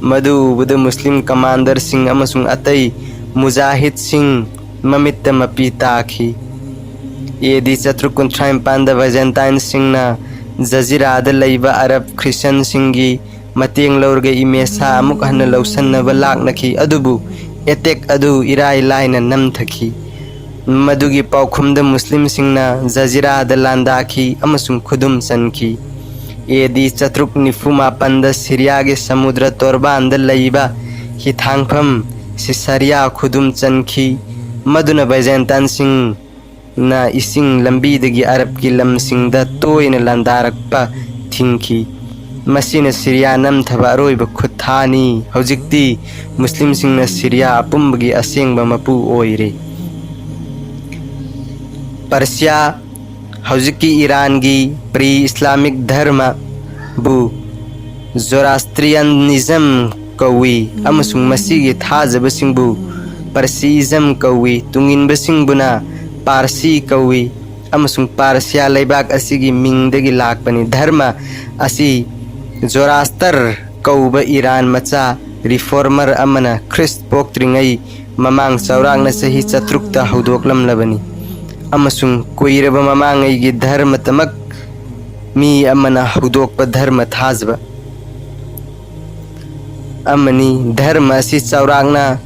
ꯃꯗꯨ ꯎꯕꯗ ꯃꯨꯁꯂꯤꯝ ꯀꯃꯥꯟꯗꯔꯁꯤꯡ ꯑꯃꯁꯨꯡ ꯑꯇꯩ ꯃꯨꯖꯥꯍꯤꯗꯁꯤꯡ ꯃꯃꯤꯠꯇ ꯃꯄꯤ ꯇꯥꯈꯤ꯫ ꯑꯦ ꯗꯤ ꯆꯥꯇ꯭ꯔꯨꯛ ꯀꯨꯟꯊ꯭ꯔꯥ ꯅꯤꯄꯥꯟꯗ ꯕꯥꯏꯖꯦꯟꯇꯥꯏꯟꯁꯤꯡꯅ ꯖꯖꯤꯔꯥꯗ ꯂꯩꯕ ꯑꯔꯕ ꯈ꯭ꯔꯤꯁꯇꯤꯌꯟꯁꯤꯡꯒꯤ ꯃꯇꯦꯡ ꯂꯧꯔꯒ ꯏꯃꯦꯁꯥ ꯑꯃꯨꯛ ꯍꯟꯅ ꯂꯧꯁꯤꯟꯅꯕ ꯂꯥꯛꯅꯈꯤ꯫ ꯑꯗꯨꯕꯨ ꯑꯦꯇꯦꯛ ꯑꯗꯨ ꯏꯔꯥꯏ ꯂꯥꯏꯅ ꯅꯝꯊꯈꯤ꯫ ꯃꯗꯨꯒꯤ ꯄꯥꯎꯈꯨꯝꯗ ꯃꯨꯁꯂꯤꯝꯁꯤꯡꯅ ꯖꯖꯤꯔꯥꯗ ꯂꯥꯟꯗꯥꯈꯤ ꯑꯃꯁꯨꯡ ꯈꯨꯗꯨꯝ ꯆꯟꯈꯤ꯫ ꯑꯦ ꯗꯤ ꯆꯥꯇ꯭ꯔꯨꯛ ꯅꯤꯐꯨ ꯃꯥꯄꯟꯗ ꯁꯤꯔꯤꯌꯥꯒꯤ ꯁꯃꯨꯗ꯭ꯔ ꯇꯣꯔꯕꯥꯟꯗ ꯂꯩꯕ ꯍꯤꯊꯥꯡꯐꯝ ꯁꯤꯁꯥꯔꯤꯌꯥ ꯈꯨꯗꯨꯝ ꯆꯟꯈꯤ, ꯃꯗꯨꯅ ꯕꯥꯏꯖꯦꯟꯇꯥꯏꯟꯁꯤꯡ ꯅ ꯏꯁꯤꯡ ꯂꯝꯕꯤꯗꯒꯤ ꯑꯔꯕꯀꯤ ꯂꯝꯁꯤꯡꯗ ꯇꯣꯏꯅ ꯂꯥꯟꯗꯥꯔꯛꯄ ꯊꯤꯡꯈꯤ꯫ ꯃꯁꯤꯅ ꯁꯤꯔꯤꯌꯥ ꯅꯝꯊꯕ ꯑꯔꯣꯏꯕ ꯈꯨꯠꯊꯥꯅꯤ꯫ ꯍꯧꯖꯤꯛꯇꯤ ꯃꯨꯁꯂꯤꯝꯁꯤꯡꯅ ꯁꯤꯔꯤꯌꯥ ꯑꯄꯨꯝꯕꯒꯤ ꯑꯁꯦꯡꯕ ꯃꯄꯨ ꯑꯣꯏꯔꯦ꯫ ꯄꯔꯁꯤꯌꯥ, ꯍꯧꯖꯤꯛꯀꯤ ꯏꯔꯥꯟꯒꯤ ꯄ꯭ꯔꯤ ꯏꯁꯂꯥꯃꯤꯛ ꯙꯔꯃ ꯕꯨ ꯖꯣꯔꯥꯁꯇ꯭ꯔꯤꯌꯥꯅꯤꯖꯝ ꯀꯧꯏ ꯑꯃꯁꯨꯡ ꯃꯁꯤꯒꯤ ꯊꯥꯖꯕꯁꯤꯡꯕꯨ ꯄꯔꯁꯤꯏꯖꯝ ꯀꯧꯏ꯫ ꯇꯨꯡꯏꯟꯕꯁꯤꯡꯕꯨꯅ ꯄꯥꯔꯁꯤ ꯀꯧꯏ ꯑꯃꯁꯨꯡ ꯄꯥꯔꯁꯤꯌꯥ ꯂꯩꯕꯥꯛ ꯑꯁꯤꯒꯤ ꯃꯤꯡꯗꯒꯤ ꯂꯥꯛꯄꯅꯤ꯫ ꯙꯔꯃ ꯑꯁꯤ ꯖꯣꯔꯥꯁꯇꯔ ꯀꯧꯕ ꯏꯔꯥꯟ ꯃꯆꯥ ꯔꯤꯐꯣꯔꯃꯔ ꯑꯃꯅ ꯈ꯭ꯔꯤꯁ ꯄꯣꯛꯇ꯭ꯔꯤꯉꯩ ꯃꯃꯥꯡ ꯆꯥꯎꯔꯥꯛꯅ ꯆꯍꯤ ꯆꯥꯇ꯭ꯔꯨꯛꯇ ꯍꯧꯗꯣꯛꯂꯝꯂꯕꯅꯤ, ꯑꯃꯁꯨꯡ ꯀꯨꯏꯔꯕ ꯃꯃꯥꯡꯉꯩꯒꯤ ꯙꯔꯃꯇꯃꯛ ꯃꯤ ꯑꯃꯅ ꯍꯧꯗꯣꯛꯄ ꯙꯔꯃ ꯊꯥꯖꯕ ꯑꯃꯅꯤ꯫ ꯙꯔꯃ ꯑꯁꯤ ꯆꯥꯎꯔꯥꯛꯅ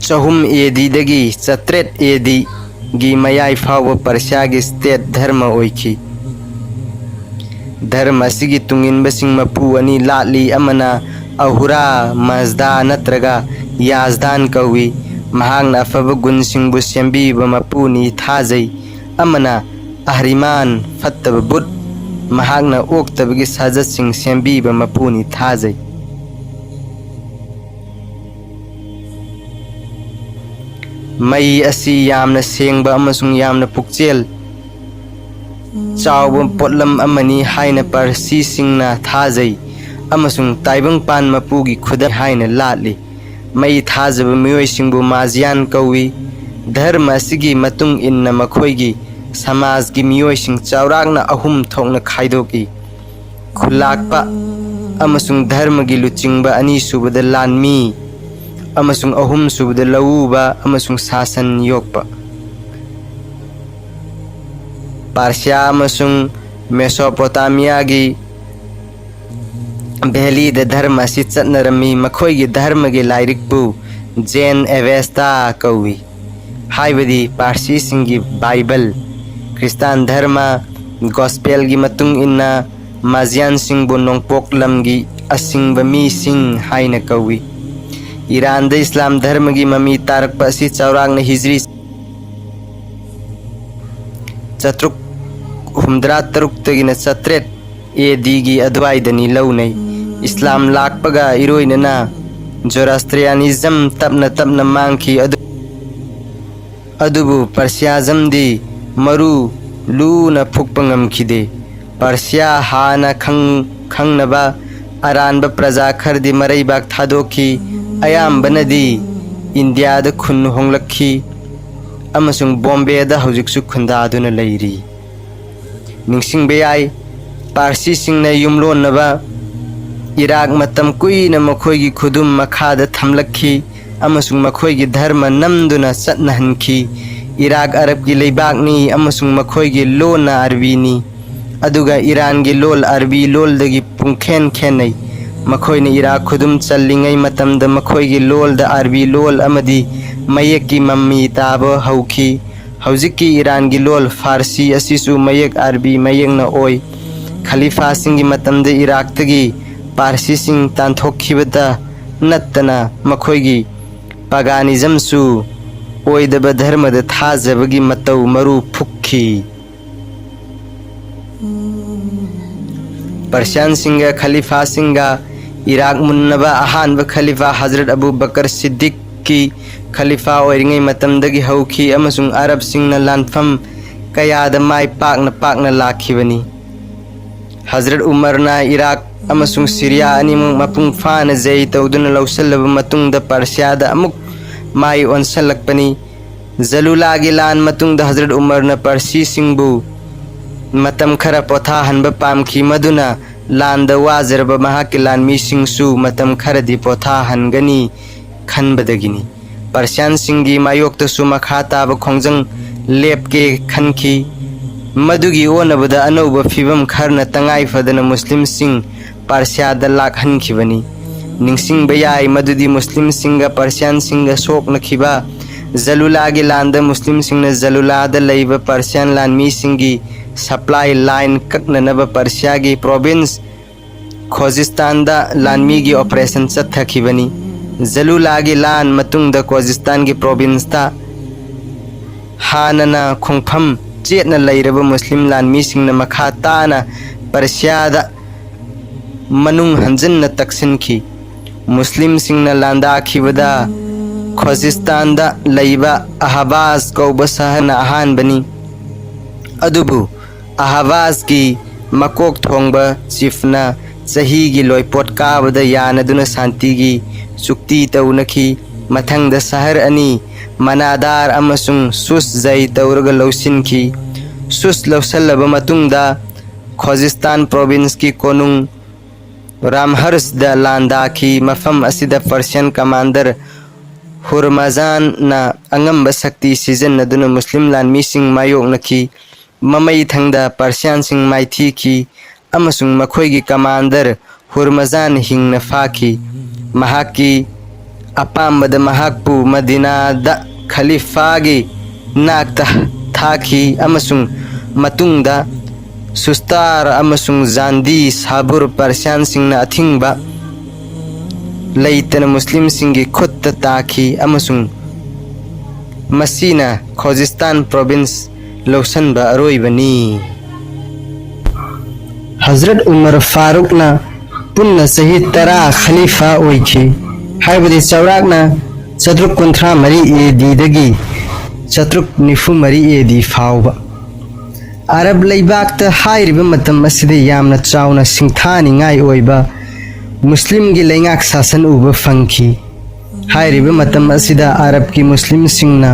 ꯆꯍꯨꯝ ꯑꯦ ꯗꯤꯗꯒꯤ ꯆꯥꯇ꯭ꯔꯦꯠ ꯑꯦ ꯗꯤꯒꯤ ꯃꯌꯥꯏ ꯐꯥꯎꯕ ꯄꯔꯁꯤꯌꯥꯒꯤ ꯁ꯭ꯇꯦꯠ ꯙꯔꯃ ꯑꯣꯏꯈꯤ꯫ ꯙꯔꯃ ꯑꯁꯤꯒꯤ ꯇꯨꯡꯏꯟꯕꯁꯤꯡ ꯃꯄꯨ ꯑꯅꯤ ꯂꯥꯠꯂꯤ, ꯑꯃꯅ ꯑꯍꯨꯔꯥ ꯃꯖꯗꯥ ꯅꯠꯇ꯭ꯔꯒ ꯌꯥꯖꯗꯥꯟ ꯀꯧꯏ꯫ ꯃꯍꯥꯛꯅ ꯑꯐꯕ ꯒꯨꯟꯁꯤꯡꯕꯨ ꯁꯦꯝꯕꯤꯕ ꯃꯄꯨꯅꯤ ꯊꯥꯖꯩ꯫ ꯑꯃꯅ ꯑꯍꯔꯤꯃꯥꯟ, ꯐꯠꯇꯕ ꯕꯨꯠ, ꯃꯍꯥꯛꯅ ꯑꯣꯛꯇꯕꯒꯤ ꯁꯥꯖꯠꯁꯤꯡ ꯁꯦꯝꯕꯤꯕ ꯃꯄꯨꯅꯤ ꯊꯥꯖꯩ꯫ ꯃꯩ ꯑꯁꯤ ꯌꯥꯝꯅ ꯁꯦꯡꯕ ꯑꯃꯁꯨꯡ ꯌꯥꯝꯅ ꯄꯨꯛꯆꯦꯜ ꯆꯥꯎꯕ ꯄꯣꯠꯂꯝ ꯑꯃꯅꯤ ꯍꯥꯏꯅ ꯄꯥꯔꯁꯤꯁꯤꯡꯅ ꯊꯥꯖꯩ, ꯑꯃꯁꯨꯡ ꯇꯥꯏꯕꯪꯄꯥꯟ ꯃꯄꯨꯒꯤ ꯈꯨꯗꯝ ꯍꯥꯏꯅ ꯂꯥꯠꯂꯤ꯫ ꯃꯩ ꯊꯥꯖꯕ ꯃꯤꯑꯣꯏꯁꯤꯡꯕꯨ ꯃꯥꯖꯤꯌꯥꯟ ꯀꯧꯏ꯫ ꯙꯔꯃ ꯑꯁꯤꯒꯤ ꯃꯇꯨꯡ ꯏꯟꯅ ꯃꯈꯣꯏꯒꯤ ꯁꯃꯥꯖꯒꯤ ꯃꯤꯑꯣꯏꯁꯤꯡ ꯆꯥꯎꯔꯥꯛꯅ ꯑꯍꯨꯝ ꯊꯣꯛꯅ ꯈꯥꯏꯗꯣꯛꯏ: ꯈꯨꯜꯂꯥꯛꯄ ꯑꯃꯁꯨꯡ ꯙꯔꯃꯒꯤ ꯂꯨꯆꯤꯡꯕ, ꯑꯅꯤꯁꯨꯕꯗ ꯂꯥꯟꯃꯤ, ꯑꯃꯁꯨꯡ ꯑꯍꯨꯝꯁꯨꯕꯗ ꯂꯧꯎꯕ ꯑꯃꯁꯨꯡ ꯁꯥꯁꯟ ꯌꯣꯛꯄ꯫ ꯄꯥꯔꯁꯤꯌꯥ ꯑꯃꯁꯨꯡ ꯃꯦꯁꯣꯄꯣꯇꯥꯃꯤꯌꯥꯒꯤ ꯚꯦꯂꯤꯗ ꯙꯔꯃ ꯑꯁꯤ ꯆꯠꯅꯔꯝꯃꯤ꯫ ꯃꯈꯣꯏꯒꯤ ꯙꯔꯃꯒꯤ ꯂꯥꯏꯔꯤꯛꯄꯨ ꯖꯦꯟ ꯑꯦꯚꯦꯁꯇꯥ ꯀꯧꯏ, ꯍꯥꯏꯕꯗꯤ ꯄꯥꯔꯁꯤꯁꯤꯡꯒꯤ ꯕꯥꯏꯕꯜ꯫ ꯈ꯭ꯔꯤꯁꯇꯥꯟ ꯙꯔꯃ ꯒꯣꯁꯄꯦꯜꯒꯤ ꯃꯇꯨꯡ ꯏꯟꯅ ꯃꯥꯖꯤꯌꯥꯟꯁꯤꯡꯕꯨ ꯅꯣꯡꯄꯣꯛ ꯂꯝꯒꯤ ꯑꯁꯤꯡꯕ ꯃꯤꯁꯤꯡ ꯍꯥꯏꯅ ꯀꯧꯏ꯫ ꯏꯔꯥꯟꯗ ꯏꯁꯂꯥꯝ ꯙꯔꯃꯒꯤ ꯃꯃꯤ ꯇꯥꯔꯛꯄ ꯑꯁꯤ ꯆꯥꯎꯔꯥꯛꯅ ꯍꯤꯖ꯭ꯔꯤ ꯆꯥꯇ꯭ꯔꯨꯛ ꯍꯨꯝꯗ꯭ꯔꯥ ꯇꯔꯨꯛꯇꯒꯤꯅ ꯆꯥꯇ꯭ꯔꯦꯠ ꯑꯦ ꯗꯤꯒꯤ ꯑꯗꯨꯋꯥꯏꯗꯅꯤ ꯂꯧꯅꯩ꯫ ꯏꯁꯂꯥꯝ ꯂꯥꯛꯄꯒ ꯏꯔꯣꯏꯅꯅ ꯖꯣꯔꯥꯁꯇ꯭ꯔꯤꯌꯥꯅꯤꯖꯝ ꯇꯞꯅ ꯇꯞꯅ ꯃꯥꯡꯈꯤ꯫ ꯑꯗꯨ-, ꯑꯗꯨꯕꯨ ꯄꯔꯁꯤꯌꯥꯖꯝꯗꯤ ꯃꯔꯨ ꯂꯨꯅ ꯐꯨꯛꯄ ꯉꯝꯈꯤꯗꯦ꯫ ꯄꯔꯁꯤꯌꯥ ꯍꯥꯟꯅ ꯈꯪ-, ꯈꯪꯅꯕ ꯑꯔꯥꯟꯕ ꯄ꯭ꯔꯖꯥ ꯈꯔꯗꯤ ꯃꯔꯩꯕꯥꯛ ꯊꯥꯗꯣꯛꯈꯤ꯫ ꯑꯌꯥꯝꯕꯅꯗꯤ ꯏꯟꯗꯤꯌꯥꯗ ꯈꯨꯟ ꯍꯣꯡꯂꯛꯈꯤ ꯑꯃꯁꯨꯡ ꯕꯣꯝꯕꯦꯗ ꯍꯧꯖꯤꯛꯁꯨ ꯈꯨꯟꯗꯥꯗꯨꯅ ꯂꯩꯔꯤ꯫ ꯅꯤꯡꯁꯤꯡꯕ ꯌꯥꯏ, ꯄꯥꯔꯁꯤꯁꯤꯡꯅ ꯌꯨꯝꯂꯣꯟꯅꯕ ꯏꯔꯥꯛ ꯃꯇꯝ ꯀꯨꯏꯅ ꯃꯈꯣꯏꯒꯤ ꯈꯨꯗꯨꯝ ꯃꯈꯥꯗ ꯊꯝꯂꯛꯈꯤ ꯑꯃꯁꯨꯡ ꯃꯈꯣꯏꯒꯤ ꯙꯔꯃ ꯅꯝꯗꯨꯅ ꯆꯠꯅꯍꯟꯈꯤ꯫ ꯏꯔꯥꯛ ꯑꯔꯕꯀꯤ ꯂꯩꯕꯥꯛꯅꯤ ꯑꯃꯁꯨꯡ ꯃꯈꯣꯏꯒꯤ ꯂꯣꯟꯅ ꯑꯔꯕꯤꯅꯤ꯫ ꯑꯗꯨꯒ ꯏꯔꯥꯟꯒꯤ ꯂꯣꯜ ꯑꯔꯕꯤ ꯂꯣꯜꯗꯒꯤ ꯄꯨꯡꯈꯦꯟ ꯈꯦꯟꯅꯩ꯫ ꯃꯈꯣꯏꯅ ꯏꯔꯥꯛ ꯈꯨꯗꯨꯝ ꯆꯜꯂꯤꯉꯩ ꯃꯇꯝꯗ ꯃꯈꯣꯏꯒꯤ ꯂꯣꯜꯗ ꯑꯔꯕꯤ ꯂꯣꯜ ꯑꯃꯗꯤ ꯃꯌꯦꯛꯀꯤ ꯃꯃꯤ ꯇꯥꯕ ꯍꯧꯈꯤ꯫ ꯍꯧꯖꯤꯛꯀꯤ ꯏꯔꯥꯟꯒꯤ ꯂꯣꯜ ꯐꯥꯔꯁꯤ ꯑꯁꯤꯁꯨ ꯃꯌꯦꯛ ꯑꯔꯕꯤ ꯃꯌꯦꯛꯅ ꯑꯣꯏ꯫ ꯈꯂꯤꯐꯥꯁꯤꯡꯒꯤ ꯃꯇꯝꯗ ꯏꯔꯥꯛꯇꯒꯤ ꯄꯥꯔꯁꯤꯁꯤꯡ ꯇꯥꯟꯊꯣꯛꯈꯤꯕꯇ ꯅꯠꯇꯅ ꯃꯈꯣꯏꯒꯤ ꯄꯥꯒꯥꯅꯤꯖꯝꯁꯨ ꯑꯣꯏꯗꯕ ꯙꯔꯃꯗ ꯊꯥꯖꯕꯒꯤ ꯃꯇꯧ ꯃꯔꯨ ꯐꯨꯛꯈꯤ꯫ ꯄꯔꯁꯤꯌꯥꯟꯁꯤꯡꯒ ꯈꯂꯤꯐꯥꯁꯤꯡꯒ ꯏꯔꯥꯛ ꯃꯨꯟꯅꯕ ꯑꯍꯥꯟꯕ ꯈꯂꯤꯐꯥ ꯍꯖꯔꯠ ꯑꯕꯨ ꯕꯀꯔ ꯁꯤꯗꯤꯛꯀꯤ ꯈꯂꯤꯐꯥ ꯑꯣꯏꯔꯤꯉꯩ ꯃꯇꯝꯗꯒꯤ ꯍꯧꯈꯤ ꯑꯃꯁꯨꯡ ꯑꯔꯕꯁꯤꯡꯅ ꯂꯥꯟꯐꯝ ꯀꯌꯥꯗ ꯃꯥꯏ ꯄꯥꯛꯅ ꯄꯥꯛꯅ ꯂꯥꯛꯈꯤꯕꯅꯤ꯫ ꯍꯖꯔꯠ ꯎꯃꯔꯅ ꯏꯔꯥꯛ ꯑꯃꯁꯨꯡ ꯁꯤꯔꯤꯌꯥ ꯑꯅꯤꯃꯛ ꯃꯄꯨꯡ ꯐꯥꯅ ꯖꯩ ꯇꯧꯗꯨꯅ ꯂꯧꯁꯤꯜꯂꯕ ꯃꯇꯨꯡꯗ ꯄꯔꯁꯤꯌꯥꯗ ꯑꯃꯨꯛ ꯃꯥꯏ ꯑꯣꯟꯁꯤꯜꯂꯛꯄꯅꯤ꯫ ꯖꯂꯨꯂꯥꯒꯤ ꯂꯥꯟ ꯃꯇꯨꯡꯗ ꯍꯖꯔꯠ ꯎꯃꯔꯅ ꯄꯔꯁꯤꯁꯤꯡꯕꯨ ꯃꯇꯝ ꯈꯔ ꯄꯣꯊꯥꯍꯟꯕ ꯄꯥꯝꯈꯤ, ꯃꯗꯨꯅ ꯂꯥꯟꯗ ꯋꯥꯖꯔꯕ ꯃꯍꯥꯛꯀꯤ ꯂꯥꯟꯃꯤꯁꯤꯡꯁꯨ ꯃꯇꯝ ꯈꯔꯗꯤ ꯄꯣꯊꯥꯍꯟꯒꯅꯤ ꯈꯟꯕꯗꯒꯤꯅꯤ꯫ ꯄꯔꯁꯤꯌꯥꯟꯁꯤꯡꯒꯤ ꯃꯥꯌꯣꯛꯇꯁꯨ ꯃꯈꯥ ꯇꯥꯕ ꯈꯣꯡꯖꯪ ꯂꯦꯞꯀꯦ ꯈꯟꯈꯤ꯫ ꯃꯗꯨꯒꯤ ꯑꯣꯟꯅꯕꯗ ꯑꯅꯧꯕ ꯐꯤꯚꯝ ꯈꯔꯅ ꯇꯉꯥꯏ ꯐꯗꯅ ꯃꯨꯁꯂꯤꯝꯁꯤꯡ ꯄꯥꯔꯁꯤꯌꯥꯗ ꯂꯥꯛꯍꯟꯈꯤꯕꯅꯤ꯫ ꯅꯤꯡꯁꯤꯡꯕ ꯌꯥꯏ ꯃꯗꯨꯗꯤ ꯃꯨꯁꯂꯤꯝꯁꯤꯡꯒ ꯄꯥꯔꯁꯤꯌꯥꯟꯁꯤꯡꯒ ꯁꯣꯛꯅꯈꯤꯕ ꯖꯂꯨꯂꯥꯒꯤ ꯂꯥꯟꯗ ꯃꯨꯁꯂꯤꯝꯁꯤꯡꯅ ꯖꯂꯨꯂꯥꯗ ꯂꯩꯕ ꯄꯥꯔꯁꯤꯌꯥꯟ ꯂꯥꯟꯃꯤꯁꯤꯡꯒꯤ ꯁꯄ꯭ꯂꯥꯏ ꯂꯥꯏꯟ ꯀꯛꯅꯅꯕ ꯄꯥꯔꯁꯤꯌꯥꯒꯤ ꯄ꯭ꯔꯣꯚꯤꯟꯁ ꯈꯣꯖꯤꯁꯇꯥꯟꯗ ꯂꯥꯟꯃꯤꯒꯤ ꯑꯣꯄꯔꯦꯁꯟ ꯆꯠꯊꯈꯤꯕꯅꯤ꯫ ꯖꯂꯨꯂꯥꯒꯤ ꯂꯥꯟ ꯃꯇꯨꯡꯗ ꯈꯣꯖꯤꯁꯇꯥꯟꯒꯤ ꯄ꯭ꯔꯣꯚꯤꯟꯁꯇ ꯍꯥꯟꯅꯅ ꯈꯣꯡꯐꯝ ꯆꯦꯠꯅ ꯂꯩꯔꯕ ꯃꯨꯁꯂꯤꯝ ꯂꯥꯟꯃꯤꯁꯤꯡꯅ ꯃꯈꯥ ꯇꯥꯅ ꯄꯔꯁꯤꯌꯥꯗ ꯃꯅꯨꯡ ꯍꯟꯖꯤꯟꯅ ꯇꯛꯁꯤꯟꯈꯤ꯫ ꯃꯨꯁꯂꯤꯝꯁꯤꯡꯅ ꯂꯥꯟꯗꯥꯈꯤꯕꯗ ꯈꯣꯖꯤꯁꯇꯥꯟꯗ ꯂꯩꯕ ꯑꯍꯕꯥꯖ ꯀꯧꯕ ꯁꯍꯔꯅ ꯑꯍꯥꯟꯕꯅꯤ꯫ ꯑꯗꯨꯕꯨ ꯑꯍꯕꯥꯖꯀꯤ ꯃꯀꯣꯛ ꯊꯣꯡꯕ ꯆꯤꯐꯅ ꯆꯍꯤꯒꯤ ꯂꯣꯏꯄꯣꯠ ꯀꯥꯕꯗ ꯌꯥꯅꯗꯨꯅ ꯁꯥꯟꯇꯤꯒꯤ ꯆꯨꯛꯇꯤ ꯇꯧꯅꯈꯤ꯫ ꯃꯊꯪꯗ ꯁꯍꯔ ꯑꯅꯤ ꯃꯅꯥꯗꯥꯔ ꯑꯃꯁꯨꯡ ꯁꯨꯁ ꯖꯩ ꯇꯧꯔꯒ ꯂꯧꯁꯤꯟꯈꯤ꯫ ꯁꯨꯁ ꯂꯧꯁꯜꯂꯕ ꯃꯇꯨꯡꯗ ꯈꯣꯖꯤꯁꯇꯥꯟ ꯄ꯭ꯔꯣꯚꯤꯟꯁꯀꯤ ꯀꯣꯅꯨꯡ ꯔꯥꯝꯍꯔꯁꯗ ꯂꯥꯟꯗꯥꯈꯤ꯫ ꯃꯐꯝ ꯑꯁꯤꯗ ꯄꯔꯁꯤꯌꯟ ꯀꯃꯥꯟꯗꯔ ꯍꯨꯔꯃꯖꯥꯟꯅ ꯑꯉꯝꯕ ꯁꯛꯇꯤ ꯁꯤꯖꯤꯟꯅꯗꯨꯅ ꯃꯨꯁꯂꯤꯝ ꯂꯥꯟꯃꯤꯁꯤꯡ ꯃꯥꯌꯣꯛꯅꯈꯤ꯫ ꯃꯃꯩ ꯊꯪꯗ ꯄꯔꯁꯤꯌꯥꯟꯁꯤꯡ ꯃꯥꯏꯊꯤꯈꯤ ꯑꯃꯁꯨꯡ ꯃꯈꯣꯏꯒꯤ ꯀꯃꯥꯟꯗꯔ ꯍꯨꯔꯃꯖꯥꯟ ꯍꯤꯡꯅ ꯐꯥꯈꯤ꯫ ꯃꯍꯥꯛꯀꯤ ꯑꯄꯥꯝꯕꯗ ꯃꯍꯥꯛꯄꯨ ꯃꯗꯤꯅꯥꯗ ꯈꯂꯤꯐꯥꯒꯤ ꯅꯥꯛꯇ ꯊꯥꯈꯤ ꯑꯃꯁꯨꯡ ꯃꯇꯨꯡꯗ ꯁꯨꯁꯇꯥꯔ ꯑꯃꯁꯨꯡ ꯖꯥꯟꯗꯤ ꯁꯥꯕꯨꯔ ꯄꯔꯁꯤꯌꯥꯟꯁꯤꯡꯅ ꯑꯊꯤꯡꯕ ꯂꯩꯇꯅ ꯃꯨꯁꯂꯤꯝꯁꯤꯡꯒꯤ ꯈꯨꯠꯇ ꯇꯥꯈꯤ ꯑꯃꯁꯨꯡ ꯃꯁꯤꯅ ꯈꯣꯖꯤꯁꯇꯥꯟ ꯄ꯭ꯔꯣꯚꯤꯟꯁ ꯂꯧꯁꯤꯟꯕ ꯑꯔꯣꯏꯕꯅꯤ꯫ ꯍꯖꯔꯠ ꯎꯃꯔ ꯐꯥꯔꯨꯛꯅ ꯄꯨꯟꯅ ꯆꯍꯤ ꯇꯔꯥ ꯈꯂꯤꯐꯥ ꯑꯣꯏꯈꯤ, ꯍꯥꯏꯕꯗꯤ ꯆꯥꯎꯔꯥꯛꯅ ꯆꯥꯇ꯭ꯔꯨꯛ ꯀꯨꯟꯊ꯭ꯔꯥ ꯃꯔꯤ ꯑꯦ ꯗꯤꯗꯒꯤ ꯆꯥꯇ꯭ꯔꯨꯛ ꯅꯤꯐꯨ ꯃꯔꯤ ꯑꯦ ꯗꯤ ꯐꯥꯎꯕ꯫ ꯑꯔꯕ ꯂꯩꯕꯥꯛꯇ ꯍꯥꯏꯔꯤꯕ ꯃꯇꯝ ꯑꯁꯤꯗ ꯌꯥꯝꯅ ꯆꯥꯎꯅ ꯁꯤꯡꯊꯥꯅꯤꯡꯉꯥꯏ ꯑꯣꯏꯕ ꯃꯨꯁꯂꯤꯝꯒꯤ ꯂꯩꯉꯥꯛ ꯁꯥꯁꯟ ꯎꯕ ꯐꯪꯈꯤ꯫ ꯍꯥꯏꯔꯤꯕ ꯃꯇꯝ ꯑꯁꯤꯗ ꯑꯔꯕꯀꯤ ꯃꯨꯁꯂꯤꯝꯁꯤꯡꯅ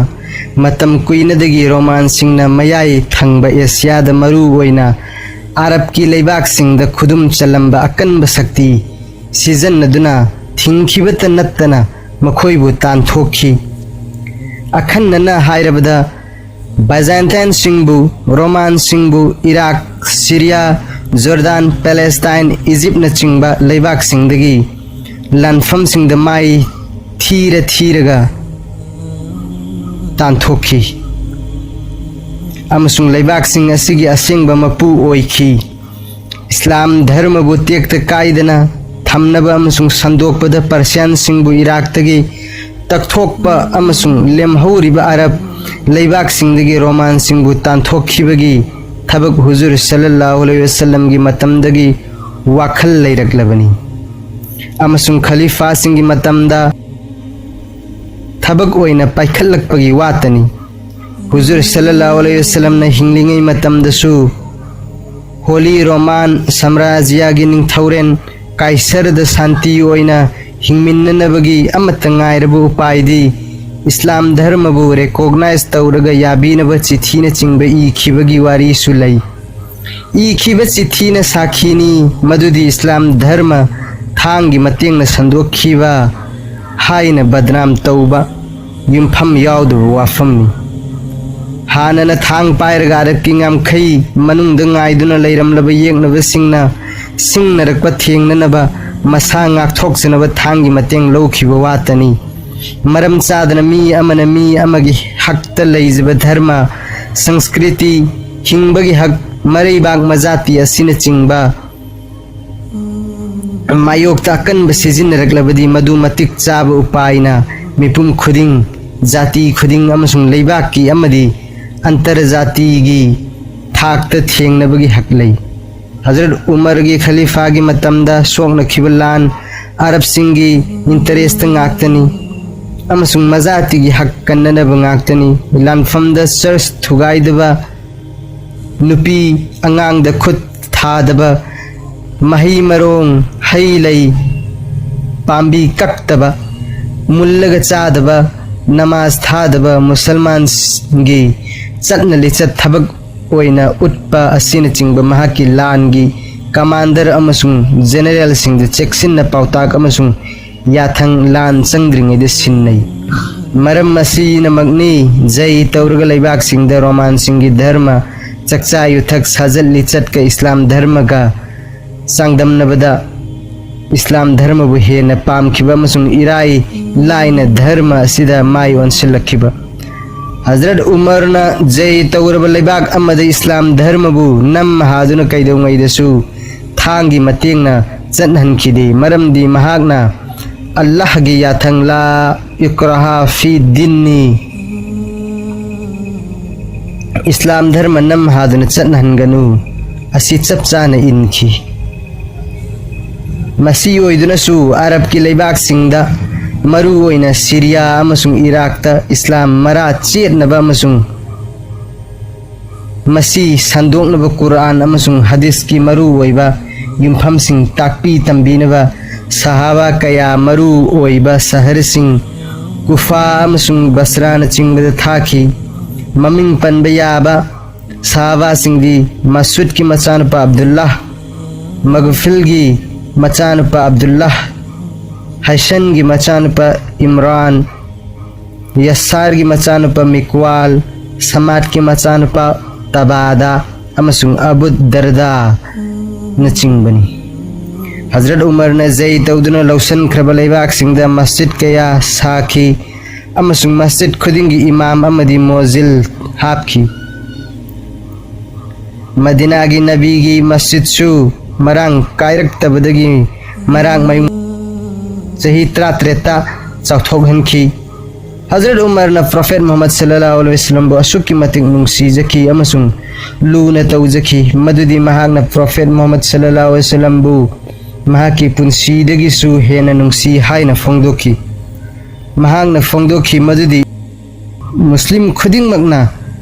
ꯃꯇꯝ ꯀꯨꯏꯅꯗꯒꯤ ꯔꯣꯃꯥꯟꯁꯤꯡꯅ ꯃꯌꯥꯏ ꯊꯪꯕ ꯑꯦꯁꯤꯌꯥꯗ ꯃꯔꯨ ꯑꯣꯏꯅ ꯑꯔꯕꯀꯤ ꯂꯩꯕꯥꯛꯁꯤꯡꯗ ꯈꯨꯗꯨꯝ ꯆꯜꯂꯝꯕ ꯑꯀꯟꯕ ꯁꯛꯇꯤ ꯁꯤꯖꯤꯟꯅꯗꯨꯅ ꯊꯤꯡꯈꯤꯕꯇ ꯅꯠꯇꯅ ꯃꯈꯣꯏꯕꯨ ꯇꯥꯟꯊꯣꯛꯈꯤ꯫ ꯑꯈꯟꯅꯅ ꯍꯥꯏꯔꯕꯗ ꯕꯥꯏꯖꯥꯟꯇꯥꯏꯟꯁꯤꯡꯕꯨ, ꯔꯣꯃꯥꯟꯁꯤꯡꯕꯨ ꯏꯔꯥꯛ, ꯁꯤꯔꯤꯌꯥ, ꯖꯣꯔꯗꯥꯟ, ꯄꯦꯂꯦꯁꯇꯥꯏꯟ, ꯏꯖꯤꯞꯅꯆꯤꯡꯕ ꯂꯩꯕꯥꯛꯁꯤꯡꯗꯒꯤ ꯂꯥꯟꯐꯝꯁꯤꯡꯗ ꯃꯥꯏ ꯊꯤꯔ ꯊꯤꯔꯒ ꯇꯥꯟꯊꯣꯛꯈꯤ ꯑꯃꯁꯨꯡ ꯂꯩꯕꯥꯛꯁꯤꯡ ꯑꯁꯤꯒꯤ ꯑꯁꯦꯡꯕ ꯃꯄꯨ ꯑꯣꯏꯈꯤ꯫ ꯏꯁꯂꯥꯝ ꯙꯔꯃꯕꯨ ꯇꯦꯛꯇ ꯀꯥꯏꯗꯅ ꯊꯝꯅꯕ ꯑꯃꯁꯨꯡ ꯁꯟꯗꯣꯛꯄꯗ ꯄꯔꯁꯤꯌꯥꯟꯁꯤꯡꯕꯨ ꯏꯔꯥꯛꯇꯒꯤ ꯇꯛꯊꯣꯛꯄ ꯑꯃꯁꯨꯡ ꯂꯦꯝꯍꯧꯔꯤꯕ ꯑꯔꯕ ꯂꯩꯕꯥꯛꯁꯤꯡꯗꯒꯤ ꯔꯣꯃꯥꯟꯁꯤꯡꯕꯨ ꯇꯥꯟꯊꯣꯛꯈꯤꯕꯒꯤ ꯊꯕꯛ ꯍꯨꯖꯨꯔ ꯁꯜꯂꯜꯂꯥꯍꯨ ꯑꯂꯩꯍꯤ ꯋꯁꯜꯂꯝꯒꯤ ꯃꯇꯝꯗꯒꯤ ꯋꯥꯈꯜ ꯂꯩꯔꯛꯂꯕꯅꯤ ꯑꯃꯁꯨꯡ ꯈꯂꯤꯐꯥꯁꯤꯡꯒꯤ ꯃꯇꯝꯗ ꯊꯕꯛ ꯑꯣꯏꯅ ꯄꯥꯏꯈꯠꯂꯛꯄꯒꯤ ꯋꯥꯇꯅꯤ꯫ ꯍꯨꯖꯨꯔ ꯁꯜꯂꯜꯂꯥꯍꯨ ꯑꯂꯩꯍꯤ ꯋꯁꯜꯂꯝꯅ ꯍꯤꯡꯂꯤꯉꯩ ꯃꯇꯝꯗꯁꯨ ꯍꯣꯂꯤ ꯔꯣꯃꯥꯟ ꯁꯥꯝꯔꯥꯖ꯭ꯌꯒꯤ ꯅꯤꯡꯊꯧꯔꯦꯟ ꯀꯥꯏꯁꯔꯗ ꯁꯥꯟꯇꯤ ꯑꯣꯏꯅ ꯍꯤꯡꯃꯤꯟꯅꯅꯕꯒꯤ ꯑꯃꯠꯇ ꯉꯥꯏꯔꯕ ꯎꯄꯥꯏꯗꯤ ꯏꯁꯂꯥꯝ ꯙꯔꯃꯕꯨ ꯔꯦꯀꯣꯒꯅꯥꯏꯖ ꯇꯧꯔꯒ ꯌꯥꯕꯤꯅꯕ ꯆꯤꯊꯤꯅꯆꯤꯡꯕ ꯏꯈꯤꯕꯒꯤ ꯋꯥꯔꯤꯁꯨ ꯂꯩ꯫ ꯏꯈꯤꯕ ꯆꯤꯊꯤꯅ ꯁꯥꯈꯤꯅꯤ ꯃꯗꯨꯗꯤ ꯏꯁꯂꯥꯝ ꯙꯔꯃ ꯊꯥꯡꯒꯤ ꯃꯇꯦꯡꯅ ꯁꯟꯗꯣꯛꯈꯤꯕ ꯍꯥꯏꯅ ꯕꯗꯅꯥꯝ ꯇꯧꯕ ꯌꯨꯝꯐꯝ ꯌꯥꯎꯗꯕ ꯋꯥꯐꯝꯅꯤ꯫ ꯍꯥꯟꯅꯅ ꯊꯥꯡ ꯄꯥꯏꯔꯒ ꯑꯔꯛꯀꯤ ꯉꯝꯈꯩ ꯃꯅꯨꯡꯗ ꯉꯥꯏꯗꯨꯅ ꯂꯩꯔꯝꯂꯕ ꯌꯦꯛꯅꯕꯁꯤꯡꯅ ꯁꯤꯡꯅꯔꯛꯄ ꯊꯦꯡꯅꯅꯕ ꯃꯁꯥ ꯉꯥꯛꯊꯣꯛꯆꯅꯕ ꯊꯥꯡꯒꯤ ꯃꯇꯦꯡ ꯂꯧꯈꯤꯕ ꯋꯥꯇꯅꯤ꯫ ꯃꯔꯝ ꯆꯥꯗꯅ ꯃꯤ ꯑꯃꯅ ꯃꯤ ꯑꯃꯒꯤ ꯍꯛꯇ ꯂꯩꯖꯕ ꯙꯔꯃ, ꯁꯪꯁꯀ꯭ꯔꯤꯇꯤ, ꯍꯤꯡꯕꯒꯤ ꯍꯛ, ꯃꯔꯩꯕꯥꯛ ꯃꯖꯥꯇꯤ ꯑꯁꯤꯅꯆꯤꯡꯕ ꯃꯥꯌꯣꯛꯇ ꯑꯀꯟꯕ ꯁꯤꯖꯤꯟꯅꯔꯛꯂꯕꯗꯤ ꯃꯗꯨ ꯃꯇꯤꯛ ꯆꯥꯕ ꯎꯄꯥꯏꯅ ꯃꯤꯄꯨꯝ ꯈꯨꯗꯤꯡ, ꯖꯥꯇꯤ ꯈꯨꯗꯤꯡ ꯑꯃꯁꯨꯡ ꯂꯩꯕꯥꯛꯀꯤ ꯑꯃꯗꯤ ꯑꯟꯇꯔꯖꯥꯇꯤꯒꯤ ꯊꯥꯛꯇ ꯊꯦꯡꯅꯕꯒꯤ ꯍꯛ ꯂꯩ꯫ ꯍꯖꯔꯠ ꯎꯃꯔꯒꯤ ꯈꯂꯤꯐꯥꯒꯤ ꯃꯇꯝꯗ ꯁꯣꯛꯅꯈꯤꯕ ꯂꯥꯟ, ꯑꯔꯕꯁꯤꯡꯒꯤ ꯏꯟꯇꯔꯦꯁꯇ ꯉꯥꯛꯇꯅꯤ ꯑꯃꯁꯨꯡ ꯃꯖꯥꯇꯤꯒꯤ ꯍꯛ ꯀꯟꯅꯅꯕ ꯉꯥꯛꯇꯅꯤ꯫ ꯂꯥꯟꯐꯝꯗ ꯆꯔꯆ ꯊꯨꯒꯥꯏꯗꯕ, ꯅꯨꯄꯤ ꯑꯉꯥꯡꯗ ꯈꯨꯠ ꯊꯥꯗꯕ, ꯃꯍꯩ ꯃꯔꯣꯡ, ꯍꯩ ꯂꯩ, ꯄꯥꯝꯕꯤ ꯀꯛꯇꯕ, ꯃꯨꯜꯂꯒ ꯆꯥꯗꯕ, ꯅꯃꯥꯖ ꯊꯥꯗꯕ, ꯃꯨꯁꯜꯃꯥꯟꯒꯤ ꯆꯠꯅ ꯂꯤꯆꯠ ꯊꯕꯛ ꯑꯣꯏꯅ ꯎꯠꯄ ꯑꯁꯤꯅꯆꯤꯡꯕ ꯃꯍꯥꯛꯀꯤ ꯂꯥꯟꯒꯤ ꯀꯃꯥꯟꯗꯔ ꯑꯃꯁꯨꯡ ꯖꯦꯅꯦꯔꯦꯜꯁꯤꯡꯗ ꯆꯦꯛꯁꯤꯟꯅ ꯄꯥꯎꯇꯥꯛ ꯑꯃꯁꯨꯡ ꯌꯥꯊꯪ ꯂꯥꯟ ꯆꯪꯗ꯭ꯔꯤꯉꯩꯗ ꯁꯤꯟꯅꯩ꯫ ꯃꯔꯝ ꯑꯁꯤꯅꯃꯛꯅꯤ ꯖꯩ ꯇꯧꯔꯒ ꯂꯩꯕꯥꯛꯁꯤꯡꯗ ꯔꯣꯃꯥꯟꯁꯤꯡꯒꯤ ꯙꯔꯃ ꯆꯥꯛꯆꯥ ꯌꯨꯊꯛ, ꯁꯥꯖꯠ ꯂꯤꯆꯠꯀ ꯏꯁꯂꯥꯝ ꯙꯔꯃꯒ ꯆꯥꯡꯗꯝꯅꯕꯗ ꯏꯁꯂꯥꯝ ꯙꯔꯃꯕꯨ ꯍꯦꯟꯅ ꯄꯥꯝꯈꯤꯕ ꯑꯃꯁꯨꯡ ꯏꯔꯥꯏ ꯂꯥꯏꯅ ꯙꯔꯃ ꯑꯁꯤꯗ ꯃꯥꯏ ꯑꯣꯟꯁꯤꯜꯂꯛꯈꯤꯕ꯫ ꯍꯖꯔꯠ ꯎꯃꯔꯅ ꯖꯩ ꯇꯧꯔꯕ ꯂꯩꯕꯥꯛ ꯑꯃꯗ ꯏꯁꯂꯥꯝ ꯙꯔꯃꯕꯨ ꯅꯝ ꯍꯥꯗꯨꯅ ꯀꯩꯗꯧꯉꯩꯗꯁꯨ ꯊꯥꯡꯒꯤ ꯃꯇꯦꯡꯅ ꯆꯠꯍꯟꯈꯤꯗꯦ, ꯃꯔꯝꯗꯤ ꯃꯍꯥꯛꯅ ꯑꯜꯂꯥꯍꯒꯤ ꯌꯥꯊꯪ "ꯂꯥ ꯏꯀ꯭ꯔꯥꯍ ꯐꯤ ꯗꯤꯟꯅꯤ", ꯏꯁꯂꯥꯝ ꯙꯔꯃ ꯅꯝ ꯍꯥꯗꯨꯅ ꯆꯠꯅꯍꯟꯒꯅꯨ ꯑꯁꯤ ꯆꯞ ꯆꯥꯅ ꯏꯟꯈꯤ꯫ ꯃꯁꯤ ꯑꯣꯏꯗꯨꯅꯁꯨ ꯑꯔꯕꯀꯤ ꯂꯩꯕꯥꯛꯁꯤꯡꯗ, ꯃꯔꯨ ꯑꯣꯏꯅ ꯁꯤꯔꯤꯌꯥ ꯑꯃꯁꯨꯡ ꯏꯔꯥꯛꯇ ꯏꯁꯂꯥꯝ ꯃꯔꯥ ꯆꯦꯠꯅꯕ ꯑꯃꯁꯨꯡ ꯃꯁꯤ ꯁꯟꯗꯣꯛꯅꯕ ꯀꯨꯔꯑꯥꯟ ꯑꯃꯁꯨꯡ ꯍꯗꯤꯁꯀꯤ ꯃꯔꯨ ꯑꯣꯏꯕ ꯌꯨꯝꯐꯝꯁꯤꯡ ꯇꯥꯛꯄꯤ ꯇꯝꯕꯤꯅꯕ ꯁꯍꯥꯕꯥ ꯀꯌꯥ ꯃꯔꯨ ꯑꯣꯏꯕ ꯁꯍꯔꯁꯤꯡ ꯀꯨꯐꯥ ꯑꯃꯁꯨꯡ ꯕꯁꯔꯥꯅꯆꯤꯡꯕꯗ ꯊꯥꯈꯤ꯫ ꯃꯃꯤꯡ ꯄꯟꯕ ꯌꯥꯕ ꯁꯍꯥꯕꯥꯁꯤꯡꯗꯤ ꯃꯁꯨꯗꯀꯤ ꯃꯆꯥꯅꯨꯄꯥ ꯑꯕꯗꯨꯜꯂꯥꯍ, ꯃꯒꯐꯤꯜꯒꯤ ꯃꯆꯥꯅꯨꯄꯥ ꯑꯕꯗꯨꯜꯂꯥꯍ, ꯍꯩꯁꯟꯒꯤ ꯃꯆꯥꯅꯨꯄꯥ ꯏꯝꯔꯥꯟ, ꯌꯁꯥꯔꯒꯤ ꯃꯆꯥꯅꯨꯄꯥ ꯃꯤꯛꯋꯥꯜ, ꯁꯃꯥꯠꯀꯤ ꯃꯆꯥꯅꯨꯄꯥ ꯇꯕꯥꯗꯥ ꯑꯃꯁꯨꯡ ꯑꯕꯨ ꯗꯔꯗꯥꯅꯆꯤꯡꯕꯅꯤ꯫ ꯍꯖꯔꯠ ꯎꯃꯔꯅ ꯖꯩ ꯇꯧꯗꯨꯅ ꯂꯧꯁꯤꯟꯈ꯭ꯔꯕ ꯂꯩꯕꯥꯛꯁꯤꯡꯗ ꯃꯁꯖꯤꯗ ꯀꯌꯥ ꯁꯥꯈꯤ ꯑꯃꯁꯨꯡ ꯃꯁꯖꯤꯗ ꯈꯨꯗꯤꯡꯒꯤ ꯏꯃꯥꯝ ꯑꯃꯗꯤ ꯃꯣꯖꯤꯜ ꯍꯥꯞꯈꯤ꯫ ꯃꯗꯤꯅꯥꯒꯤ ꯅꯕꯤꯒꯤ ꯃꯁꯖꯤꯗꯁꯨ ꯃꯔꯥꯡ ꯀꯥꯏꯔꯛꯇꯕꯗꯒꯤ ꯃꯔꯥꯡ ꯃꯌꯨꯡ ꯆꯍꯤ ꯇꯔꯥꯇꯔꯦꯠꯇ ꯆꯥꯎꯊꯣꯛꯍꯟꯈꯤ꯫ ꯍꯖꯔꯠ ꯎꯃꯔꯅ ꯄ꯭ꯔꯣꯐꯦꯠ ꯃꯨꯍꯝꯃꯗ ꯁꯜꯂꯜꯂꯥꯍꯨ ꯑꯂꯩꯍꯤ ꯋꯁꯜꯂꯝꯕꯨ ꯑꯁꯨꯛꯀꯤ ꯃꯇꯤꯛ ꯅꯨꯡꯁꯤꯖꯈꯤ ꯑꯃꯁꯨꯡ ꯂꯨꯅ ꯇꯧꯖꯈꯤ, ꯃꯗꯨꯗꯤ ꯃꯍꯥꯛꯅ ꯄ꯭ꯔꯣꯐꯦꯠ ꯃꯨꯍꯝꯃꯗ ꯁꯜꯂꯜꯂꯥꯍꯨ ꯑꯂꯩꯍꯤ ꯋꯁꯜꯂꯝꯕꯨ ꯃꯍꯥꯛꯀꯤ ꯄꯨꯟꯁꯤꯗꯒꯤꯁꯨ ꯍꯦꯟꯅ ꯅꯨꯡꯁꯤ ꯍꯥꯏꯅ ꯐꯣꯡꯗꯣꯛꯈꯤ꯫ ꯃꯍꯥꯛꯅ ꯐꯣꯡꯗꯣꯛꯈꯤ ꯃꯗꯨꯗꯤ ꯃꯨꯁꯂꯤꯝ ꯈꯨꯗꯤꯡꯃꯛꯅ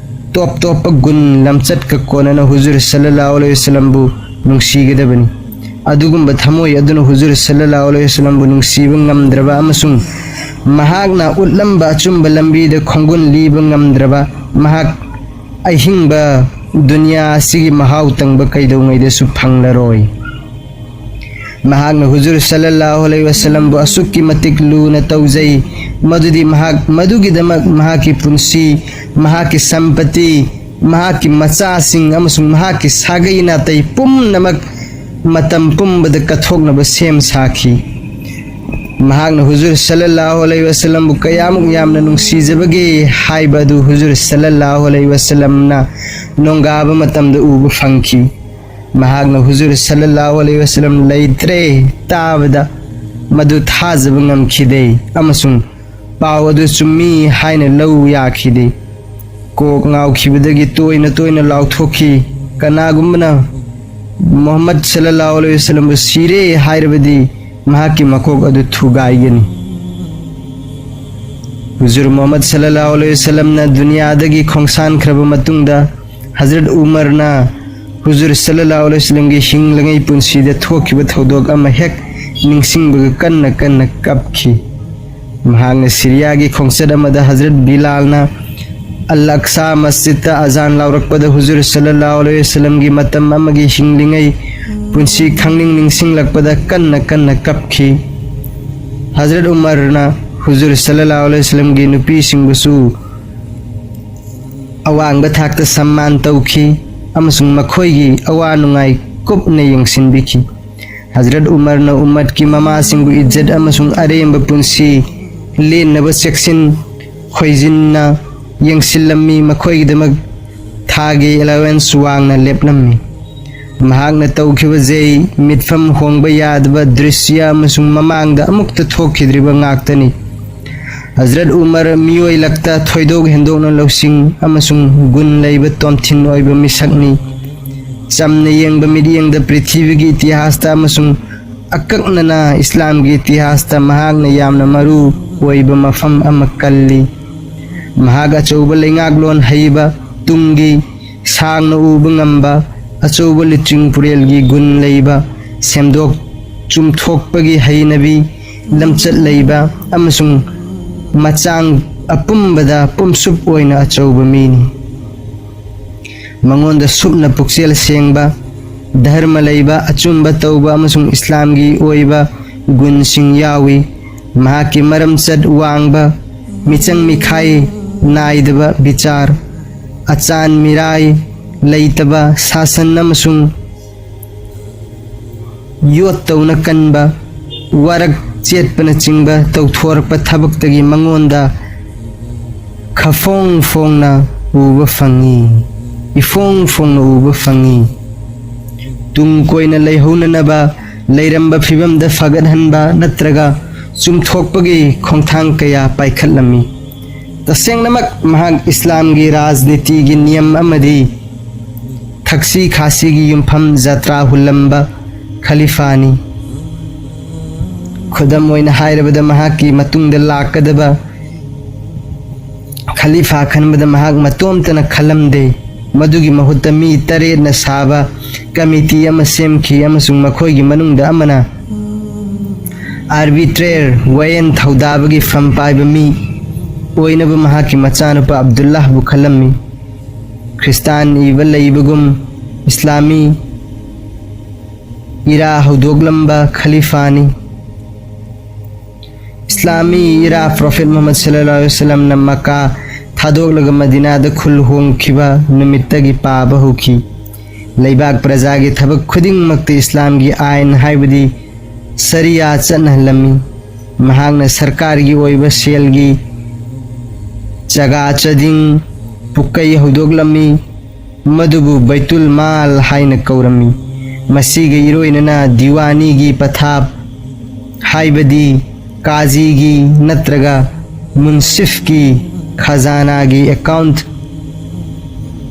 ꯇꯣꯞ ꯇꯣꯞꯄ ꯒꯨꯟ ꯂꯝꯆꯠꯀ ꯀꯣꯟꯅꯅ ꯍꯨꯖꯨꯔ ꯁꯜꯂꯜꯂꯥꯍꯨ ꯑꯂꯩꯍꯤ ꯋꯁꯜꯂꯝꯕꯨ ꯅꯨꯡꯁꯤꯒꯗꯕꯅꯤ꯫ ꯑꯗꯨꯒꯨꯝꯕ ꯊꯃꯣꯏ ꯑꯗꯨꯅ ꯍꯨꯖꯨꯔ ꯁꯜꯂꯜꯂꯥꯍꯨ ꯑꯂꯩꯍꯤ ꯋꯁꯜꯂꯝꯕꯨ ꯅꯨꯡꯁꯤꯕ ꯉꯝꯗ꯭ꯔꯕ ꯑꯃꯁꯨꯡ ꯃꯍꯥꯛꯅ ꯎꯠꯂꯝꯕ ꯑꯆꯨꯝꯕ ꯂꯝꯕꯤꯗ ꯈꯣꯡꯒꯨꯟ ꯂꯤꯕ ꯉꯝꯗ꯭ꯔꯕ ꯃꯍꯥꯛ ꯑꯍꯤꯡꯕ ꯗꯨꯅꯤꯌꯥ ꯑꯁꯤꯒꯤ ꯃꯍꯥꯎ ꯇꯪꯕ ꯀꯩꯗꯧꯉꯩꯗꯁꯨ ꯐꯪꯂꯔꯣꯏ꯫ ꯃꯍꯥꯛꯅ ꯍꯨꯖꯨꯔ ꯁꯜꯂꯜꯂꯥꯍꯨ ꯑꯂꯩꯍꯤ ꯋꯁꯜꯂꯝꯕꯨ ꯑꯁꯨꯛꯀꯤ ꯃꯇꯤꯛ ꯂꯨꯅ ꯇꯧꯖꯩ, ꯃꯗꯨꯗꯤ ꯃꯍꯥꯛ ꯃꯗꯨꯒꯤꯗꯃꯛ ꯃꯍꯥꯛꯀꯤ ꯄꯨꯟꯁꯤ, ꯃꯍꯥꯛꯀꯤ ꯁꯝꯄꯇꯤ, ꯃꯍꯥꯛꯀꯤ ꯃꯆꯥꯁꯤꯡ ꯑꯃꯁꯨꯡ ꯃꯍꯥꯛꯀꯤ ꯁꯥꯒꯩ ꯅꯥꯇꯩ ꯄꯨꯝꯅꯃꯛ ꯃꯇꯝ ꯄꯨꯝꯕꯗ ꯀꯠꯊꯣꯛꯅꯕ ꯁꯦꯝ ꯁꯥꯈꯤ꯫ ꯃꯍꯥꯛꯅ ꯍꯨꯖꯨꯔ ꯁꯜꯂꯜꯂꯥꯍꯨ ꯑꯂꯩꯍꯤ ꯋꯁꯜꯂꯝꯕꯨ ꯀꯌꯥꯃꯨꯛ ꯌꯥꯝꯅ ꯅꯨꯡꯁꯤꯖꯕꯒꯦ ꯍꯥꯏꯕ ꯑꯗꯨ ꯍꯨꯖꯨꯔ ꯁꯜꯂꯜꯂꯥꯍꯨ ꯑꯂꯩꯍꯤ ꯋꯁꯜꯂꯝꯅ ꯅꯣꯡꯒꯥꯕ ꯃꯇꯝꯗ ꯎꯕ ꯐꯪꯈꯤ꯫ ꯃꯍꯥꯛꯅ ꯍꯨꯖꯨꯔ ꯁꯜꯂꯜꯂꯥꯍꯨ ꯑꯂꯩꯍꯤ ꯋꯁꯜꯂꯝ ꯂꯩꯇ꯭ꯔꯦ ꯇꯥꯕꯗ ꯃꯗꯨ ꯊꯥꯖꯕ ꯉꯝꯈꯤꯗꯦ ꯑꯃꯁꯨꯡ ꯄꯥꯎ ꯑꯗꯨ ꯆꯨꯝꯃꯤ ꯍꯥꯏꯅ ꯂꯧ ꯌꯥꯈꯤꯗꯦ꯫ ꯀꯣꯛ ꯉꯥꯎꯈꯤꯕꯗꯒꯤ ꯇꯣꯏꯅ ꯇꯣꯏꯅ ꯂꯥꯎꯊꯣꯛꯈꯤ꯫ ꯀꯅꯥꯒꯨꯝꯕꯅ ꯃꯨꯍꯝꯃꯗ ꯁꯜꯂꯜꯂꯥꯍꯨ ꯑꯂꯩꯍꯤ ꯋꯁꯜꯂꯝꯕꯨ ꯁꯤꯔꯦ ꯍꯥꯏꯔꯕꯗꯤ ꯃꯍꯥꯛꯀꯤ ꯃꯀꯣꯛ ꯑꯗꯨ ꯊꯨꯒꯥꯏꯒꯅꯤ꯫ ꯍꯨꯖꯨꯔ ꯃꯨꯍꯝꯃꯗ ꯁꯜꯂꯜꯂꯥꯍꯨ ꯑꯂꯩꯍꯤ ꯋꯁꯜꯂꯝꯅ ꯗꯨꯅꯤꯌꯥꯗꯒꯤ ꯈꯣꯡꯁꯥꯟꯈ꯭ꯔꯕ ꯃꯇꯨꯡꯗ ꯍꯖꯔꯠ ꯎꯃꯔꯅ ꯍꯨꯖꯨꯔ ꯁꯜꯂꯜꯂꯥꯍꯨ ꯑꯂꯩꯍꯤ ꯋꯁꯜꯂꯝꯒꯤ ꯍꯤꯡꯂꯤꯉꯩ ꯄꯨꯟꯁꯤꯗ ꯊꯣꯛꯈꯤꯕ ꯊꯧꯗꯣꯛ ꯑꯃ ꯍꯦꯛ ꯅꯤꯡꯁꯤꯡꯕꯒ ꯀꯟꯅ ꯀꯟꯅ ꯀꯞꯈꯤ꯫ ꯃꯍꯥꯛꯅ ꯁꯤꯔꯤꯌꯥꯒꯤ ꯈꯣꯡꯆꯠ ꯑꯃꯗ ꯍꯖꯔꯠ ꯕꯤꯂꯥꯜꯅ ꯑꯜ ꯑꯛꯁꯥ ꯃꯁꯖꯤꯗꯇ ꯑꯖꯥꯟ ꯂꯥꯎꯔꯛꯄꯗ ꯍꯨꯖꯨꯔ ꯁꯜꯂꯜꯂꯥꯍꯨ ꯑꯂꯩꯍꯤ ꯋꯁꯜꯂꯝꯒꯤ ꯃꯇꯝ ꯑꯃꯒꯤ ꯍꯤꯡꯂꯤꯉꯩ ꯄꯨꯟꯁꯤ ꯈꯪꯅꯤꯡ ꯅꯤꯡꯁꯤꯡꯂꯛꯄꯗ ꯀꯟꯅ ꯀꯟꯅ ꯀꯞꯈꯤ꯫ ꯍꯖꯔꯠ ꯎꯃꯔꯅ ꯍꯨꯖꯨꯔ ꯁꯜꯂꯜꯂꯥꯍꯨ ꯑꯂꯩꯍꯤ ꯋꯁꯜꯂꯝꯒꯤ ꯅꯨꯄꯤꯁꯤꯡꯕꯨꯁꯨ ꯑꯋꯥꯡꯕ ꯊꯥꯛꯇ ꯁꯝꯃꯥꯟ ꯇꯧꯈꯤ ꯑꯃꯁꯨꯡ ꯃꯈꯣꯏꯒꯤ ꯑꯋꯥ ꯅꯨꯡꯉꯥꯏ ꯀꯨꯞꯅ ꯌꯦꯡꯁꯤꯟꯕꯤꯈꯤ꯫ ꯍꯖꯔꯠ ꯎꯃꯔꯅ ꯎꯝꯃꯠꯀꯤ ꯃꯃꯥꯁꯤꯡꯕꯨ ꯏꯖꯠ ꯑꯃꯁꯨꯡ ꯑꯔꯦꯝꯕ ꯄꯨꯟꯁꯤ ꯂꯦꯟꯅꯕ ꯆꯦꯛꯁꯤꯟ ꯈꯣꯏꯖꯤꯟꯅ ꯌꯦꯡꯁꯤꯜꯂꯝꯃꯤ, ꯃꯈꯣꯏꯒꯤꯗꯃꯛ ꯊꯥꯒꯤ ꯑꯦꯂꯥꯋꯦꯟꯁ ꯋꯥꯡꯅ ꯂꯦꯞꯂꯝꯃꯤ꯫ ꯃꯍꯥꯛꯅ ꯇꯧꯈꯤꯕ ꯖꯩ ꯃꯤꯠꯐꯝ ꯍꯣꯡꯕ ꯌꯥꯗꯕ ꯗ꯭ꯔꯤꯁ꯭ꯌ ꯑꯃꯁꯨꯡ ꯃꯃꯥꯡꯗ ꯑꯃꯨꯛꯇ ꯊꯣꯛꯈꯤꯗ꯭ꯔꯤꯕ ꯉꯥꯛꯇꯅꯤ꯫ ꯍꯖꯔꯠ ꯎꯃꯔ ꯃꯤꯑꯣꯏ ꯂꯛꯇ ꯊꯣꯏꯗꯣꯛ ꯍꯦꯟꯗꯣꯛꯅ ꯂꯧꯁꯤꯡ ꯑꯃꯁꯨꯡ ꯒꯨꯟ ꯂꯩꯕ ꯇꯣꯝꯊꯤꯟ ꯑꯣꯏꯕ ꯃꯤꯁꯛꯅꯤ꯫ ꯆꯝꯅ ꯌꯦꯡꯕ ꯃꯤꯠꯌꯦꯡꯗ ꯄ꯭ꯔꯤꯊꯤꯕꯤꯒꯤ ꯏꯇꯤꯍꯥꯁꯇ ꯑꯃꯁꯨꯡ ꯑꯀꯛꯅꯅ ꯏꯁꯂꯥꯝꯒꯤ ꯏꯇꯤꯍꯥꯁꯇ ꯃꯍꯥꯛꯅ ꯌꯥꯝꯅ ꯃꯔꯨ ꯑꯣꯏꯕ ꯃꯐꯝ ꯑꯃ ꯀꯜꯂꯤ꯫ ꯃꯍꯥꯛ ꯑꯆꯧꯕ ꯂꯩꯉꯥꯛꯂꯣꯟ ꯍꯩꯕ, ꯇꯨꯡꯒꯤ ꯁꯥꯡꯅ ꯎꯕ ꯉꯝꯕ, ꯑꯆꯧꯕ ꯂꯨꯆꯤꯡ ꯄꯨꯔꯦꯜꯒꯤ ꯒꯨꯟ ꯂꯩꯕ, ꯁꯦꯝꯗꯣꯛ ꯆꯨꯝꯊꯣꯛꯄꯒꯤ ꯍꯩꯅꯕꯤ, ꯂꯝꯆꯠ ꯂꯩꯕ ꯑꯃꯁꯨꯡ ꯃꯆꯥꯡ ꯑꯄꯨꯝꯕꯗ ꯄꯨꯝꯁꯨꯞ ꯑꯣꯏꯅ ꯑꯆꯧꯕ ꯃꯤꯅꯤ꯫ ꯃꯉꯣꯟꯗ ꯁꯨꯞꯅ ꯄꯨꯛꯆꯦꯜ ꯁꯦꯡꯕ, ꯙꯔꯃ ꯂꯩꯕ, ꯑꯆꯨꯝꯕ ꯇꯧꯕ ꯑꯃꯁꯨꯡ ꯏꯁꯂꯥꯝꯒꯤ ꯑꯣꯏꯕ ꯒꯨꯟꯁꯤꯡ ꯌꯥꯎꯏ꯫ ꯃꯍꯥꯛꯀꯤ ꯃꯔꯝꯆꯠ ꯋꯥꯡꯕ, ꯃꯤꯆꯪ ꯃꯤꯈꯥꯏ ꯅꯥꯏꯗꯕ ꯕꯤꯆꯥꯔ, ꯑꯆꯥꯟ ꯃꯤꯔꯥꯏ ꯂꯩꯇꯕ ꯁꯥꯁꯟ ꯑꯃꯁꯨꯡ ꯌꯣꯠ ꯇꯧꯅ ꯀꯟꯕ, ꯋꯥꯔꯛ ꯆꯦꯠꯄꯅꯆꯤꯡꯕ ꯇꯧꯊꯣꯔꯛꯄ ꯊꯕꯛꯇꯒꯤ ꯃꯉꯣꯟꯗ ꯈꯐꯣꯡ ꯐꯣꯡꯅ ꯎꯕ ꯐꯪꯏ, ꯏꯐꯣꯡ ꯐꯣꯡꯅ ꯎꯕ ꯐꯪꯏ꯫ ꯇꯨꯡ ꯀꯣꯏꯅ ꯂꯩꯍꯧꯅꯅꯕ ꯂꯩꯔꯝꯕ ꯐꯤꯕꯝꯗ ꯐꯒꯠꯍꯟꯕ ꯅꯠꯇ꯭ꯔꯒ ꯆꯨꯝꯊꯣꯛꯄꯒꯤ ꯈꯣꯡꯊꯥꯡ ꯀꯌꯥ ꯄꯥꯏꯈꯠꯂꯝꯃꯤ꯫ ꯇꯁꯦꯡꯅꯃꯛ ꯃꯍꯥꯛ ꯏꯁꯂꯥꯝꯒꯤ ꯔꯥꯖꯅꯤꯇꯤꯒꯤ ꯅꯤꯌꯝ ꯑꯃꯗꯤ ꯊꯛꯁꯤ ꯈꯥꯁꯤꯒꯤ ꯌꯨꯝꯐꯝ ꯖꯇ꯭ꯔꯥ ꯍꯨꯜꯂꯝꯕ ꯈꯂꯤꯐꯥꯅꯤ꯫ ꯈꯨꯗꯝ ꯑꯣꯏꯅ ꯍꯥꯏꯔꯕꯗ, ꯃꯍꯥꯛꯀꯤ ꯃꯇꯨꯡꯗ ꯂꯥꯛꯀꯗꯕ ꯈꯂꯤꯐꯥ ꯈꯟꯕꯗ ꯃꯍꯥꯛ ꯃꯇꯣꯝꯇꯅ ꯈꯜꯂꯝꯗꯦ꯫ ꯃꯗꯨꯒꯤ ꯃꯍꯨꯠꯇ ꯃꯤ ꯇꯔꯦꯠꯅ ꯁꯥꯕ ꯀꯃꯤꯇꯤ ꯑꯃ ꯁꯦꯝꯈꯤ ꯑꯃꯁꯨꯡ ꯃꯈꯣꯏꯒꯤ ꯃꯅꯨꯡꯗ ꯑꯃꯅ ꯑꯥꯔꯕꯤꯇ꯭ꯔꯦꯔ, ꯋꯥꯌꯦꯜ ꯊꯧꯗꯥꯕꯒꯤ ꯐꯝ ꯄꯥꯏꯕ ꯃꯤ ꯑꯣꯏꯅꯕ ꯃꯍꯥꯛꯀꯤ ꯃꯆꯥꯅꯨꯄꯥ ꯑꯕꯗꯨꯜꯂꯥꯍꯕꯨ ꯈꯜꯂꯝꯃꯤ꯫ ꯈ꯭ꯔꯤꯁꯇꯥꯟ ꯏꯕ ꯂꯩꯕꯒꯨꯝ ꯏꯁꯂꯥꯃꯤ ꯏꯔꯥ ꯍꯧꯗꯣꯛꯂꯝꯕ ꯈꯂꯤꯐꯥꯅꯤ꯫ ꯏꯁꯂꯥꯃꯤ ꯏꯔꯥ ꯄ꯭ꯔꯣꯐꯦꯠ ꯃꯨꯍꯝꯃꯗ ꯁꯜꯂꯜꯂꯥꯍꯨ ꯑꯂꯥꯏꯍꯤ ꯋꯥꯁꯜꯂꯝꯅ ꯃꯀꯥ ꯊꯥꯗꯣꯛꯂꯒ ꯃꯗꯤꯅꯥꯗ ꯈꯨꯜ ꯍꯣꯡꯈꯤꯕ ꯅꯨꯃꯤꯠꯇꯒꯤ ꯄꯥꯕ ꯍꯧꯈꯤ꯫ ꯂꯩꯕꯥꯛ ꯄ꯭ꯔꯖꯥꯒꯤ ꯊꯕꯛ ꯈꯨꯗꯤꯡꯃꯛꯇ ꯏꯁꯂꯥꯝꯒꯤ ꯑꯥꯏꯟ ꯍꯥꯏꯕꯗꯤ ꯁꯔꯤꯌꯥ ꯆꯠꯅꯍꯜꯂꯝꯃꯤ꯫ ꯃꯍꯥꯛꯅ ꯁꯔꯀꯥꯔꯒꯤ ꯑꯣꯏꯕ ꯁꯦꯜꯒꯤ ꯆꯒꯥ ꯆꯗꯤꯡ ꯄꯨꯀꯩ ꯍꯧꯗꯣꯛꯂꯝꯃꯤ, ꯃꯗꯨꯕꯨ ꯕꯩꯇꯨꯜ ꯃꯥꯜ ꯍꯥꯏꯅ ꯀꯧꯔꯝꯃꯤ꯫ ꯃꯁꯤꯒ ꯏꯔꯣꯏꯅꯅ ꯗꯤꯋꯥꯅꯤꯒꯤ ꯄꯊꯥꯞ, ꯍꯥꯏꯕꯗꯤ ꯀꯥꯖꯤꯒꯤ ꯅꯠꯇ꯭ꯔꯒ ꯃꯨꯟꯁꯤꯐꯀꯤ ꯈꯖꯥꯅꯥꯒꯤ ꯑꯦꯀꯥꯎꯟꯠ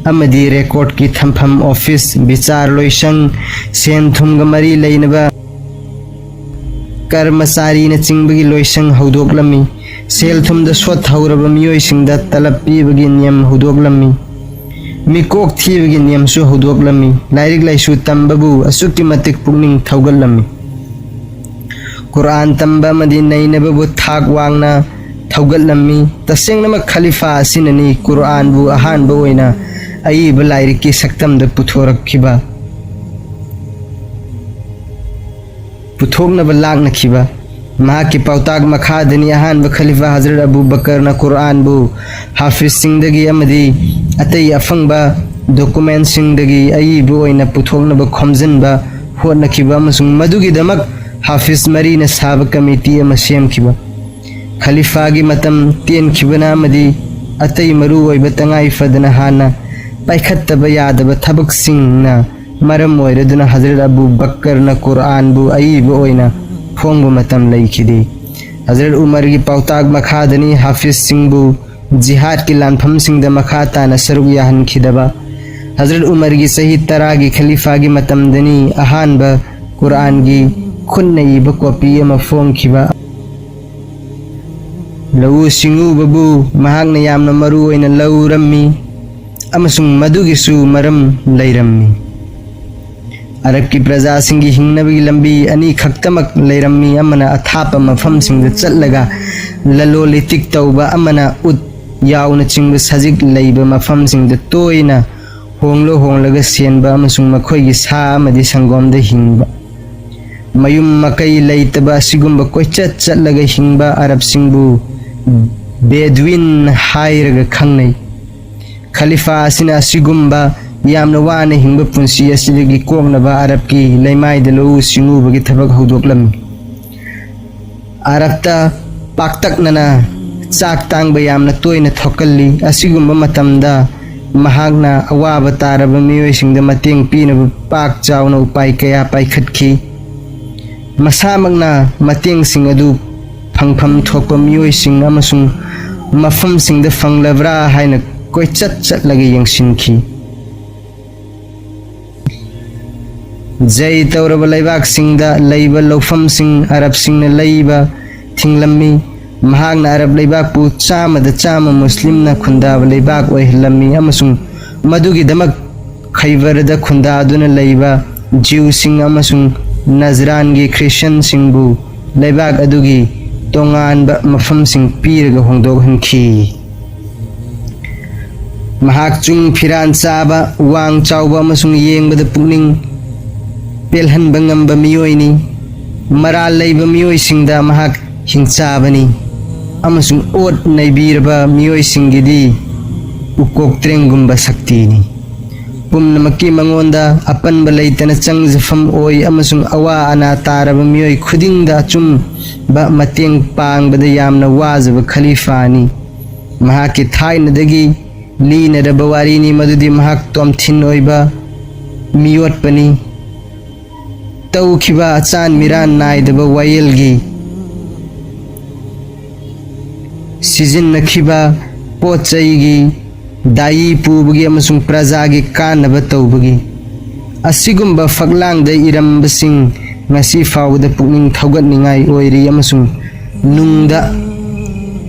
ꯑꯃꯗꯤ ꯔꯦꯀꯣꯔꯗꯀꯤ ꯊꯝꯐꯝ ꯑꯣꯐꯤꯁ, ꯕꯤꯆꯥꯔ ꯂꯣꯏꯁꯪ, ꯁꯦꯟ ꯊꯨꯝꯒ ꯃꯔꯤ ꯂꯩꯅꯕ ꯀꯔꯃꯆꯥꯔꯤꯅꯆꯤꯡꯕꯒꯤ ꯂꯣꯏꯁꯪ ꯍꯧꯗꯣꯛꯂꯝꯃꯤ꯫ ꯁꯦꯜ ꯊꯨꯝꯗ ꯁꯣꯠꯊꯍꯧꯔꯕ ꯃꯤꯑꯣꯏꯁꯤꯡꯗ ꯇꯂꯕ ꯄꯤꯕꯒꯤ ꯅꯤꯌꯝ ꯍꯧꯗꯣꯛꯂꯝꯃꯤ꯫ ꯃꯤꯀꯣꯛ ꯊꯤꯕꯒꯤ ꯅꯤꯌꯝꯁꯨ ꯍꯧꯗꯣꯛꯂꯝꯃꯤ꯫ ꯂꯥꯏꯔꯤꯛ ꯂꯥꯏꯁꯨ ꯇꯝꯕꯕꯨ ꯑꯁꯨꯛꯀꯤ ꯃꯇꯤꯛ ꯄꯨꯛꯅꯤꯡ ꯊꯧꯒꯠꯂꯝꯃꯤ꯫ ꯀꯨꯔꯥꯟ ꯇꯝꯕ ꯑꯃꯗꯤ ꯅꯩꯅꯕꯕꯨ ꯊꯥꯛ ꯋꯥꯡꯅ ꯊꯧꯒꯠꯂꯝꯃꯤ꯫ ꯇꯁꯦꯡꯅꯃꯛ ꯈꯂꯤꯐꯥ ꯑꯁꯤꯅꯅꯤ ꯀꯨꯔꯥꯟꯕꯨ ꯑꯍꯥꯟꯕ ꯑꯣꯏꯅ ꯑꯏꯕ ꯂꯥꯏꯔꯤꯛꯀꯤ ꯁꯛꯇꯝꯗ ꯄꯨꯊꯣꯔꯛꯈꯤꯕ, ꯄꯨꯊꯣꯛꯅꯕ ꯂꯥꯛꯅꯈꯤꯕ꯫ ꯃꯍꯥꯛꯀꯤ ꯄꯥꯎꯇꯥꯛ ꯃꯈꯥꯗꯅꯤ ꯑꯍꯥꯟꯕ ꯈꯂꯤꯐꯥ ꯍꯖꯔꯠ ꯑꯕꯨ ꯕꯀꯔꯅ ꯀꯨꯔꯑꯥꯟꯕꯨ ꯍꯥꯐꯤꯖꯁꯤꯡꯗꯒꯤ ꯑꯃꯗꯤ ꯑꯇꯩ ꯑꯐꯪꯕ ꯗꯣꯀꯨꯃꯦꯟꯁꯤꯡꯗꯒꯤ ꯑꯏꯕ ꯑꯣꯏꯅ ꯄꯨꯊꯣꯛꯅꯕ ꯈꯣꯝꯖꯤꯟꯕ ꯍꯣꯠꯅꯈꯤꯕ ꯑꯃꯁꯨꯡ ꯃꯗꯨꯒꯤꯗꯃꯛ ꯍꯥꯐꯤꯖ ꯃꯔꯤꯅ ꯁꯥꯕ ꯀꯃꯤꯇꯤ ꯑꯃ ꯁꯦꯝꯈꯤꯕ꯫ ꯈꯂꯤꯐꯥꯒꯤ ꯃꯇꯝ ꯇꯦꯟꯈꯤꯕꯅ ꯑꯃꯗꯤ ꯑꯇꯩ ꯃꯔꯨ ꯑꯣꯏꯕ ꯇꯉꯥꯏ ꯐꯗꯅ ꯍꯥꯟꯅ ꯄꯥꯏꯈꯠꯇꯕ ꯌꯥꯗꯕ ꯊꯕꯛꯁꯤꯡꯅ ꯃꯔꯝ ꯑꯣꯏꯔꯗꯨꯅ ꯍꯖꯔꯠ ꯑꯕꯨ ꯕꯀꯔꯅ ꯀꯨꯔꯑꯥꯟꯕꯨ ꯑꯏꯕ ꯑꯣꯏꯅ ꯐꯣꯡꯕ ꯃꯇꯝ ꯂꯩꯈꯤꯗꯦ꯫ ꯍꯖꯔꯠ ꯎꯃꯔꯒꯤ ꯄꯥꯎꯇꯥꯛ ꯃꯈꯥꯗꯅꯤ ꯍꯥꯐꯤꯖꯁꯤꯡꯕꯨ ꯖꯤꯍꯥꯗꯀꯤ ꯂꯥꯟꯐꯝꯁꯤꯡꯗ ꯃꯈꯥ ꯇꯥꯅ ꯁꯔꯨꯛ ꯌꯥꯍꯟꯈꯤꯗꯕ꯫ ꯍꯖꯔꯠ ꯎꯃꯔꯒꯤ ꯆꯍꯤ ꯇꯔꯥꯒꯤ ꯈꯂꯤꯐꯥꯒꯤ ꯃꯇꯝꯗꯅꯤ ꯑꯍꯥꯟꯕ ꯀꯨꯔꯑꯥꯟꯒꯤ ꯈꯨꯠꯅ ꯏꯕ ꯀꯣꯄꯤ ꯑꯃ ꯐꯣꯡꯈꯤꯕ꯫ ꯂꯧꯎ ꯁꯤꯡꯎꯕꯕꯨ ꯃꯍꯥꯛꯅ ꯌꯥꯝꯅ ꯃꯔꯨ ꯑꯣꯏꯅ ꯂꯧꯔꯝꯃꯤ ꯑꯃꯁꯨꯡ ꯃꯗꯨꯒꯤꯁꯨ ꯃꯔꯝ ꯂꯩꯔꯝꯃꯤ꯫ ꯑꯔꯕꯀꯤ ꯄ꯭ꯔꯖꯥꯁꯤꯡꯒꯤ ꯍꯤꯡꯅꯕꯒꯤ ꯂꯝꯕꯤ ꯑꯅꯤꯈꯛꯇꯃꯛ ꯂꯩꯔꯝꯃꯤ, ꯑꯃꯅ ꯑꯊꯥꯞꯄ ꯃꯐꯝꯁꯤꯡꯗ ꯆꯠꯂꯒ ꯂꯂꯣꯟ ꯏꯇꯤꯛ ꯇꯧꯕ, ꯑꯃꯅ ꯎꯠ ꯌꯥꯎꯅꯆꯤꯡꯕ ꯁꯖꯤꯛ ꯂꯩꯕ ꯃꯐꯝꯁꯤꯡꯗ ꯇꯣꯏꯅ ꯍꯣꯡꯂ ꯍꯣꯡꯂꯒ ꯁꯦꯟꯕ ꯑꯃꯁꯨꯡ ꯃꯈꯣꯏꯒꯤ ꯁꯥ ꯑꯃꯗꯤ ꯁꯪꯒꯣꯝꯗ ꯍꯤꯡꯕ꯫ ꯃꯌꯨꯝ ꯃꯀꯩ ꯂꯩꯇꯕ ꯑꯁꯤꯒꯨꯝꯕ ꯀꯣꯏꯆꯠ ꯆꯠꯂꯒ ꯍꯤꯡꯕ ꯑꯔꯕꯁꯤꯡꯕꯨ ꯕꯦꯗ꯭ꯋꯤꯟ ꯍꯥꯏꯔꯒ ꯈꯪꯅꯩ꯫ ꯈꯂꯤꯐꯥ ꯑꯁꯤꯅ ꯑꯁꯤꯒꯨꯝꯕ ꯌꯥꯝꯅ ꯋꯥꯅ ꯍꯤꯡꯕ ꯄꯨꯟꯁꯤ ꯑꯁꯤꯗꯒꯤ ꯀꯣꯛꯅꯕ ꯑꯔꯕꯀꯤ ꯂꯩꯃꯥꯏꯗ ꯂꯧꯎ ꯁꯤꯡꯎꯕꯒꯤ ꯊꯕꯛ ꯍꯧꯗꯣꯛꯂꯝꯃꯤ꯫ ꯑꯔꯕꯇ ꯄꯥꯛꯇꯛꯅꯅ ꯆꯥꯛ ꯇꯥꯡꯕ ꯌꯥꯝꯅ ꯇꯣꯏꯅ ꯊꯣꯛꯀꯜꯂꯤ꯫ ꯑꯁꯤꯒꯨꯝꯕ ꯃꯇꯝꯗ ꯃꯍꯥꯛꯅ ꯑꯋꯥꯕ ꯇꯥꯔꯕ ꯃꯤꯑꯣꯏꯁꯤꯡꯗ ꯃꯇꯦꯡ ꯄꯤꯅꯕ ꯄꯥꯛ ꯆꯥꯎꯅ ꯎꯄꯥꯏ ꯀꯌꯥ ꯄꯥꯏꯈꯠꯈꯤ꯫ ꯃꯁꯥꯃꯛꯅ ꯃꯇꯦꯡꯁꯤꯡ ꯑꯗꯨ ꯐꯪꯐꯝ ꯊꯣꯛꯄ ꯃꯤꯑꯣꯏꯁꯤꯡ ꯑꯃꯁꯨꯡ ꯃꯐꯝꯁꯤꯡꯗ ꯐꯪꯂꯕ꯭ꯔꯥ ꯍꯥꯏꯅ ꯀꯣꯏꯆꯠ ꯆꯠꯂꯒ ꯌꯦꯡꯁꯤꯟꯈꯤ꯫ ꯖꯩ ꯇꯧꯔꯕ ꯂꯩꯕꯥꯛꯁꯤꯡꯗ ꯂꯩꯕ ꯂꯧꯐꯝꯁꯤꯡ ꯑꯔꯕꯁꯤꯡꯅ ꯂꯩꯕ ꯊꯤꯡꯂꯝꯃꯤ꯫ ꯃꯍꯥꯛꯅ ꯑꯔꯕ ꯂꯩꯕꯥꯛꯄꯨ ꯆꯥꯝꯃꯗ ꯆꯥꯝꯃ ꯃꯨꯁꯂꯤꯝꯅ ꯈꯨꯟꯗꯥꯕ ꯂꯩꯕꯥꯛ ꯑꯣꯏꯍꯜꯂꯝꯃꯤ ꯑꯃꯁꯨꯡ ꯃꯗꯨꯒꯤꯗꯃꯛ ꯈꯩꯕꯔꯗ ꯈꯨꯟꯗꯥꯗꯨꯅ ꯂꯩꯕ ꯖ꯭ꯌꯨꯁꯤꯡ ꯑꯃꯁꯨꯡ ꯅꯖꯔꯥꯟꯒꯤ ꯈ꯭ꯔꯤꯁꯇ꯭ꯌꯥꯟꯁꯤꯡꯕꯨ ꯂꯩꯕꯥꯛ ꯑꯗꯨꯒꯤ ꯇꯣꯉꯥꯟꯕ ꯃꯐꯝꯁꯤꯡ ꯄꯤꯔꯒ ꯍꯣꯡꯗꯣꯛꯍꯟꯈꯤ꯫ ꯃꯍꯥꯛ ꯆꯨꯡ ꯐꯤꯔꯥꯟ ꯆꯥꯕ, ꯋꯥꯡ ꯆꯥꯎꯕ ꯑꯃꯁꯨꯡ ꯌꯦꯡꯕꯗ ꯄꯨꯛꯅꯤꯡ ꯄꯦꯜꯍꯟꯕ ꯉꯝꯕ ꯃꯤꯑꯣꯏꯅꯤ꯫ ꯃꯔꯥꯜ ꯂꯩꯕ ꯃꯤꯑꯣꯏꯁꯤꯡꯗ ꯃꯍꯥꯛ ꯍꯤꯡꯆꯥꯕꯅꯤ, ꯑꯃꯁꯨꯡ ꯑꯣꯠ ꯅꯩꯕꯤꯔꯕ ꯃꯤꯑꯣꯏꯁꯤꯡꯒꯤꯗꯤ ꯎꯀꯣꯛꯇ꯭ꯔꯦꯡꯒꯨꯝꯕ ꯁꯛꯇꯤꯅꯤ꯫ ꯄꯨꯝꯅꯃꯛꯀꯤ ꯃꯉꯣꯟꯗ ꯑꯄꯟꯕ ꯂꯩꯇꯅ ꯆꯪꯖꯐꯝ ꯑꯣꯏ, ꯑꯃꯁꯨꯡ ꯑꯋꯥ ꯑꯅꯥ ꯇꯥꯔꯕ ꯃꯤꯑꯣꯏ ꯈꯨꯗꯤꯡꯗ ꯑꯆꯨꯝꯕ ꯃꯇꯦꯡ ꯄꯥꯡꯕꯗ ꯌꯥꯝꯅ ꯋꯥꯖꯕ ꯈꯂꯤꯐꯥꯅꯤ꯫ ꯃꯍꯥꯛꯀꯤ ꯊꯥꯏꯅꯗꯒꯤ ꯂꯤꯅꯔꯕ ꯋꯥꯔꯤꯅꯤ ꯃꯗꯨꯗꯤ ꯃꯍꯥꯛ ꯇꯣꯝꯊꯤꯟ ꯑꯣꯏꯕ ꯃꯤꯑꯣꯠꯄꯅꯤ꯫ ꯇꯧꯈꯤꯕ ꯑꯆꯥꯟ ꯃꯤꯔꯥꯟ ꯅꯥꯏꯗꯕ ꯋꯥꯌꯦꯜꯒꯤ, ꯁꯤꯖꯤꯟꯅꯈꯤꯕ ꯄꯣꯠ ꯆꯩꯒꯤ, ꯗꯥꯏꯌꯤ ꯄꯨꯕꯒꯤ ꯑꯃꯁꯨꯡ ꯄ꯭ꯔꯖꯥꯒꯤ ꯀꯥꯟꯅꯕ ꯇꯧꯕꯒꯤ ꯑꯁꯤꯒꯨꯝꯕ ꯐꯛꯂꯥꯡꯗ ꯏꯔꯝꯕꯁꯤꯡ ꯉꯁꯤ ꯐꯥꯎꯕꯗ ꯄꯨꯛꯅꯤꯡ ꯊꯧꯒꯠꯅꯤꯡꯉꯥꯏ ꯑꯣꯏꯔꯤ ꯑꯃꯁꯨꯡ ꯅꯨꯡꯗ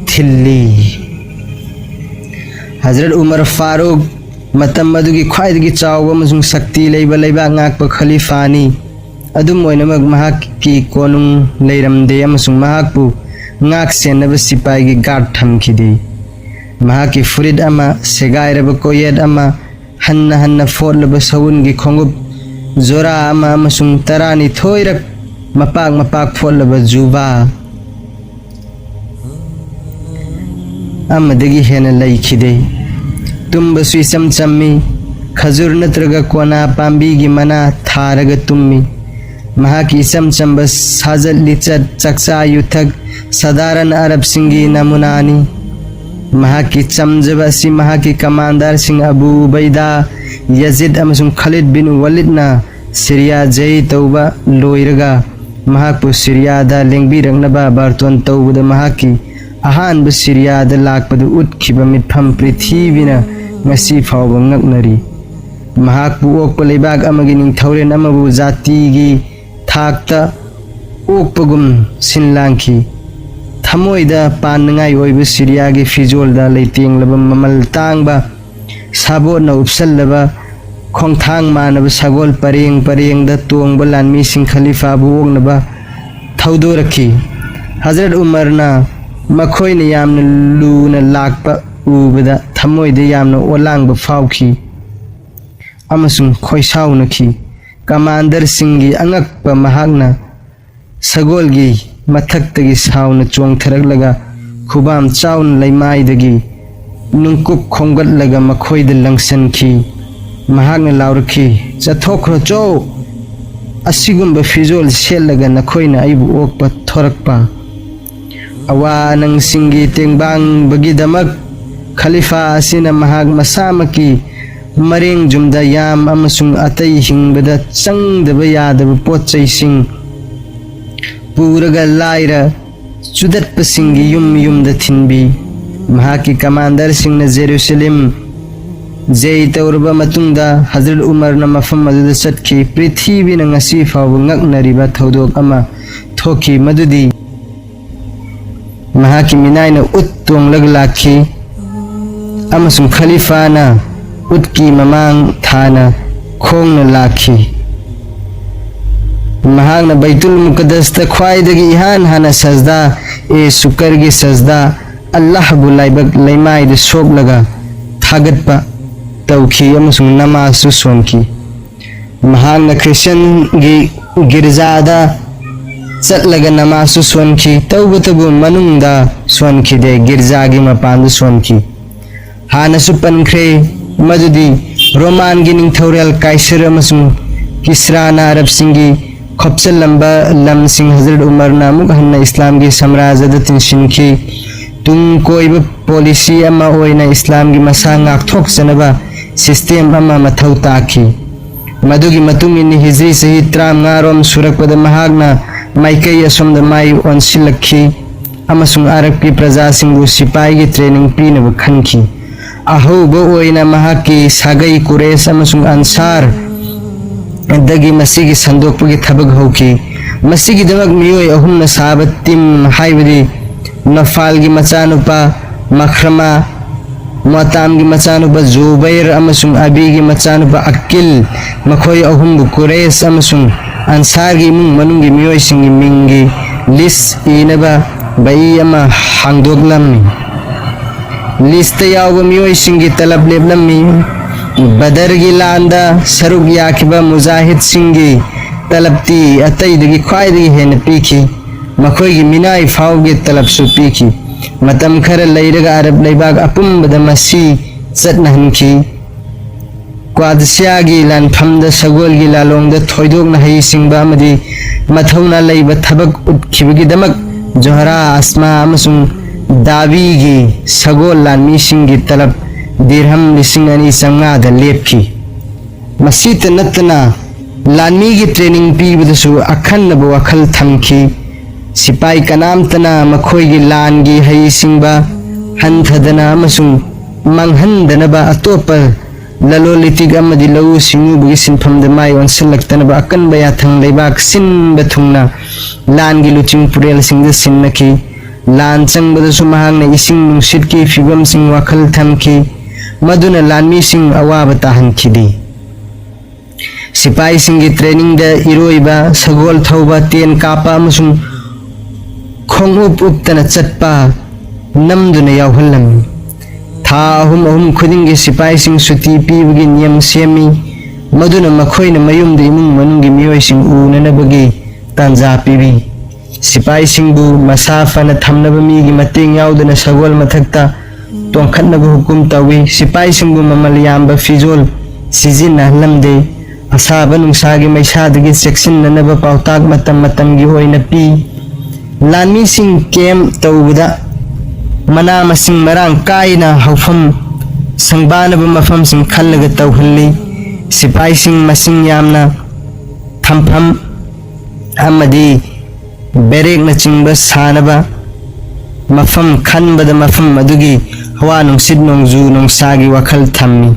ꯊꯤꯜꯂꯤ꯫ ꯍꯖꯔꯠ ꯎꯃꯔ ꯐꯥꯔꯨꯛ ꯃꯇꯝ ꯑꯗꯨꯒꯤ ꯈ꯭ꯋꯥꯏꯗꯒꯤ ꯆꯥꯎꯕ ꯑꯃꯁꯨꯡ ꯁꯛꯇꯤ ꯂꯩꯕ ꯂꯩꯕꯥꯛ ꯉꯥꯛꯄ ꯈꯂꯤꯐꯥꯅꯤ꯫ ꯑꯗꯨꯝ ꯑꯣꯏꯅꯃꯛ, ꯃꯍꯥꯛꯀꯤ ꯀꯣꯅꯨꯡ ꯂꯩꯔꯝꯗꯦ ꯑꯃꯁꯨꯡ ꯃꯍꯥꯛꯄꯨ ꯉꯥꯛ ꯁꯦꯟꯅꯕ ꯁꯤꯄꯥꯏꯒꯤ ꯒꯥꯔꯗ ꯊꯝꯈꯤꯗꯦ꯫ ꯃꯍꯥꯛꯀꯤ ꯐꯨꯔꯤꯠ ꯑꯃ, ꯁꯦꯒꯥꯏꯔꯕ ꯀꯣꯌꯦꯠ ꯑꯃ, ꯍꯟꯅ ꯍꯟꯅ ꯐꯣꯠꯂꯕ ꯁꯎꯟꯒꯤ ꯈꯣꯡꯎꯞ ꯖꯣꯔꯥ ꯑꯃ, ꯑꯃꯁꯨꯡ ꯇꯔꯥꯅꯤꯊꯣꯏꯔꯛ ꯃꯄꯥꯛ ꯃꯄꯥꯛ ꯐꯣꯠꯂꯕ ꯖꯨꯕꯥ ꯑꯃꯗꯒꯤ ꯍꯦꯟꯅ ꯂꯩꯈꯤꯗꯦ꯫ ꯇꯨꯝꯕꯁꯨ ꯏꯆꯝ ꯆꯝꯃꯤ, ꯈꯖꯨꯔ ꯅꯠꯇ꯭ꯔꯒ ꯀꯣꯅꯥ ꯄꯥꯝꯕꯤꯒꯤ ꯃꯅꯥ ꯊꯥꯔꯒ ꯇꯨꯝꯃꯤ꯫ ꯃꯍꯥꯛꯀꯤ ꯏꯆꯝ ꯆꯝꯕ ꯁꯥꯖꯠ ꯂꯤꯆꯠ, ꯆꯥꯛꯆꯥ ꯌꯨꯊꯛ ꯁꯗꯥꯔꯟ ꯑꯔꯕꯁꯤꯡꯒꯤ ꯅꯃꯨꯅꯥꯅꯤ꯫ ꯃꯍꯥꯛꯀꯤ ꯆꯝꯖꯕ ꯑꯁꯤ ꯃꯍꯥꯛꯀꯤ ꯀꯃꯥꯟꯗꯔꯁꯤꯡ ꯑꯕꯨ ꯎꯕꯩꯗꯥ, ꯌꯖꯤꯗ ꯑꯃꯁꯨꯡ ꯈꯥꯂꯤꯗ ꯕꯤꯟ ꯋꯥꯂꯤꯗꯅ ꯁꯤꯔꯤꯌꯥ ꯖꯩ ꯇꯧꯕ ꯂꯣꯏꯔꯒ ꯃꯍꯥꯛꯄꯨ ꯁꯤꯔꯤꯌꯥꯗ ꯂꯦꯡꯕꯤꯔꯛꯅꯕ ꯕꯥꯔꯇꯣꯟ ꯇꯧꯕꯗ ꯃꯍꯥꯛꯀꯤ ꯑꯍꯥꯟꯕ ꯁꯤꯔꯤꯌꯥꯗ ꯂꯥꯛꯄꯗ ꯎꯠꯈꯤꯕ ꯃꯤꯠꯐꯝ ꯄ꯭ꯔꯤꯊꯤꯕꯤꯅ ꯉꯁꯤ ꯐꯥꯎꯕ ꯉꯛꯅꯔꯤ꯫ ꯃꯍꯥꯛꯄꯨ ꯑꯣꯛꯄ ꯂꯩꯕꯥꯛ ꯑꯃꯒꯤ ꯅꯤꯡꯊꯧꯔꯦꯟ ꯑꯃꯕꯨ ꯖꯥꯇꯤꯒꯤ ꯊꯥꯛꯇ ꯑꯣꯛꯄꯒꯨꯝ ꯁꯤꯟ ꯂꯥꯡꯈꯤ꯫ ꯊꯃꯣꯏꯗ ꯄꯥꯟꯅꯉꯥꯏ ꯑꯣꯏꯕ ꯁꯤꯔꯤꯌꯥꯒꯤ ꯐꯤꯖꯣꯜꯗ ꯂꯩꯇꯦꯡꯂꯕ ꯃꯃꯜ ꯇꯥꯡꯕ ꯁꯥꯕꯣꯠꯅ ꯎꯞꯁꯜꯂꯕ ꯈꯣꯡꯊꯥꯡ ꯃꯥꯟꯅꯕ ꯁꯒꯣꯜ ꯄꯔꯦꯡ ꯄꯔꯦꯡꯗ ꯇꯣꯡꯕ ꯂꯥꯟꯃꯤꯁꯤꯡ ꯈꯂꯤꯐꯥꯕꯨ ꯑꯣꯛꯅꯕ ꯊꯧꯗꯣꯔꯛꯈꯤ꯫ ꯍꯖꯔꯠ ꯎꯃꯔꯅ ꯃꯈꯣꯏꯅ ꯌꯥꯝꯅ ꯂꯨꯅ ꯂꯥꯛꯄ ꯎꯕꯗ ꯊꯃꯣꯏꯗ ꯌꯥꯝꯅ ꯑꯣꯂꯥꯡꯕ ꯐꯥꯎꯈꯤ ꯑꯃꯁꯨꯡ ꯈꯣꯏꯁꯥꯎꯅꯈꯤ꯫ ꯀꯃꯥꯟꯗꯔꯁꯤꯡꯒꯤ ꯑꯉꯛꯄ ꯃꯍꯥꯛꯅ ꯁꯒꯣꯜꯒꯤ ꯃꯊꯛꯇꯒꯤ ꯁꯥꯎꯅ ꯆꯣꯡꯊꯔꯛꯂꯒ ꯈꯨꯕꯥꯝ ꯆꯥꯎꯅ ꯂꯩꯃꯥꯏꯗꯒꯤ ꯅꯨꯡꯀꯨꯞ ꯈꯣꯝꯒꯠꯂꯒ ꯃꯈꯣꯏꯗ ꯂꯪꯁꯟꯈꯤ꯫ ꯃꯍꯥꯛꯅ ꯂꯥꯎꯔꯛꯈꯤ, "ꯆꯠꯊꯣꯛꯈ꯭ꯔꯣ ꯆꯣ! ꯑꯁꯤꯒꯨꯝꯕ ꯐꯤꯖꯣꯜ ꯁꯦꯠꯂꯒ ꯅꯈꯣꯏꯅ ꯑꯩꯕꯨ ꯑꯣꯛꯄ ꯊꯣꯔꯛꯄ?" ꯑꯋꯥ ꯑꯅꯪꯁꯤꯡꯒꯤ ꯇꯦꯡꯕꯥꯡꯕꯒꯤꯗꯃꯛ ꯈꯂꯤꯐꯥ ꯑꯁꯤꯅ ꯃꯍꯥꯛ ꯃꯁꯥꯃꯛꯀꯤ ꯃꯔꯦꯡ ꯌꯨꯝꯗ ꯌꯥꯝ ꯑꯃꯁꯨꯡ ꯑꯇꯩ ꯍꯤꯡꯕꯗ ꯆꯪꯗꯕ ꯌꯥꯗꯕ ꯄꯣꯠ ꯆꯩꯁꯤꯡ ꯄꯨꯔꯒ ꯂꯥꯏꯔ ꯆꯨꯗꯠꯄꯁꯤꯡꯒꯤ ꯌꯨꯝ ꯌꯨꯝꯗ ꯊꯤꯟꯕꯤ꯫ ꯃꯍꯥꯛꯀꯤ ꯀꯃꯥꯟꯗꯔꯁꯤꯡꯅ ꯖꯦꯔꯨꯁꯂꯦꯝ ꯖꯩ ꯇꯧꯔꯕ ꯃꯇꯨꯡꯗ ꯍꯖꯔꯠ ꯎꯃꯔꯅ ꯃꯐꯝ ꯑꯗꯨꯗ ꯆꯠꯈꯤ꯫ ꯄ꯭ꯔꯤꯊꯤꯕꯤꯅ ꯉꯁꯤ ꯐꯥꯎꯕ ꯉꯛꯅꯔꯤꯕ ꯊꯧꯗꯣꯛ ꯑꯃ ꯊꯣꯛꯈꯤ, ꯃꯗꯨꯗꯤ ꯃꯍꯥꯛꯀꯤ ꯃꯤꯅꯥꯏꯅ ꯎꯠ ꯇꯣꯡꯂꯒ ꯂꯥꯛꯈꯤ ꯑꯃꯁꯨꯡ ꯈꯂꯤꯐꯥꯅ ꯎꯠꯀꯤ ꯃꯃꯥꯡ ꯊꯥꯅ ꯈꯣꯡꯅ ꯂꯥꯛꯈꯤ꯫ ꯃꯍꯥꯛꯅ ꯕꯩꯇꯨꯜ ꯃꯨꯀꯗꯁꯇ ꯈ꯭ꯋꯥꯏꯗꯒꯤ ꯏꯍꯥꯟ ꯍꯥꯟꯅ ꯁꯖꯗꯥ ꯑꯦ ꯁꯨꯀꯔꯒꯤ ꯁꯖꯗꯥ, ꯑꯜꯂꯥꯍꯕꯨ ꯂꯥꯏꯕꯛ ꯂꯩꯃꯥꯏꯗ ꯁꯣꯛꯂꯒ ꯊꯥꯒꯠꯄ ꯇꯧꯈꯤ ꯑꯃꯁꯨꯡ ꯅꯃꯥꯖꯁꯨ ꯁꯣꯟꯈꯤ꯫ ꯃꯍꯥꯛꯅ ꯈ꯭ꯔꯤꯁꯇꯤꯌꯟꯒꯤ ꯒꯤꯔꯖꯥꯗ ꯆꯠꯂꯒ ꯅꯃꯥꯖꯁꯨ ꯁꯣꯟꯈꯤ, ꯇꯧꯕꯇꯕꯨ ꯃꯅꯨꯡꯗ ꯁꯣꯟꯈꯤꯗꯦ, ꯒꯤꯔꯖꯥꯒꯤ ꯃꯄꯥꯟꯗ ꯁꯣꯟꯈꯤ꯫ ꯍꯥꯟꯅꯁꯨ ꯄꯟꯈ꯭ꯔꯦ ꯃꯗꯨꯗꯤ ꯔꯣꯃꯥꯟꯒꯤ ꯅꯤꯡꯊꯧꯔꯦꯜ ꯀꯥꯏꯁꯔ ꯑꯃꯁꯨꯡ ꯀꯤꯁꯔꯥꯅ ꯑꯔꯕꯁꯤꯡꯒꯤ ꯈꯣꯞꯆꯜꯂꯝꯕ ꯂꯝꯁꯤꯡ ꯍꯖꯔꯠ ꯎꯃꯔꯅ ꯑꯃꯨꯛ ꯍꯟꯅ ꯏꯁꯂꯥꯝꯒꯤ ꯁꯥꯝꯔꯥꯖ꯭ꯌꯗ ꯇꯤꯟꯁꯤꯟꯈꯤ꯫ ꯇꯨꯡ ꯀꯣꯏꯕ ꯄꯣꯂꯤꯁꯤ ꯑꯃ ꯑꯣꯏꯅ ꯏꯁꯂꯥꯝꯒꯤ ꯃꯁꯥ ꯉꯥꯛꯊꯣꯛꯆꯅꯕ ꯁꯤꯁꯇꯦꯝ ꯑꯃ ꯃꯊꯧ ꯇꯥꯈꯤ꯫ ꯃꯗꯨꯒꯤ ꯃꯇꯨꯡ ꯏꯟꯅ ꯍꯤꯖ꯭ꯔꯤ ꯆꯍꯤ ꯇꯔꯥꯃꯉꯥ ꯔꯣꯝ ꯁꯨꯔꯛꯄꯗ ꯃꯍꯥꯛꯅ ꯃꯥꯏꯀꯩ ꯑꯁꯣꯝꯗ ꯃꯥꯏ ꯑꯣꯟꯁꯤꯜꯂꯛꯈꯤ ꯑꯃꯁꯨꯡ ꯑꯔꯕꯀꯤ ꯄ꯭ꯔꯖꯥꯁꯤꯡꯕꯨ ꯁꯤꯄꯥꯏꯒꯤ ꯇ꯭ꯔꯦꯅꯤꯡ ꯄꯤꯅꯕ ꯈꯟꯈꯤ꯫ ꯑꯍꯧꯕ ꯑꯣꯏꯅ ꯃꯍꯥꯛꯀꯤ ꯁꯥꯒꯩ ꯀꯨꯔꯦꯁ ꯑꯃꯁꯨꯡ ꯑꯟꯁꯥꯔ ꯗꯒꯤ ꯃꯁꯤꯒꯤ ꯁꯟꯗꯣꯛꯄꯒꯤ ꯊꯕꯛ ꯍꯧꯈꯤ꯫ ꯃꯁꯤꯒꯤꯗꯃꯛ ꯃꯤꯑꯣꯏ ꯑꯍꯨꯝꯅ ꯁꯥꯕ ꯇꯤꯝ, ꯍꯥꯏꯕꯗꯤ ꯅꯐꯥꯜꯒꯤ ꯃꯆꯥꯅꯨꯄꯥ ꯃꯈ꯭ꯔꯃꯥ, ꯃꯣꯇꯥꯝꯒꯤ ꯃꯆꯥꯅꯨꯄꯥ ꯖꯨꯕꯩꯔ ꯑꯃꯁꯨꯡ ꯑꯕꯤꯒꯤ ꯃꯆꯥꯅꯨꯄꯥ ꯑꯛꯀꯤꯜ, ꯃꯈꯣꯏ ꯑꯍꯨꯝꯕꯨ ꯀꯨꯔꯦꯁ ꯑꯃꯁꯨꯡ ꯑꯟꯁꯥꯔꯒꯤ ꯏꯃꯨꯡ ꯃꯅꯨꯡꯒꯤ ꯃꯤꯑꯣꯏꯁꯤꯡꯒꯤ ꯃꯤꯡꯒꯤ ꯂꯤꯁ ꯏꯅꯕ ꯕꯏ ꯑꯃ ꯍꯥꯡꯗꯣꯛꯂꯝꯃꯤ꯫ ꯂꯤꯁꯇ ꯌꯥꯎꯕ ꯃꯤꯑꯣꯏꯁꯤꯡꯒꯤ ꯇꯂꯕ ꯂꯦꯞꯂꯝꯃꯤ꯫ ꯕꯗꯔꯒꯤ ꯂꯥꯟꯗ ꯁꯔꯨꯛ ꯌꯥꯈꯤꯕ ꯃꯨꯖꯥꯍꯤꯗꯁꯤꯡꯒꯤ ꯇꯂꯕꯇꯤ ꯑꯇꯩꯗꯒꯤ ꯈ꯭ꯋꯥꯏꯗꯒꯤ ꯍꯦꯟꯅ ꯄꯤꯈꯤ꯫ ꯃꯈꯣꯏꯒꯤ ꯃꯤꯅꯥꯏ ꯐꯥꯎꯒꯤ ꯇꯂꯕꯁꯨ ꯄꯤꯈꯤ꯫ ꯃꯇꯝ ꯈꯔ ꯂꯩꯔꯒ ꯑꯔꯕ ꯂꯩꯕꯥꯛ ꯑꯄꯨꯝꯕꯗ ꯃꯁꯤ ꯆꯠꯅꯍꯟꯈꯤ꯫ ꯀ꯭ꯋꯥꯗꯁꯤꯌꯥꯒꯤ ꯂꯥꯟꯐꯝꯗ ꯁꯒꯣꯜꯒꯤ ꯂꯥꯂꯣꯡꯗ ꯊꯣꯏꯗꯣꯛꯅ ꯍꯩꯁꯤꯡꯕ ꯑꯃꯗꯤ ꯃꯊꯧꯅꯥ ꯂꯩꯕ ꯊꯕꯛ ꯎꯠꯈꯤꯕꯒꯤꯗꯃꯛ ꯖꯣꯍꯔꯥ ꯑꯁꯃꯥ ꯑꯃꯁꯨꯡ ꯗꯥꯕꯤꯒꯤ ꯁꯒꯣꯜ ꯂꯥꯟꯃꯤꯁꯤꯡꯒꯤ ꯇꯂꯕ ꯗꯤꯔꯍꯝ ꯂꯤꯁꯤꯡ ꯑꯅꯤ ꯆꯥꯝꯃꯉꯥꯗ ꯂꯦꯞꯈꯤ꯫ ꯃꯁꯤꯇ ꯅꯠꯇꯅ ꯂꯥꯟꯃꯤꯒꯤ ꯇ꯭ꯔꯦꯅꯤꯡ ꯄꯤꯕꯗꯁꯨ ꯑꯈꯟꯅꯕ ꯋꯥꯈꯜ ꯊꯝꯈꯤ꯫ ꯁꯤꯄꯥꯏ ꯀꯅꯥꯝꯇꯅ ꯃꯈꯣꯏꯒꯤ ꯂꯥꯟꯒꯤ ꯍꯩꯁꯤꯡꯕ ꯍꯟꯊꯗꯅ ꯑꯃꯁꯨꯡ ꯃꯥꯡꯍꯟꯗꯅꯕ ꯑꯇꯣꯞꯄ ꯂꯂꯣꯟ ꯏꯇꯤꯛ ꯑꯃꯗꯤ ꯂꯧꯎ ꯁꯤꯡꯎꯕꯒꯤ ꯁꯤꯟꯐꯝꯗ ꯃꯥꯏ ꯑꯣꯟꯁꯤꯜꯂꯛꯇꯅꯕ ꯑꯀꯟꯕ ꯌꯥꯊꯪ ꯂꯩꯕꯥꯛ ꯁꯤꯟꯕ ꯊꯨꯡꯅ ꯂꯥꯟꯒꯤ ꯂꯨꯆꯤꯡ ꯄꯨꯔꯦꯜꯁꯤꯡꯗ ꯁꯤꯟꯅꯈꯤ꯫ ꯂꯥꯟ ꯆꯪꯕꯗꯁꯨ ꯃꯍꯥꯛꯅ ꯏꯁꯤꯡ ꯅꯨꯡꯁꯤꯠꯀꯤ ꯐꯤꯕꯝꯁꯤꯡ ꯋꯥꯈꯜ ꯊꯝꯈꯤ, ꯃꯗꯨꯅ ꯂꯥꯟꯃꯤꯁꯤꯡ ꯑꯋꯥꯕ ꯇꯥꯍꯟꯈꯤꯗꯦ꯫ ꯁꯤꯄꯥꯏꯁꯤꯡꯒꯤ ꯇ꯭ꯔꯦꯅꯤꯡꯗ ꯏꯔꯣꯏꯕ, ꯁꯒꯣꯜ ꯊꯧꯕ, ꯇꯦꯟ ꯀꯥꯞꯄ ꯑꯃꯁꯨꯡ ꯈꯣꯡꯎꯞ ꯎꯞꯇꯅ ꯆꯠꯄ ꯅꯝꯗꯨꯅ ꯌꯥꯎꯍꯜꯂꯝꯃꯤ꯫ ꯊꯥ ꯑꯍꯨꯝ ꯑꯍꯨꯝ ꯈꯨꯗꯤꯡꯒꯤ ꯁꯤꯄꯥꯏꯁꯤꯡ ꯁꯨꯇꯤ ꯄꯤꯕꯒꯤ ꯅꯤꯌꯝ ꯁꯦꯝꯃꯤ, ꯃꯗꯨꯅ ꯃꯈꯣꯏꯅ ꯃꯌꯨꯝꯗ ꯏꯃꯨꯡ ꯃꯅꯨꯡꯒꯤ ꯃꯤꯑꯣꯏꯁꯤꯡ ꯎꯅꯅꯕꯒꯤ ꯇꯥꯟꯖꯥ ꯄꯤꯕꯤ꯫ ꯁꯤꯄꯥꯏꯁꯤꯡꯕꯨ ꯃꯁꯥ ꯐꯅ ꯊꯝꯅꯕ ꯃꯤꯒꯤ ꯃꯇꯦꯡ ꯌꯥꯎꯗꯅ ꯁꯒꯣꯜ ꯃꯊꯛꯇ ꯇꯣꯡꯈꯠꯅꯕ ꯍꯨꯀꯨꯝ ꯇꯧꯏ꯫ ꯁꯤꯄꯥꯏꯁꯤꯡꯕꯨ ꯃꯃꯜ ꯌꯥꯝꯕ ꯐꯤꯖꯣꯜ ꯁꯤꯖꯤꯟꯅꯍꯜꯂꯝꯗꯦ꯫ ꯑꯁꯥꯕ ꯅꯨꯡꯁꯥꯒꯤ ꯃꯩꯁꯥꯗꯒꯤ ꯆꯦꯛꯁꯤꯟꯅꯅꯕ ꯄꯥꯎꯇꯥꯛ ꯃꯇꯝ ꯃꯇꯝꯒꯤ ꯑꯣꯏꯅ ꯄꯤ꯫ ꯂꯥꯟꯃꯤꯁꯤꯡ ꯀꯦꯝ ꯇꯧꯕꯗ ꯃꯅꯥ ꯃꯁꯤꯡ ꯃꯔꯥꯡ ꯀꯥꯏꯅ ꯍꯧꯐꯝ ꯁꯪꯕꯥꯅꯕ ꯃꯐꯝꯁꯤꯡ ꯈꯜꯂꯒ ꯇꯧꯍꯜꯂꯤ꯫ ꯁꯤꯄꯥꯏꯁꯤꯡ ꯃꯁꯤꯡ ꯌꯥꯝꯅ ꯊꯝꯐꯝ ꯑꯃꯗꯤ ꯕꯦꯔꯦꯛꯅꯆꯤꯡꯕ ꯁꯥꯅꯕ ꯃꯐꯝ ꯈꯟꯕꯗ ꯃꯐꯝ ꯑꯗꯨꯒꯤ ꯍꯋꯥ ꯅꯨꯡꯁꯤꯠ ꯅꯣꯡꯖꯨ ꯅꯨꯡꯁꯥꯒꯤ ꯋꯥꯈꯜ ꯊꯝꯃꯤ꯫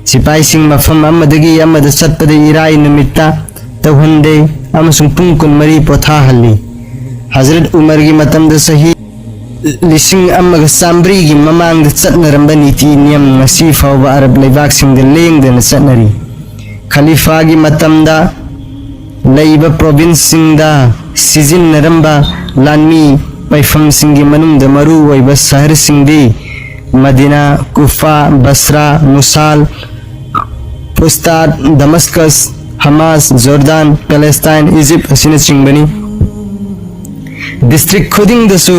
ꯁꯤꯄꯥꯏꯁꯤꯡ ꯃꯐꯝ ꯑꯃꯗꯒꯤ ꯑꯃꯗ ꯆꯠꯄꯗ ꯏꯔꯥꯏ ꯅꯨꯃꯤꯠꯇ ꯇꯧꯍꯟꯗꯦ ꯑꯃꯁꯨꯡ ꯄꯨꯡ ꯀꯨꯟꯃꯔꯤ ꯄꯣꯊꯥꯍꯜꯂꯤ꯫ ꯍꯖꯔꯠ ꯎꯃꯔꯒꯤ ꯃꯇꯝꯗ ꯆꯍꯤ ꯂꯤꯁꯤꯡ ꯑꯃꯒ ꯆꯥꯃꯔꯤꯒꯤ ꯃꯃꯥꯡꯗ ꯆꯠꯅꯔꯝꯕ ꯅꯤꯇꯤ ꯅꯤꯌꯝ ꯉꯁꯤ ꯐꯥꯎꯕ ꯑꯔꯕ ꯂꯩꯕꯥꯛꯁꯤꯡꯗ ꯂꯦꯡꯗꯅ ꯆꯠꯅꯔꯤ꯫ ꯈꯂꯤꯐꯥꯒꯤ ꯃꯇꯝꯗ ꯂꯩꯕ ꯄ꯭ꯔꯣꯚꯤꯟꯁꯁꯤꯡꯗ ꯁꯤꯖꯤꯟꯅꯔꯝꯕ ꯂꯥꯟꯃꯤ ꯄꯥꯏꯐꯝꯁꯤꯡꯒꯤ ꯃꯅꯨꯡꯗ ꯃꯔꯨ ꯑꯣꯏꯕ ꯁꯍꯔꯁꯤꯡꯗꯤ ꯃꯗꯤꯅꯥ, ꯀꯨꯐꯥ, ꯕꯁ꯭ꯔꯥ, ꯃꯨꯁꯥꯜ, ꯐꯨꯁꯇꯥꯠ, ꯗꯃꯁꯀꯁ, ꯍꯃꯥꯁ, ꯖꯣꯔꯗꯥꯟ, ꯄꯦꯂꯦꯁꯇꯥꯏꯟ, ꯏꯖꯤꯞ ꯑꯁꯤꯅꯆꯤꯡꯕꯅꯤ꯫ ꯗꯤꯁꯇ꯭ꯔꯤꯛ ꯈꯨꯗꯤꯡꯗꯁꯨ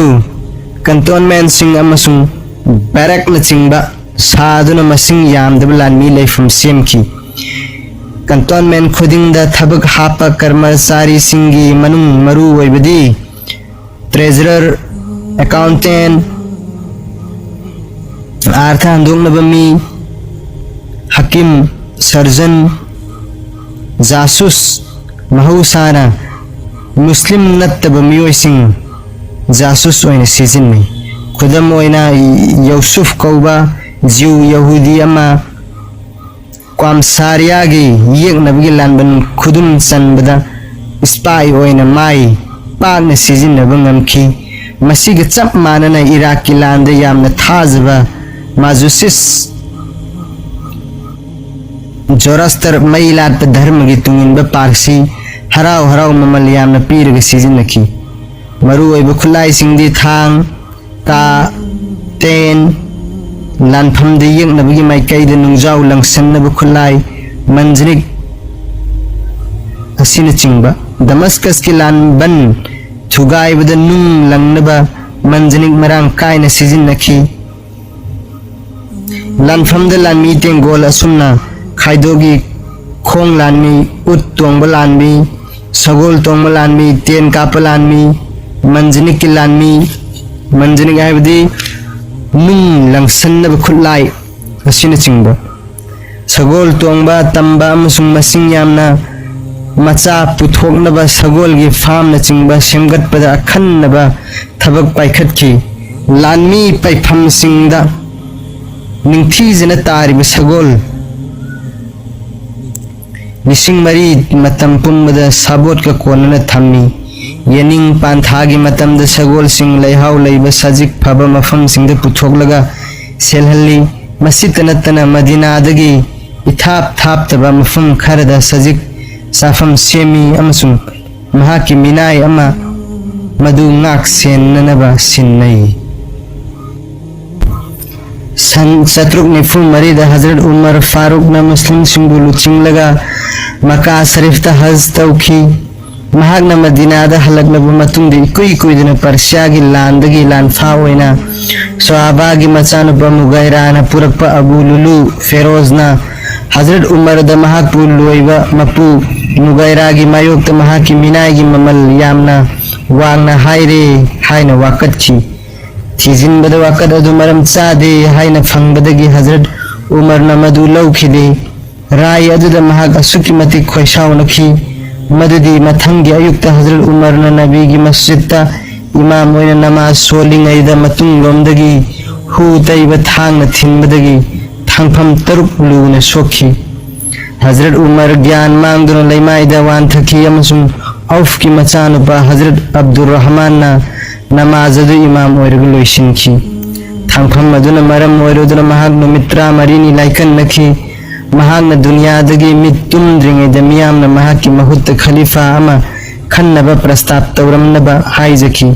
ꯀꯟꯇꯣꯟꯃꯦꯟꯁꯤꯡ ꯑꯃꯁꯨꯡ ꯕꯦꯔꯦꯛꯅꯆꯤꯡꯕ ꯁꯥꯗꯨꯅ ꯃꯁꯤꯡ ꯌꯥꯝꯗꯕ ꯂꯥꯟꯃꯤ ꯂꯩꯐꯝ ꯁꯦꯝꯈꯤ꯫ ꯀꯟꯇꯣꯟꯃꯦꯟ ꯈꯨꯗꯤꯡꯗ ꯊꯕꯛ ꯍꯥꯞꯄ ꯀꯔꯃꯆꯥꯔꯤꯁꯤꯡꯒꯤ ꯃꯅꯨꯡ ꯃꯔꯨ ꯑꯣꯏꯕꯗꯤ ꯇ꯭ꯔꯦꯖꯔꯔ, ꯑꯦꯀꯥꯎꯟꯇꯦꯟ, ꯑꯥꯔꯊ ꯍꯟꯗꯣꯛꯅꯕ ꯃꯤ, ꯍꯀꯤꯝ, ꯁꯔꯖꯟ, ꯖꯥꯁꯨꯁ, ꯃꯍꯧꯁꯥꯅ ꯃꯨꯁꯂꯤꯝ ꯅꯠꯇꯕ ꯃꯤꯑꯣꯏꯁꯤꯡ ꯖꯥꯁꯨꯁ ꯑꯣꯏꯅ ꯁꯤꯖꯤꯟꯅꯩ꯫ ꯈꯨꯗꯝ ꯑꯣꯏꯅ, ꯌꯧꯁꯨꯐ ꯀꯧꯕ ꯖꯤꯎ ꯌꯍꯨꯗꯤ ꯑꯃ ꯀ꯭ꯋꯥꯝꯁꯥꯔꯤꯌꯥꯒꯤ ꯌꯦꯛꯅꯕꯒꯤ ꯂꯥꯟꯕꯟ ꯈꯨꯗꯨꯝ ꯆꯟꯕꯗ ꯏꯁꯄꯥꯏ ꯑꯣꯏꯅ ꯃꯥꯏ ꯄꯥꯛꯅ ꯁꯤꯖꯤꯟꯅꯕ ꯉꯝꯈꯤ꯫ ꯃꯁꯤꯒ ꯆꯞ ꯃꯥꯟꯅꯅ ꯏꯔꯥꯛꯀꯤ ꯂꯥꯟꯗ ꯌꯥꯝꯅ ꯊꯥꯖꯕ ꯃꯥꯖꯨꯁꯤꯁ ꯖꯣꯔꯥꯁꯇꯔ ꯃꯩ ꯂꯥꯠꯄ ꯙꯔꯃꯒꯤ ꯇꯨꯡꯏꯟꯕ ꯄꯥꯔꯁꯤ ꯍꯔꯥꯎ ꯍꯔꯥꯎ ꯃꯃꯜ ꯌꯥꯝꯅ ꯄꯤꯔꯒ ꯁꯤꯖꯤꯟꯅꯈꯤ꯫ ꯃꯔꯨꯑꯣꯏꯕ ꯈꯨꯠꯂꯥꯏꯁꯤꯡꯗꯤ ꯊꯥꯡ, ꯀꯥ, ꯇꯦꯟ, ꯂꯥꯟꯐꯝꯗ ꯌꯦꯛꯅꯕꯒꯤ ꯃꯥꯏꯀꯩꯗ ꯅꯨꯡꯖꯥꯎ ꯂꯪꯁꯟꯅꯕ ꯈꯨꯠꯂꯥꯏ, ꯃꯟꯖꯅꯤꯛ ꯑꯁꯤꯅꯆꯤꯡꯕ꯫ ꯗꯃꯁꯀꯁꯀꯤ ꯂꯥꯟꯕꯟ ꯊꯨꯒꯥꯏꯕꯗ ꯅꯨꯡ ꯂꯪꯅꯕ ꯃꯟꯖꯅꯤꯛ ꯃꯔꯥꯡ ꯀꯥꯏꯅ ꯁꯤꯖꯤꯟꯅꯈꯤ꯫ ꯂꯥꯟꯐꯝꯗ ꯂꯥꯟꯃꯤ ꯇꯦꯡꯒꯣꯜ ꯑꯁꯨꯝꯅ ꯈꯥꯏꯗꯣꯛꯏ: ꯈꯣꯡ ꯂꯥꯟꯃꯤ, ꯎꯠ ꯇꯣꯡꯕ ꯂꯥꯟꯃꯤ, ꯁꯒꯣꯜ ꯇꯣꯡꯕ ꯂꯥꯟꯃꯤ, ꯇꯦꯟ ꯀꯥꯞꯄ ꯂꯥꯟꯃꯤ, ꯃꯟꯖꯅꯤꯛꯀꯤ ꯂꯥꯟꯃꯤ꯫ ꯃꯟꯖꯅꯤꯛ ꯍꯥꯏꯕꯗꯤ ꯅꯨꯡ ꯂꯪꯁꯟꯅꯕ ꯈꯨꯠꯂꯥꯏ ꯑꯁꯤꯅꯆꯤꯡꯕ꯫ ꯁꯒꯣꯜ ꯇꯣꯡꯕ ꯇꯝꯕ ꯑꯃꯁꯨꯡ ꯃꯁꯤꯡ ꯌꯥꯝꯅ ꯃꯆꯥ ꯄꯨꯊꯣꯛꯅꯕ ꯁꯒꯣꯜꯒꯤ ꯐꯥꯝꯅꯆꯤꯡꯕ ꯁꯦꯝꯒꯠꯄꯗ ꯑꯈꯟꯅꯕ ꯊꯕꯛ ꯄꯥꯏꯈꯠꯈꯤ꯫ ꯂꯥꯟꯃꯤ ꯄꯩꯐꯝꯁꯤꯡꯗ ꯅꯤꯡꯊꯤꯖꯅ ꯇꯥꯔꯤꯕ ꯁꯒꯣꯜ ꯂꯤꯁꯤꯡ ꯃꯔꯤ ꯃꯇꯝ ꯄꯨꯝꯕꯗ ꯁꯥꯕꯣꯠꯀ ꯀꯣꯟꯅꯅ ꯊꯝꯃꯤ꯫ ꯌꯦꯅꯤꯡ ꯄꯥꯟꯊꯥꯒꯤ ꯃꯇꯝꯗ ꯁꯒꯣꯜꯁꯤꯡ ꯂꯩꯍꯥꯎ ꯂꯩꯕ ꯁꯖꯤꯛ ꯐꯕ ꯃꯐꯝꯁꯤꯡꯗ ꯄꯨꯊꯣꯛꯂꯒ ꯁꯦꯜꯍꯜꯂꯤ꯫ ꯃꯁꯤꯇ ꯅꯠꯇꯅ ꯃꯗꯤꯅꯥꯗꯒꯤ ꯏꯊꯥꯞ ꯊꯥꯞꯇꯕ ꯃꯐꯝ ꯈꯔꯗ ꯁꯖꯤꯛ ꯆꯥꯐꯝ ꯁꯦꯝꯃꯤ ꯑꯃꯁꯨꯡ ꯃꯍꯥꯛꯀꯤ ꯃꯤꯅꯥꯏ ꯑꯃ ꯃꯗꯨ ꯉꯥꯛ ꯁꯦꯟꯅꯅꯕ ꯁꯤꯟꯅꯩ꯫ ꯁꯟ ꯆꯥꯇ꯭ꯔꯨꯛ ꯅꯤꯐꯨ ꯃꯔꯤꯗ ꯍꯖꯔꯠ ꯎꯃꯔ ꯐꯥꯔꯨꯛꯅ ꯃꯨꯁꯂꯤꯝꯁꯤꯡꯕꯨ ꯂꯨꯆꯤꯡꯂꯒ ꯃꯀꯥ ꯁꯔꯤꯐꯇ ꯍꯖ ꯇꯧꯈꯤ꯫ ꯃꯍꯥꯛꯅ ꯃꯗꯤꯅꯥꯗ ꯍꯜꯂꯛꯂꯕ ꯃꯇꯨꯡꯗ ꯏꯀꯨꯏ ꯀꯨꯏꯗꯅ ꯄꯔꯁꯤꯌꯥꯒꯤ ꯂꯥꯟꯗꯒꯤ ꯂꯥꯟꯐꯥ ꯑꯣꯏꯅ ꯁꯣꯍꯥꯕꯥꯒꯤ ꯃꯆꯥꯅꯨꯄꯥ ꯃꯨꯒꯥꯏꯔꯥꯅ ꯄꯨꯔꯛꯄ ꯑꯕꯨ ꯂꯨꯂꯨ ꯐꯦꯔꯣꯖꯅ ꯍꯖꯔꯠ ꯎꯃꯔꯗ ꯃꯍꯥꯛꯄꯨ ꯂꯣꯏꯕ ꯃꯄꯨ ꯃꯨꯒꯥꯏꯔꯥꯒꯤ ꯃꯥꯌꯣꯛꯇ ꯃꯍꯥꯛꯀꯤ ꯃꯤꯅꯥꯏꯒꯤ ꯃꯃꯜ ꯌꯥꯝꯅ ꯋꯥꯡꯅ ꯍꯥꯏꯔꯦ ꯍꯥꯏꯅ ꯋꯥꯀꯠꯈꯤ꯫ ꯊꯤꯖꯤꯟꯕꯗ ꯋꯥꯀꯠ ꯑꯗꯨ ꯃꯔꯝ ꯆꯥꯗꯦ ꯍꯥꯏꯅ ꯐꯪꯕꯗꯒꯤ ꯍꯖꯔꯠ ꯎꯃꯔꯅ ꯃꯗꯨ ꯂꯧꯈꯤꯗꯦ꯫ ꯔꯥꯏ ꯑꯗꯨꯗ ꯃꯍꯥꯛ ꯑꯁꯨꯛꯀꯤ ꯃꯇꯤꯛ ꯈꯣꯏꯁꯥꯎꯅꯈꯤ ꯃꯗꯨꯗꯤ ꯃꯊꯪꯒꯤ ꯑꯌꯨꯛꯇ ꯍꯖꯔꯠ ꯎꯃꯔꯅ ꯅꯕꯤꯒꯤ ꯃꯁꯖꯤꯗꯇ ꯏꯃꯥꯝ ꯑꯣꯏꯅ ꯅꯃꯥꯖ ꯁꯣꯜꯂꯤꯉꯩꯗ ꯃꯇꯨꯡꯂꯣꯝꯗꯒꯤ ꯍꯨ ꯇꯩꯕ ꯊꯥꯡꯅ ꯊꯤꯟꯕꯗꯒꯤ ꯊꯥꯡꯐꯝ ꯇꯔꯨꯛ ꯂꯨꯅ ꯁꯣꯛꯈꯤ꯫ ꯍꯖꯔꯠ ꯎꯃꯔ ꯒ꯭ꯌꯥꯟ ꯃꯥꯡꯗꯨꯅ ꯂꯩꯃꯥꯏꯗ ꯋꯥꯟꯊꯈꯤ ꯑꯃꯁꯨꯡ ꯑꯧꯐꯀꯤ ꯃꯆꯥꯅꯨꯄꯥ ꯍꯖꯔꯠ ꯑꯕꯗꯨꯔꯔꯍꯃꯥꯟꯅ ꯅꯃꯥꯖ ꯑꯗꯨ ꯏꯃꯥꯝ ꯑꯣꯏꯔꯒ ꯂꯣꯏꯁꯤꯟꯈꯤ꯫ ꯊꯥꯡꯐꯝ ꯑꯗꯨꯅ ꯃꯔꯝ ꯑꯣꯏꯔꯗꯨꯅ ꯃꯍꯥꯛ ꯅꯨꯃꯤꯠ ꯇꯔꯥꯃꯔꯤꯅꯤ ꯂꯥꯏꯀꯟꯅꯈꯤ꯫ ꯃꯍꯥꯛꯅ ꯗꯨꯅꯤꯌꯥꯗꯒꯤ ꯃꯤꯠ ꯇꯨꯝꯗ꯭ꯔꯤꯉꯩꯗ ꯃꯤꯌꯥꯝꯅ ꯃꯍꯥꯛꯀꯤ ꯃꯍꯨꯠꯇ ꯈꯂꯤꯐꯥ ꯑꯃ ꯈꯟꯅꯕ ꯄ꯭ꯔꯁꯇꯥꯞ ꯇꯧꯔꯝꯅꯕ ꯍꯥꯏꯖꯈꯤ꯫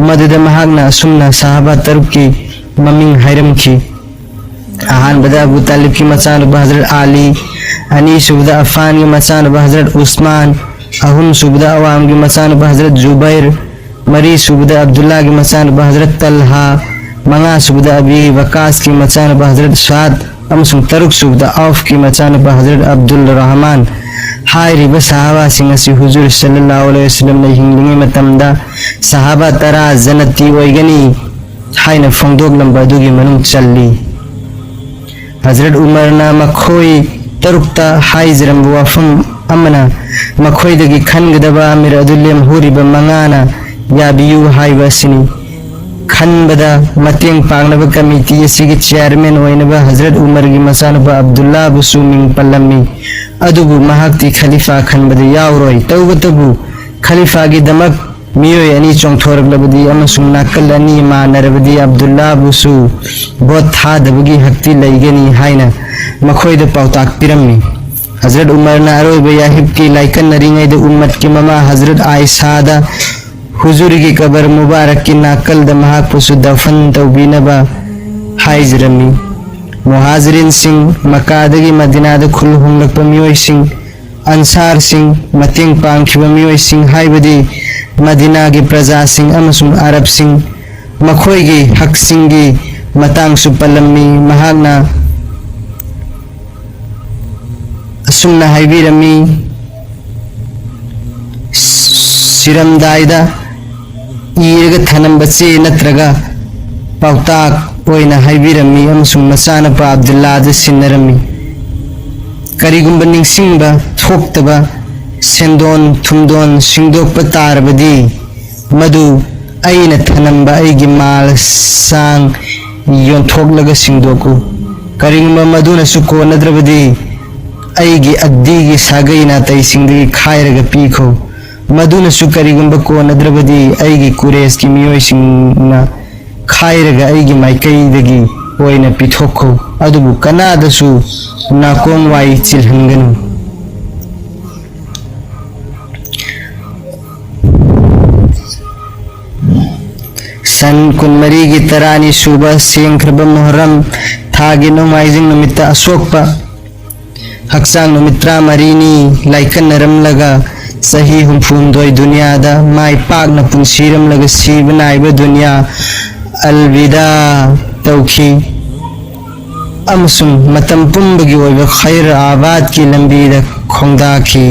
ꯃꯗꯨꯗ ꯃꯍꯥꯛꯅ ꯑꯁꯨꯝꯅ ꯁꯍꯥꯕꯥ ꯇꯔꯨꯛꯀꯤ ꯃꯃꯤꯡ ꯍꯥꯏꯔꯝꯈꯤ꯫ ꯑꯍꯥꯟꯕꯗ ꯑꯕꯨ ꯇꯥꯂꯤꯕꯀꯤ ꯃꯆꯥꯅꯨꯄꯥ ꯍꯖꯔꯠ ꯑꯥꯂꯤ, ꯑꯅꯤꯁꯨꯕꯗ ꯑꯐꯥꯟꯒꯤ ꯃꯆꯥꯅꯨꯄꯥ ꯍꯖꯔꯠ ꯎꯁꯃꯥꯟ, ꯑꯍꯨꯝꯁꯨꯕꯗ ꯑꯋꯥꯝꯒꯤ ꯃꯆꯥꯅꯨꯄꯥ ꯍꯖꯔꯠ ꯖꯨꯕꯩꯔ, ꯃꯔꯤꯁꯨꯕꯗ ꯑꯕꯗꯨꯜꯂꯥꯒꯤ ꯃꯆꯥꯅꯨꯄꯥ ꯍꯖꯔꯠ ꯇꯜꯍꯥ, ꯃꯉꯥꯁꯨꯕꯗ ꯑꯕꯤ ꯋꯀꯥꯁꯀꯤ ꯃꯆꯥꯅꯨꯄꯥ ꯍꯖꯔꯠ ꯁꯥꯗ ꯑꯃꯁꯨꯡ ꯇꯔꯨꯛꯁꯨꯕꯗ ꯑꯧꯐꯀꯤ ꯃꯆꯥꯅꯨꯄꯥ ꯍꯖꯔꯠ ꯑꯕꯗꯨꯜ ꯔꯍꯃꯥꯟ꯫ ꯍꯥꯏꯔꯤꯕ ꯁꯍꯥꯕꯥꯁꯤꯡ ꯑꯁꯤ ꯍꯨꯖꯨꯔ ꯁꯜꯂꯜꯂꯥꯍꯨ ꯑꯂꯩꯍꯤ ꯋꯁꯜꯂꯝꯅ ꯍꯤꯡꯂꯤꯉꯩ ꯃꯇꯝꯗ ꯁꯍꯥꯕꯥ ꯇꯔꯥ ꯖꯟꯅꯇꯤ ꯑꯣꯏꯒꯅꯤ ꯍꯥꯏꯅ ꯐꯣꯡꯗꯣꯛꯂꯝꯕ ꯑꯗꯨꯒꯤ ꯃꯅꯨꯡ ꯆꯜꯂꯤ꯫ ꯍꯖꯔꯠ ꯎꯃꯔꯅ ꯃꯈꯣꯏ ꯇꯔꯨꯛꯇ ꯍꯥꯏꯖꯔꯝꯕ ꯋꯥꯐꯝ ꯑꯃꯅ ꯃꯈꯣꯏꯗꯒꯤ ꯈꯟꯒꯗꯕ ꯑꯃꯤꯔ ꯑꯗꯨ ꯂꯦꯝꯍꯧꯔꯤꯕ ꯃꯉꯥꯅ ꯌꯥꯕꯤꯌꯨ ꯍꯥꯏꯕ ꯑꯁꯤꯅꯤ꯫ ꯈꯟꯕꯗ ꯃꯇꯦꯡ ꯄꯥꯡꯅꯕ ꯀꯃꯤꯇꯤ ꯑꯁꯤꯒꯤ ꯆꯤꯌꯥꯔꯃꯦꯟ ꯑꯣꯏꯅꯕ ꯍꯖꯔꯠ ꯎꯃꯔꯒꯤ ꯃꯆꯥꯅꯨꯄꯥ ꯑꯕꯗꯨꯜꯂꯥꯕꯨꯁꯨ ꯃꯤꯡ ꯄꯜꯂꯝꯃꯤ꯫ ꯑꯗꯨꯕꯨ ꯃꯍꯥꯛꯇꯤ ꯈꯂꯤꯐꯥ ꯈꯟꯕꯗ ꯌꯥꯎꯔꯣꯏ꯫ ꯇꯧꯕꯇꯕꯨ ꯈꯂꯤꯐꯥꯒꯤꯗꯃꯛ ꯃꯤꯑꯣꯏ ꯑꯅꯤ ꯆꯣꯡꯊꯣꯔꯛꯂꯕꯗꯤ ꯑꯃꯁꯨꯡ ꯅꯥꯀꯜ ꯑꯅꯤ ꯃꯥꯟꯅꯔꯕꯗꯤ ꯑꯕꯗꯨꯜꯂꯥꯕꯨꯁꯨ ꯚꯣꯠ ꯊꯥꯗꯕꯒꯤ ꯍꯛꯇꯤ ꯂꯩꯒꯅꯤ ꯍꯥꯏꯅ ꯃꯈꯣꯏꯗ ꯄꯥꯎꯇꯥꯛ ꯄꯤꯔꯝꯃꯤ꯫ ꯍꯖꯔꯠ ꯎꯃꯔꯅ ꯑꯔꯣꯏꯕ ꯌꯥꯍꯤꯞꯀꯤ ꯂꯥꯏꯀꯠꯅꯔꯤꯉꯩꯗ ꯎꯝꯃꯠꯀꯤ ꯃꯃꯥ ꯍꯖꯔꯠ ꯑꯥꯏꯁꯥꯗ ꯍꯨꯖꯨꯔꯒꯤ ꯀꯕꯔ ꯃꯨꯕꯥꯔꯛꯀꯤ ꯅꯥꯀꯜꯗ ꯃꯍꯥꯛꯄꯨꯁꯨ ꯗꯐꯟ ꯇꯧꯕꯤꯅꯕ ꯍꯥꯏꯖꯔꯝꯃꯤ꯫ ꯃꯨꯍꯥꯖꯤꯔꯤꯟꯁꯤꯡ, ꯃꯀꯥꯗꯒꯤ ꯃꯗꯤꯅꯥꯗ ꯈꯨꯜ ꯍꯣꯡꯂꯛꯄ ꯃꯤꯑꯣꯏꯁꯤꯡ, ꯑꯟꯁꯥꯔꯁꯤꯡ, ꯃꯇꯦꯡ ꯄꯥꯡꯈꯤꯕ ꯃꯤꯑꯣꯏꯁꯤꯡ, ꯍꯥꯏꯕꯗꯤ ꯃꯗꯤꯅꯥꯒꯤ ꯄ꯭ꯔꯖꯥꯁꯤꯡ ꯑꯃꯁꯨꯡ ꯑꯔꯕꯁꯤꯡ, ꯃꯈꯣꯏꯒꯤ ꯍꯛꯁꯤꯡꯒꯤ ꯃꯇꯥꯡꯁꯨ ꯄꯜꯂꯝꯃꯤ꯫ ꯃꯍꯥꯛꯅ ꯑꯁꯨꯝꯅ ꯍꯥꯏꯕꯤꯔꯝꯃꯤ, ꯁꯤꯔꯝꯗꯥꯏꯗ ꯏꯔꯒ ꯊꯅꯝꯕ ꯆꯦ ꯅꯠꯇ꯭ꯔꯒ ꯄꯥꯎꯇꯥꯛ ꯑꯣꯏꯅ ꯍꯥꯏꯕꯤꯔꯝꯃꯤ ꯑꯃꯁꯨꯡ ꯃꯆꯥꯅꯨꯄꯥ ꯑꯕꯗꯨꯜꯂꯥꯗ ꯁꯤꯟꯅꯔꯝꯃꯤ꯫ ꯀꯔꯤꯒꯨꯝꯕ ꯅꯤꯡꯁꯤꯡꯕ ꯊꯣꯛꯇꯕ ꯁꯦꯟꯗꯣꯟ ꯊꯨꯝꯗꯣꯟ ꯁꯤꯡꯗꯣꯛꯄ ꯇꯥꯔꯕꯗꯤ, ꯃꯗꯨ ꯑꯩꯅ ꯊꯅꯝꯕ ꯑꯩꯒꯤ ꯃꯥꯜ ꯁꯥꯡ ꯌꯣꯟꯊꯣꯛꯂꯒ ꯁꯤꯡꯗꯣꯛꯎ꯫ ꯀꯔꯤꯒꯨꯝꯕ ꯃꯗꯨꯅꯁꯨ ꯀꯣꯟꯅꯗ꯭ꯔꯕꯗꯤ, ꯑꯩꯒꯤ ꯑꯗꯤꯒꯤ ꯁꯥꯒꯩ ꯅꯥꯇꯩꯁꯤꯡꯗꯒꯤ ꯈꯥꯏꯔꯒ ꯄꯤꯈꯣ꯫ ꯃꯗꯨꯅꯁꯨ ꯀꯔꯤꯒꯨꯝꯕ ꯀꯣꯟꯅꯗ꯭ꯔꯕꯗꯤ, ꯑꯩꯒꯤ ꯀꯨꯔꯦꯁꯀꯤ ꯃꯤꯑꯣꯏꯁꯤꯡꯅ ꯈꯥꯏꯔꯒ ꯑꯩꯒꯤ ꯃꯥꯏꯀꯩꯗꯒꯤ ꯑꯣꯏꯅ ꯄꯤꯊꯣꯛꯈꯣ꯫ ꯑꯗꯨꯕꯨ ꯀꯅꯥꯗꯁꯨ ꯅꯥꯀꯣꯡ ꯋꯥꯏ ꯆꯤꯜꯍꯟꯒꯅꯨ꯫ ꯁꯟ ꯀꯨꯟꯃꯔꯤꯒꯤ ꯇꯔꯥꯅꯤ ꯁꯨꯕ ꯁꯦꯡꯈ꯭ꯔꯕ ꯃꯨꯍꯔꯝ ꯊꯥꯒꯤ ꯅꯣꯡꯃꯥꯏꯖꯤꯡ ꯅꯨꯃꯤꯠꯇ ꯑꯁꯣꯛꯄ ꯍꯛꯆꯥꯡ ꯅꯨꯃꯤꯠ ꯇꯔꯥꯃꯔꯤꯅꯤ ꯂꯥꯏꯀꯠꯅꯔꯝꯂꯒ, ꯆꯍꯤ ꯍꯨꯝꯐꯨꯍꯨꯝꯗꯣꯏ ꯗꯨꯅꯤꯌꯥꯗ ꯃꯥꯏ ꯄꯥꯛꯅ ꯄꯨꯟꯁꯤꯔꯝꯂꯒ, ꯁꯤꯕ ꯅꯥꯏꯕ ꯗꯨꯅꯤꯌꯥ ꯑꯜꯕꯤꯗꯥ ꯇꯧꯈꯤ ꯑꯃꯁꯨꯡ ꯃꯇꯝ ꯄꯨꯝꯕꯒꯤ ꯑꯣꯏꯕ ꯈꯩꯔ ꯑꯥꯕꯥꯗꯀꯤ ꯂꯝꯕꯤꯗ ꯈꯣꯡꯗꯥꯈꯤ꯫